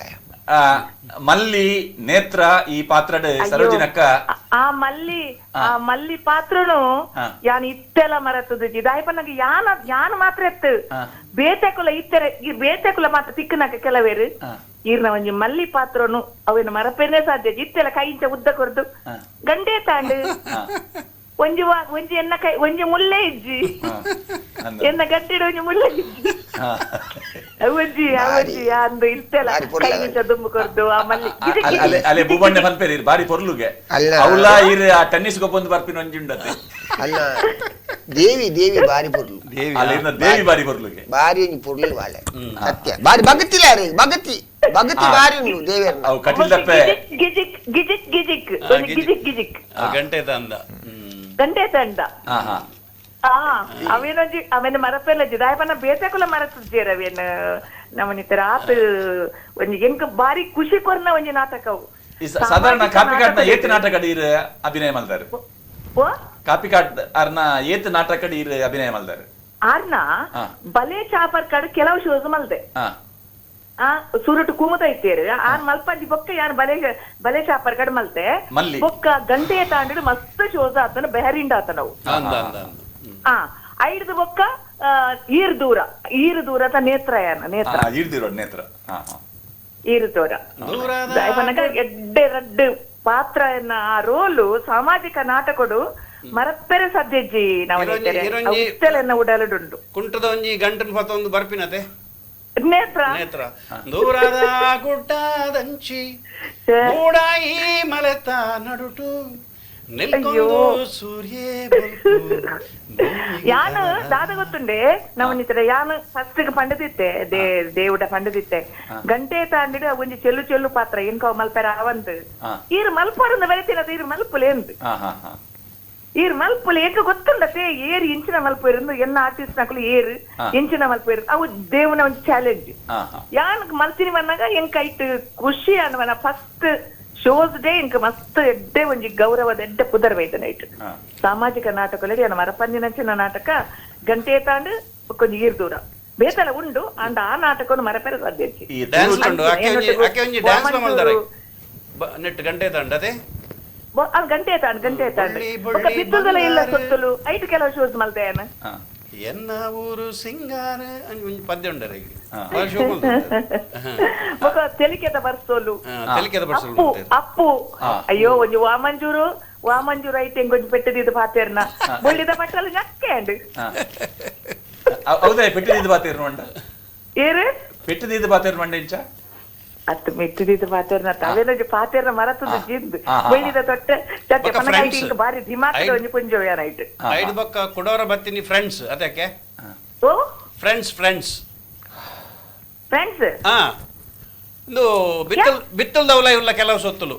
Speaker 1: ಮಲ್ಲಿ ನೇತ್ರ ಈ ಪಾತ್ರ ಸರೋಜಿನಕ್ಕ
Speaker 7: ಆ ಮಲ್ಲಿ ಆ ಮಲ್ಲಿ ಪಾತ್ರನು ಯಾನ್ ಇತ್ತೆಲ್ಲ ಮರತದ ದಾಯಪ ನಂಗೆ ಯಾನ ಯಾನ್ ಮಾತ್ರ ಎತ್ತು ಬೇತೆಕುಲ ಇತ್ತೆರೆ ಈ ಬೇತೆಕುಲ ಮಾತ್ರ ತಿಕ್ಕನಕ ಕೆಲವೇರು ಈರ್ನ ಒಂಜಿ ಮಲ್ಲಿ ಪಾತ್ರನು ಅವೇನು ಮರಪೇನೆ ಸಾಧ್ಯ ಇತ್ತೆಲ್ಲ ಕೈಂಚ ಉದ್ದ ಕೊರ್ದು ಗಂಡೆ ತಾಂಡು ಒಂಜಿ ಒಂಜಿ ಎನ್ನ ಕೈ ಒಂಜಿ ಮುಲ್ಲೆ ಇಜ್ಜಿ ಎನ್ನ ಗಂಟೆಡ್ ಒಂಜಿ ಮುಲ್ಲೆ ಇಜ್ಜಿ ಒಂಜಿ ಒಂಜಿ ಅಂದು ಇತ್ತೆಲ್ಲ ಕೈಂಚ ದುಂಬು ಕೊರ್ದು ಆ ಮಲ್ಲಿ
Speaker 1: ಅಲ್ಲೇ ಭೂಬಣ್ಣೆ ಪನ್ಪೇರಿ ಬಾರಿ ಪೊರ್ಲುಗೆ ಅವಳ ಇರ್ ಆ ಟೆನ್ನಿಸ್ ಗೊಬ್ಬೊಂದು ಬರ್ಪಿನ ಒಂಜಿ ಉಂಡತೆ
Speaker 3: ಅಲ್ಲ ದೇವಿ ದೇವಿ ಬಾರಿ ಪೊರ್ಲು
Speaker 1: ಅಲ್ಲಿಂದ ದೇವಿ ಬಾರಿ ಪೊರ್ಲುಗೆ
Speaker 3: ಬಾರಿ ಒಂಜಿ ಪೊರ್ಲು ಬಾಳೆ ಸತ್ಯ ಬಾರಿ ಭಗತಿಲ್ಲ ರೀ ಭಗತಿ ಭಗತಿ ಬಾರಿ ಉಂಡು ದೇವಿಯರ್ನ
Speaker 1: ಅವು ಕಟಿಲ್ದಪ್ಪೆ
Speaker 7: ಗಿಜಿಕ್ ಗಿಜಿಕ್ ಗಿಜಿಕ್ ಗಿಜಿಕ್ ಗಿಜಿಕ್
Speaker 2: ಗಂಟೆ ತಂದ
Speaker 7: ಗಂಟೆ ತಂಡ ಅವೇನೊಂಜಿ ಅವೇನ ಮರಪೆಲ್ಲ ದಾಯಪನ ಬೇತೆಕುಲ ಮರತುಜ್ಜೇರ್ ಅವೇನ ನಮನಿತರ ಆತ ಒಂಜಿ ಎಂಕ್ ಬಾರಿ ಖುಷಿ ಕೊರ್ನ ಒಂಜಿ ನಾಟಕವು.
Speaker 1: ಸಾಧಾರಣ ಕಾಪಿಕಾಡ್ನ ಏತ್ ನಾಟಕ ಇರ್ ಅಭಿನಯ ಮಲ್ದಾರೆ? ಕಾಪಿಕಾಡ್ ಅರ್ನ ಏತ್ ನಾಟಕ ಇರ್ ಅಭಿನಯ ಮಲ್ದಾರೆ?
Speaker 7: ಆರ್ನ ಬಲೆ ಚಾಪರ್ ಕಡೆ ಕೆಲವು ಶೋಸ್ ಮಲ್ದೆ. ಆ ಸುರುಟು ಕುಮುದ ಇತ್ತೇರು ಆನ್ ಮಲ್ಪಂಜಿ ಬೊಕ್ಕ ಯಾನ್ ಬಲೆ ಬಲೆ ಚಾಪರ್ ಕಡೆ ಮಲ್ತೆ ಬೊಕ್ಕ ಗಂಟೆಯ ತಾಂಡು ಮಸ್ತ್ ಶೋಸ್ ಆತನ ಬೆಹರಿಂಡ ಆತ ನಾವು. ಆ ಐಡ್ದು ಬೊಕ್ಕ ಈರ್ ದೂರ ಈರು ದೂರ ನೇತ್ರ ಯಾನ ನೇತ್ರ
Speaker 1: ನೇತ್ರ
Speaker 7: ಈರು ದೂರ ಎಡ್ಡೆ ರಡ್ಡು ಪಾತ್ರ ಆ ರೋಲು ಸಾಮಾಜಿಕ ನಾಟಕಡು ಮರಪ್ಪೆರೆ ಸದ್ಯಜ್ಜಿ ನಾವು ಉಡಲುಂಡು
Speaker 2: ಕುಂಟದ ಒಂಜಿ ಗಂಟನ್ ಪತ್ತೊಂದು ಬರ್ಪಿನತೆ
Speaker 7: ನೇತ್ರ
Speaker 2: ನೇತ್ರ ದೂರದ ಗುಡ್ಡದಂಚಿ ಮೂಡಾಯಿ ಮಲೆತ ನಡುಟು ನಿಲ್ಕೊಂಡು ಸೂರ್ಯ
Speaker 7: ಯಾನು ದಾದ ಗೊತ್ತುಂಡೆ ನವನಿತರ ಯಾನು ಫಸ್ಟ್ ಪಂಡದಿತ್ತೆ ದೇವುಡ ಪಂಡದಿತ್ತೆ ಗಂಟೆ ತಾಂಡಿಡು ಒಂಜಿ ಚೆಲ್ಲು ಚೆಲ್ಲು ಪಾತ್ರ ಎಂಕವ್ ಮಲ್ಪೆರ ಅವಂತು ಈರು ಮಲ್ಪರಂದು ಬರಿತಿನ ಈರು ಮಲ್ಪುಲೆ ಎಂತು ಈರ್ ಮಲ್ಪುಲೆ ಎಂಕ ಗೊತ್ತುಂಡತೆ ಏರು ಇಂಚಿನ ಮಲ್ಪು ಎನ್ನ ಆರ್ಟಿಸ್ಟ್ ನಕಲು ಏರು ಇಂಚಿನ ಮಲ್ಪು ಅವು ದೇವನ ಒಂಜಿ ಚಾಲೆಂಜ್ ಯಾನ್ ಮಲ್ತಿನಿ ಬಂದಾಗ ಎಂಕ ಐಟ್ ಖುಷಿ ಅನ್ವನ first shows day ಇಂಕ ಮಸ್ತ್ ಎಡ್ಡೆ ಒಂಜಿ ಗೌರವದ ಎಡ್ಡೆ ಪುದರ್ ಬೈದ ನೈಟ್ ಸಾಮಾಜಿಕ ನಾಟಕ ಮರಪಂಜಿನಂಚಿನ ನಾಟಕ ಗಂಟೆ ತಾಂಡು ಕೊಂಚ ಈರ್ ದೂರ ಬೇತಲ ಉಂಡು ಅಂಡ ಆ ನಾಟಕವನ್ನು ಮರಪೆರ ಸಾಧ್ಯ
Speaker 2: ಗಂಟೆ ತಾಂಡ
Speaker 7: ಗಂಟೆ ತಾಂಡು ಗಂಟೆ ತಾಂಡು ಬಿತ್ತುದಲ ಇಲ್ಲ ಸೊತ್ತಲು ಐಟ್ ಕೆಲವು ಶೋಸ್ ಮಲ್ತೇನ
Speaker 2: ಎನ್ನ ಊರು ಸಿಂಗಾರ ಪದ್ಯ ಉಂಡರೆ
Speaker 7: ತೆಲಿಕೆದ ಬರ್ಸೋಲು
Speaker 2: ತೆಲಿಕೆದ ಬರ್ಸೋಲು
Speaker 7: ಅಪ್ಪು ಅಯ್ಯೋ ಒಂಜಿ ವಾಮಂಜೂರು ವಾಮಂಜೂರು ಐಟ್ ಎಂಗೊಂಜಿ ಪೆಟ್ಟದಿದ್ದು ಪಾತೇರ್ನ ಬೊಳ್ಳಿದ ಬಟ್ಟಲು ನಕ್ಕೆ ಅಂಡ್
Speaker 1: ಹೌದಾ ಪೆಟ್ಟದಿದ್ದು ಪಾತೇರ್ನ ಮಂಡ
Speaker 7: ಏರು
Speaker 1: ಪೆಟ್ಟದಿದ್ದು ಪಾತೇರ್ನ ಮಂಡ ಇಂಚ
Speaker 7: ಅತ್ತು ಮೆಟ್ಟಿದಿದ್ದು ಪಾತೇರ್ನ ತವೇನ ಪಾತೇರ್ನ ಮರತದ ಜಿಂದು ಬೊಳ್ಳಿದ ತೊಟ್ಟೆ ಚಟ್ಟೆ ಪನಗ ಬಾರಿ ಧಿಮಾಕದ ಒಂಜಿ ಪುಂಜೋ ಯಾನೈಟ್
Speaker 2: ಐದು ಬಕ್ಕ ಕೊಡೋರ ಬತ್ತಿನಿ ಫ್ರೆಂಡ್ಸ್ ಅದಕ್ಕೆ
Speaker 7: ಓ
Speaker 2: friends friends
Speaker 7: friends
Speaker 2: ಹಾ ಇಂದು ಬಿತ್ತಲ್ ಬಿತ್ತಲ್ ದೌಲ ಇವ್ಲ ಕೆಲವು ಸೊತ್ತುಲು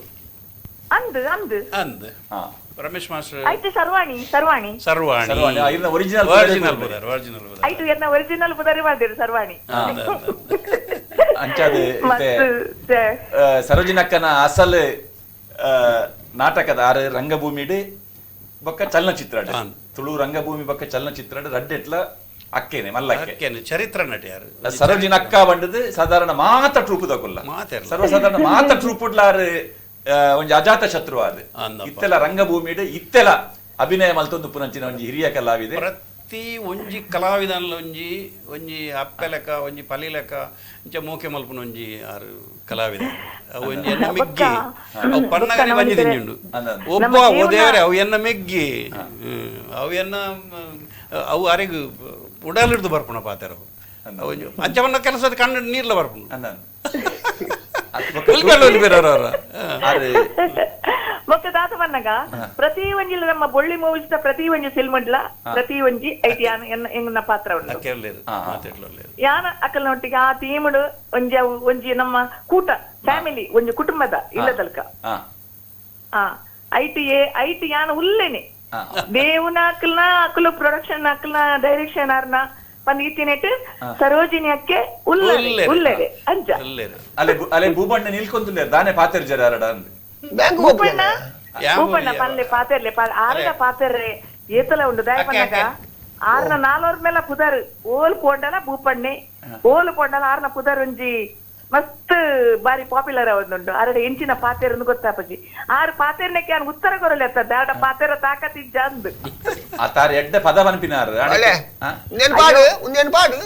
Speaker 7: ಅಂದು ಅಂದು
Speaker 2: ಅಂದು ರಮೇಶ್ ಮಾಸ್ಟರ್
Speaker 7: ಆಯ್ತು ಸರ್ವಾಣಿ ಸರ್ವಾಣಿ
Speaker 2: ಸರ್ವಾಣಿ
Speaker 1: ಸರ್ವಾಣಿ ಇರ್ನ ಒರಿಜಿನಲ್
Speaker 2: ಒರಿಜಿನಲ್ ಬುದಾರ್ ಒರಿಜಿನಲ್ ಬುದಾರ್
Speaker 7: ಆಯ್ತು ಎನ್ನ ಒರಿಜಿನಲ್ ಬುದಾರಿ ಮಾಡ್ದಿರು ಸರ್ವಾಣಿ
Speaker 1: ಅಂಚಾದ ಸರೋಜಿನಕ್ಕನ ಅಸಲ್ ನಾಟಕದ ಆರು ರಂಗಭೂಮಿಡು ಬೊಕ್ಕ ಚಲನಚಿತ್ರ ತುಳು ರಂಗಭೂಮಿ ಬೊಕ್ಕ ಚಲನಚಿತ್ರ ರಡ್ಡೆಟ್ಲ ಅಕ್ಕೇನೆ ಮಲ್ಲಕ್ಕೆ
Speaker 2: ಚರಿತ್ರ ನಟಿ ಯಾರು
Speaker 1: ಸರೋಜಿನಕ್ಕ ಬಂಡದು ಸಾಧಾರಣ ಮಾತ ಟ್ರೂಪ್ ದಕುಲ್ಲ ಸರ್ವಸಾಧಾರಣ ಮಾತ ಟ್ರೂಪುಡ್ಲಾರು ಒಂಜಿ ಅಜಾತ ಶತ್ರು ಅದು ಇತ್ತೆಲ್ಲ ರಂಗಭೂಮಿಡು ಇತ್ತೆಲ್ಲ ಅಭಿನಯ ಮಲ್ತೊಂದು ಪುನಂಚಿನ ಒಂಜಿ ಹಿರಿಯ ಕಲಾವಿದೆ
Speaker 2: ಪ್ರತಿ ಒಂಜಿ ಕಲಾವಿದನ್ಲ ಒಂಜಿ ಒಂಜಿ ಅಪ್ಪೆಲೆಕ ಒಂಜಿ ಪಲಿಲೆಕ ಇಂಚ ಮೋಕೆ ಮಲ್ಪುನ ಒಂಜಿ ಆರು ಕಲಾವಿದ ಒಂಜಿ ಎನ್ನ ಮೆಗ್ಗಿ ಅವು ಪನ್ನಗನೆ ಬಂಜಿ ತಿಂಜುಂಡು ಒಬ್ಬ ಓ ದೇವರೇ ಅವು ಎನ್ನ ಮೆಗ್ಗಿ ಅವು ಎನ್ನ ಅವು ಅರೆಗ್ ಉಡಲಿಡ್ದು ಬರ್ಪುಣ ಪಾತೆರ ಅವು ಅಂಚ ಬನ್ನ ಕೆಲಸದ ಕಣ್ಣು ನೀರ್ಲ ಬರ್ಪುಂಡು
Speaker 7: ಬೊಕ್ಕ ದಾತ ಬನ್ನಗ ಪ್ರತಿ ಒಂಜಿ ನಮ್ಮ ಬೊಳ್ಳಿ ಮೂವೀಸ್ ಪ್ರತಿ ಒಂಜಿ ಸಿಲ್ಮಂಡ್ಲ ಪ್ರತಿ ಒಂಜಿ ಐಟ್ ಯಾನ ಎನ್ನ ಪಾತ್ರ ಉಂಟು ಯಾನ ಅಕ್ಕಲ್ನೊಟ್ಟಿಗೆ ಆ ಟೀಮ್ಡು ಒಂಜಿ ಒಂಜಿ ನಮ್ಮ ಕೂಟ ಫ್ಯಾಮಿಲಿ ಒಂಜಿ ಕುಟುಂಬದ ಇಲ್ಲದಲ್ಕ ಐಟ್ ಐಟ್ ಯಾನ ಉಲ್ಲೇನೆ ದೇವನ ಅಕ್ಕಲ್ನ ಅಕ್ಕಲು ಪ್ರೊಡಕ್ಷನ್ ಅಕ್ಕಲ್ನ ಡೈರೆಕ್ಷನ್ ಆರ್ನ ಪಂದ್ ಸರೋಜಿನಿ ಅಕ್ಕೆ ಉಲ್ಲೇರೆ ಉಲ್ಲೇರೆ ಅಂಚ
Speaker 1: ಅಲೆ ಭೂಬಣ್ಣ ನಿಲ್ಕೊಂದುಲ್ಲೇರು ದಾನೆ ಪಾತೆರ್ ಜರ ಅರಡ ಅಂದ್
Speaker 7: ಭೂಪಣ್ಣ ಭೂಪಣ್ಣ ಪಲ್ಲೆ ಪಾತೆರ್ಲೆ ಆರಡ ಪಾತೆರ್ರೆ ಏತಲ ಉಂಡು ದಯಪಣ್ಣಗ ಆರ್ನ ನಾಲೋರ್ ಮೇಲ ಪುದರ್ ಓಲ್ ಪೋಂಡಲ ಭೂಪಣ್ಣೆ ಓಲ್ ಪೋಂಡಲ ಆರ್ನ ಪುದರ್ ಒಂಜಿ ಮಸ್ತ್ ಬಾರಿ ಪಾಪ್ಯುಲರ್ ಅವೊಂದುಂಡು ಆರಡ ಎಂಚಿನ ಪಾತೆರ್ ಗೊತ್ತಾಪಜಿ ಆರು ಪಾತೆರ್ನಕ್ಕೆ ಯಾನ್ ಉತ್ತರ ಕೊರಲೆ ಅತ್ತ ಆಡ ಪಾತೆರ ತಾಕತ್ ಇಜ್ಜ ಅಂದ್
Speaker 1: ಆ ತಾರ ಎಡ್ಡೆ ಪದ ಪನ್ಪಿನಾರ್
Speaker 3: ಪಾಡು ಉಂದೇನ್ ಪಾಡು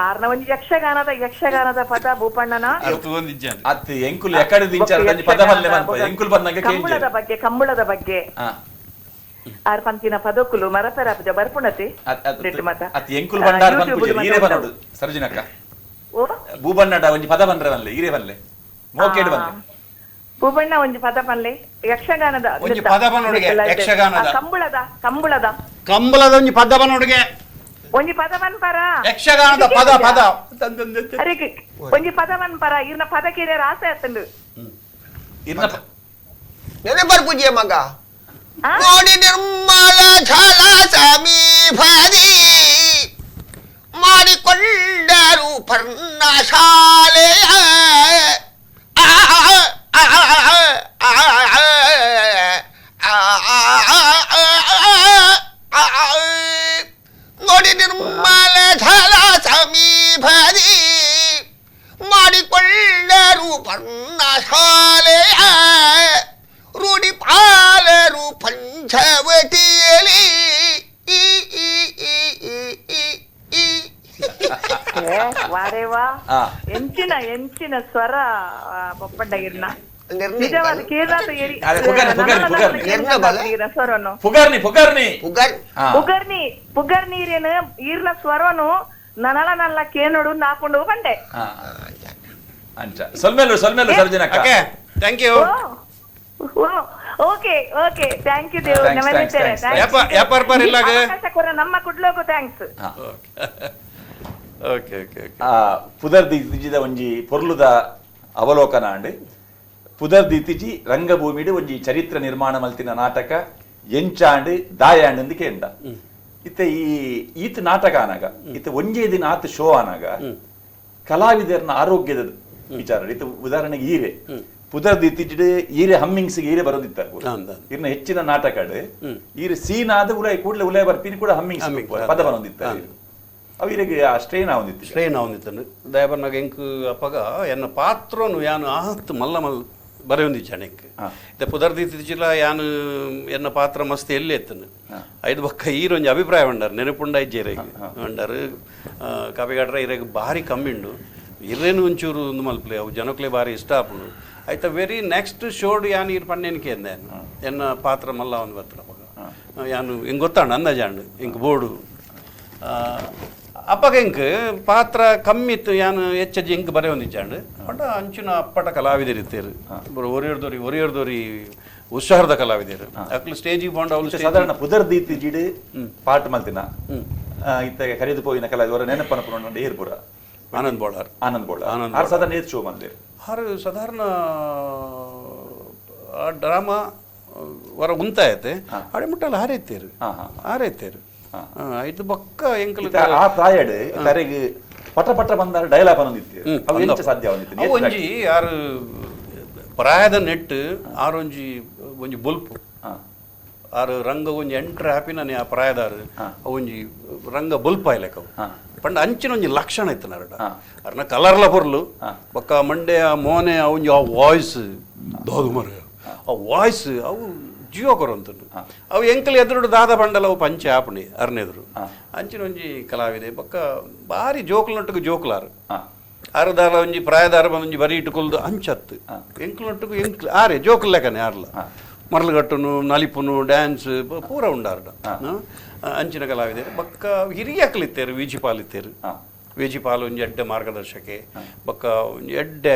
Speaker 7: ಆರ್ನ ಒಂಜಿ ಯಕ್ಷಗಾನದ ಯಕ್ಷಗಾನದ ಪದ ಭೂಪಣ್ಣನ
Speaker 1: ಅತ್ ಎಂಕುಲ್ ಎಕಡೆ ದಿಂಚಾರ ಪದ ಪಲ್ಲೆ ಮನ್ಪ ಎಂಕುಲ್ ಬಂದಂಗೆ
Speaker 7: ಕಂಬಳದ ಬಗ್ಗೆ ಕಂಬಳದ ಬಗ್ಗೆ ಆರ್ ಪಂತಿನ ಪದಕ್ಕುಲು ಮರಪೆರ ಬರ್ಪುಣತೆ
Speaker 1: ಅತ್ ಎಂಕುಲ್ ಬಂಡಾರ ಪನ್ಪುಜೆ ಈರೇ ಬನ್ನೋಡು ಸರೋಜಿನಕ್ಕ ಭೂಬಣ್ಣಡ ಒಂಜಿ ಪದ ಬಂದ್ರೆ ಬನ್ಲೆ ಈರೇ ಬನ್ಲೆ ಮೋಕೇಡ್ ಬನ್ಲೆ
Speaker 7: ಭೂಬಣ್ಣ ಒಂಜಿ ಪದ ಪನ್ಲೆ ಯಕ್ಷಗಾನದ
Speaker 2: ಒಂಜಿ ಪದ ಬನ್ನೋಡುಗೆ ಯಕ್ಷಗಾನದ
Speaker 7: ಕಂಬಳದ ಕಂಬಳದ
Speaker 2: ಕಂಬಳದ ಒಂಜಿ ಪದ ಬನ್ನೋಡುಗೆ
Speaker 7: ಒಂಜಿ ಪದ ಪನ್ಪರ
Speaker 2: ಯಕ್ಷಗಾನದ ಪದ ಪದ
Speaker 7: ಅರೆ ಒಂಜಿ ಪದ ಪನ್ಪರ ಇರ್ನ ಪದ ಕೇರಿಯರ್ ಆಸೆ ಆತಂಡು
Speaker 1: ಇರ್ನ
Speaker 3: ನೆನೆ ಬರ್ಪುಜಿಯ ಮಗ ನೋಡಿ ನಿರ್ಮಲ ಛಲ ಸಮೀಪದಿ ಮಾಡಿಕೊಂಡರು ಪರ್ಣಶಾಲೆಯ ನೋಡಿ ನಿರ್ಮಲ ಛಲ ಸಮೀಪದಿ ಮಾಡಿಕೊಂಡರು ಪರ್ಣಶಾಲೆಯ ರೂಢಿ ಪಾಲರು ಪಂಚವಟಿಯಲಿ
Speaker 7: ವಾರೇವಾ ಎಂಚಿನ ಎಂಚಿನ ಸ್ವರ ಪಪ್ಪಂಡ ಇರ್ನ ನಿಜವಾದ ಕೇರಳ
Speaker 1: ಪುಗರ್ನಿ ಪುಗರ್ನಿ
Speaker 7: ಪುಗರ್ನಿ ಪುಗರ್ನೀರೇನು ಈರ್ನ ಸ್ವರನು ನನಲ ನಲ್ಲ ಕೇನೋಡು ನಾಪುಂಡು ಬಂಡೆ
Speaker 1: ಅಂಚ ಸೊಲ್ಮೇಲು ಸೊಲ್ಮೇಲು ಸರ್ಜನಕ್ಕ. Thank you.
Speaker 7: Okay okay thank you Dev. ನಮ್ಮ ಕುಡ್ಲೋಗು thanks.
Speaker 2: Okay okay.
Speaker 1: ಪುದರ್ ದಿತಿಜಿದ ಒಂಜಿ ಪೊರ್ಲುದ ಅವಲೋಕನ ಅಂಡ್ ಪುದರ್ ದಿತಿಜಿ ರಂಗಭೂಮಿಡು ಒಂಜಿ ಚರಿತ್ರ ನಿರ್ಮಾಣ ಮಲ್ತಿನ ನಾಟಕ ಎಂಚಾಂಡ್ ದಾಯಾಂಡ್ ಅಂದ್ ಕೇಂಡ. ಇತ್ತೆ ಈ ಈತ ನಾಟಕ ಆನಾಗ ಇತ್ತೆ ಒಂಜೇ ದಿನ ಆತ ಶೋ ಆನಾಗ ಕಲಾವಿದರನ್ನ ಆರೋಗ್ಯದ ವಿಚಾರ. ಇತ್ತೆ ಉದಾಹರಣೆಗೆ ಈರೆ ಪುದರ್ ದಿತ್ತಿಜಿಡ್ ಈರೆ ಹಮ್ಮಿಂಗ್ಸ್ ಈರೆ ಬರೋದಿತ್ತ ಇರ್ನ ಹೆಚ್ಚಿನ ನಾಟಕ ಈರೆ ಸೀನ್ ಆದ ಉಲೈ ಕೂಡಲೇ ಉಲೈ ಬರ್ಪಿನಿ ಕೂಡ ಹಮ್ಮಿಂಗ್ಸ್ ಪದ ಬರೋದಿತ್ತ ಅವು ಈರೆಗೆ ಆ ಸ್ಟ್ರೈನ್ ಆವೊಂದಿತ್ತು.
Speaker 2: ಸ್ಟ್ರೈನ್ ಆವೊಂದಿತ್ತು ದಯಬರ್ನಾಗ ಎಂಕ್ ಅಪ್ಪಗ ಎನ್ನ ಪಾತ್ರನು ಯಾನು ಆಹತ್ ಮಲ್ಲ ಮಲ್ಲ ಬರೆಯೊಂದಿಜ್ಜಾಣ ಎಂಕ್. ಇತ್ತೆ ಪುದರ್ ದಿತ್ತಿಜಿಲ ಯಾನು ಎನ್ನ ಪಾತ್ರ ಮಸ್ತ್ ಎಲ್ಲಿ ಎತ್ತನು ಐದು ಬಕ್ಕ ಈರೊಂಜಿ ಅಭಿಪ್ರಾಯ ಉಂಡಾರು ನೆನಪುಂಡ ಇಜ್ಜೇರೆ ಉಂಡಾರು ಕಾಪಿಗಾಡ್ರ ಇರೆಗ್ ಭಾರಿ ಕಮ್ಮಿ ಉಂಡು ಇರೇನು ಒಂಚೂರು ಒಂದು ಮಲ್ಪಲೆ ಅವು ಜನಕ್ಲೆ ಭಾರಿ ಇಷ್ಟ ಆಪುಂಡು. ಆಯ್ತ ವೆರಿ ನೆಕ್ಸ್ಟ್ ಶೋಡ್ ಯಾನು ಇರ್ ಪಣ್ಣೆನಿಕೆ ಅಂದೆ ಎನ್ನ ಪಾತ್ರ ಮಲ್ಲ ಒಂದು ಬರ್ತಾರ ಅಪ್ಪಗ ಯಾನು ಹಿಂಗೆ ಗೊತ್ತಾಂಡು ಅಂದಾಜಾಂಡು ಹಿಂಗೆ ಬೋರ್ಡು ಅಪ್ಪಗ ಇಂಕ್ ಪಾತ್ರ ಕಮ್ಮಿ ಇತ್ತು ಯಾನು ಹೆಚ್ಚಜ್ಜಿ ಇಂಕ್ ಬರೆ ಒಂದಿಜ್ಜಾಂಡು ಪಂಡ ಅಂಚಿನ ಅಪ್ಪಟ ಕಲಾವಿದರಿತ್ತೇರು ಒರಿಯರ್ದೋರಿ ಒರಿಯರ್ದೋರಿ ಹುಷಾರದ ಕಲಾವಿದರು ಅಕ್ಲು ಸ್ಟೇಜಿಗೆ ಬೋಂಡ ಅವಳು
Speaker 1: ಸಾಧಾರಣ ಪುದರ್ ದೀತಿ ಪಾಠ ಮಲ್ತಿನ ಇತ್ತ ಕರೆದು ಪೋಯಿನ ಕಲಾವಿದರ ನೆನಪನ ಪುರ ಏರ್ಪುರ
Speaker 2: ಆನಂದ್ ಬೋಳಾರ್.
Speaker 1: ಆನಂದ್ ಬೋಳಾರ್ ಆನಂದ್ ಸಾಧಾರಣ ಏತ್ ಶೋ ಬಂದಿರು
Speaker 2: ಆರು ಸಾಧಾರಣ ಆ ಡ್ರಾಮಾ ವರ ಉಂತಾಯತೆ ಅಡೆ ಮುಟ್ಟಲ್ಲ ಹಾರೈತೇರು ಹಾರೈತೇರು ಇದು ಬೊಕ್ಕ ಎಂಕಲ್
Speaker 1: ಆ ಪ್ರಾಯಡ್ ತರೆಗ್ ಪಟ ಪಟ ಬಂದಾರ ಡೈಲಾಗ್ ಬಂದಿತ್ತು ಅವು ಎಂಚ ಸಾಧ್ಯ ಬಂದಿತ್ತು.
Speaker 2: ಅವು ಒಂಜಿ ಆರು ಪ್ರಾಯದ ನೆಟ್ಟು ಆರೊಂಜಿ ಒಂಜಿ ಬೊಲ್ಪು ಆರು ರಂಗ ಒಂಜಿ ಎಂಟ್ರ್ ಹ್ಯಾಪಿ ನಾನು ಆ ಪ್ರಾಯದಾರು ಒಂಜಿ ರಂಗ ಬೊಲ್ಪು ಆಯ್ಲೆಕ್ಕ ಅವು ಪಂಡ ಅಂಚಿನ ಒಂಜಿ ಲಕ್ಷಣ ಇತ್ತು ನರಡ ಅರ್ನ ಕಲರ್ಲ ಪೊರ್ಲು ಬೊಕ್ಕ ಮಂಡೆ ಆ ಮೋನೆ ಆ ಒಂಜಿ ಆ ವಾಯ್ಸ್ ದಾದು ಮರ ಆ ವಾಯ್ಸ್ ಅವು ಜಿಯೋ ಕೊರಂತುಂಡು ಅವು ಎಂಕಲ್ ಎದುರುಡು ದಾದ ಬಂಡಲ ಅವು ಪಂಚೆ ಆಪುಣಿ ಅರ್ನೆದುರು ಅಂಚಿನ ಒಂಜಿ ಕಲಾವಿದೆ ಬೊಕ್ಕ ಭಾರಿ ಜೋಕುಲನೊಟ್ಟಿಗೆ ಜೋಕುಲಾರು ಆರುದಾರ ಒಂಜಿ ಪ್ರಾಯದಾರ ಒಂಜಿ ಬರಿ ಇಟ್ಟುಕೊಲ್ದು ಅಂಚತ್ತು ಎಂಕುಲೊಟ್ಟಿಗೆ ಎಂಕ್ಲು ಆರೆ ಜೋಕುಲ್ ಲೆಕ್ಕನೆ ಆರ್ಲ ಮರಳುಗಟ್ಟುನು ನಲಿಪುನು ಡ್ಯಾನ್ಸ್ ಪೂರ ಉಂಡಾರ್ಡ ಅಂಚಿನ ಕಲಾವಿದೆ ಬೊಕ್ಕ ಹಿರಿಯಾಕಲಿತ್ತೇರು ವಿಜಿಪಾಲಿತ್ತೇರು ವೇಜಿಪಾಲ್ ಒಂಜಿ ಎಡ್ಡೆ ಮಾರ್ಗದರ್ಶಕೆ ಬೊಕ್ಕ ಒಂಜಿ ಎಡ್ಡೆ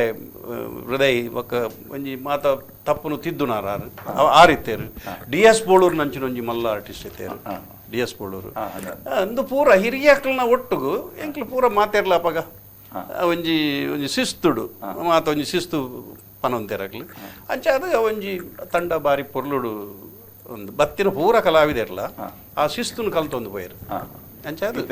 Speaker 2: ಹೃದಯ ಬೊಕ್ಕ ಒಂಜಿ ಮಾತ ತಪ್ಪುನು ತಿದ್ದುನಾರ ಆರಿತ್ತೇರು. ಡಿ ಎಸ್ ಬೋಳೂರು ನಂಚಿನ ಒಂಜಿ ಮಲ್ಲ ಆರ್ಟಿಸ್ಟ್ ಇತ್ತೇರು ಡಿ ಎಸ್ ಬೋಳೂರು ಅಂದು ಪೂರ ಹಿರಿಯಾಕ್ಲನ ಒಟ್ಟುಗು ಎಂಕ್ಲು ಪೂರ ಮಾತೇರ್ಲ ಅಪಗ ಒಂಜಿ ಒಂಜಿ ಶಿಸ್ತುಡು ಮಾತ ಒಂಜಿ ಶಿಸ್ತು ಪನೊಂತೇರಕ್ಲು ಅಂಚ ಅದು ಒಂಜಿ ತಂಡ ಬಾರಿ ಪೊರ್ಲುಡು ಒಂದು ಬತ್ತಿನ ಪೂರ ಕಲಾವಿದೆರ್ಲ ಆ ಶಿಸ್ತುನು ಕಲ್ತೊಂದು ಪೋಯರು.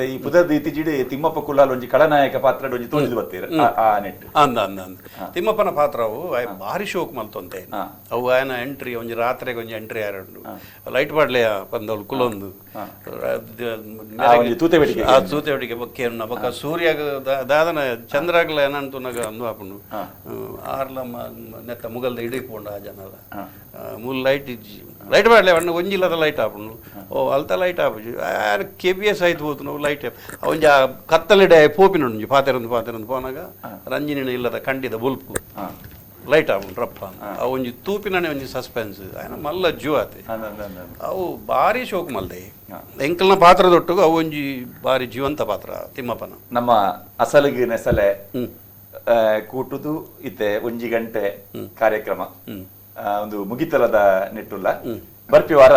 Speaker 1: ಈ ಪುದರ್ ಇತ್ತೀಚಿಡೆ ತಿಮ್ಮಪ್ಪ ಕುಲ್ಲಾಲ್ ಒಂಜಿ ಖಳನಾಯಕ ಪಾತ್ರ ಒಂಜಿ ತೋಜಿದ್ ಬತ್ತೀರ ಆ ನೆಟ್
Speaker 2: ಅಂದ ಅಂದ ಅಂದ ತಿಮ್ಮಪ್ಪನ ಪಾತ್ರವು ಭಾರಿ ಶೋಕ್ ಮಲ್ತೊಂತೆ ಅವು ಆಯನ ಎಂಟ್ರಿ ಒಂಜಿ ರಾತ್ರಿಗೆ ಒಂಜಿ ಎಂಟ್ರಿ ಆರುಂಡು ಲೈಟ್ ಪಾಡ್ಲೆ ಬಂದವಳು ಕುಲೊಂದು
Speaker 1: ತೂತೆ ಬೇಡಿಕೆ
Speaker 2: ಆ ತೂತೆ ಬೇಡಿಕೆ ಬೊಕ್ಕೆ ಬೊಕ್ಕ ಸೂರ್ಯಾಗ ದಾದನ ಚಂದ್ರಾಗ್ಲ ಏನಂತುನಾಗ ಅಂದು ಆಪುಂಡು ಆರ್ಲ ನೆತ್ತ ಮುಗಲ್ದ ಇಡೀ ಪೋಂಡ ಆ ಜನಲ ಮೂಲ ಲೈಟ್ ಇಜ್ಜಿ ಲೈಟ್ ಪಾಡ್ಲೆ ಅಣ್ಣ ಒಂಜಿಲ್ಲದ ಲೈಟ್ ಆಪುಂಡು ಓ ಅಲ್ತ ಲೈಟ್ ಆಪುಜಿ K P S ಆಯ್ತು ಹೋತು ನಾವು ಲೈಟ್ ಒಂಜಿ ಆ ಕತ್ತಲಿಡೆ ಪೋಪಿನ ಒಂಜಿ ಪಾತೆರೊಂದು ಪಾತೆರೊಂದು ಪೋನಾಗ ರಂಜಿನ ಇಲ್ಲದ ಕಂಡಿದ ಬುಲ್ಪು ಲೈಟ್ ಆಪುಂಡು ರಪ್ಪ ಅವು ಒಂಜಿ ತೂಪಿನೇ ಒಂಜಿ ಸಸ್ಪೆನ್ಸ್ ಆಯ್ನ ಮಲ್ಲ ಜೂ ಆತೆ ಅವು ಭಾರಿ ಶೋಕ್ ಮಲ್ದೆ ಎಂಕಲ್ನ ಪಾತ್ರದೊಟ್ಟಿಗೆ ಅವು ಒಂಜಿ ಭಾರಿ ಜೀವಂತ ಪಾತ್ರ ತಿಮ್ಮಪ್ಪನ.
Speaker 1: ನಮ್ಮ ಅಸಲಿಗೆ ನೆಸಲೆ ಕೂಟುದು ಇತ್ತೆ ಒಂಜಿ ಗಂಟೆ ಕಾರ್ಯಕ್ರಮ ಒಂದು ಮುಗಿತಲದ ನೆಟ್ಟುಲ್ಲ ಬರ್ಪಿ ವಾರ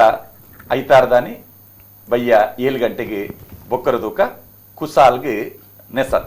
Speaker 1: ಐತಾರದಾನಿ ಬಯ್ಯ 7 ಗಂಟೆಗೆ ಬೊಕ್ಕರ ದೂಕ ಕುಸಾಲ್ಗೆ ನೆಸಲ್.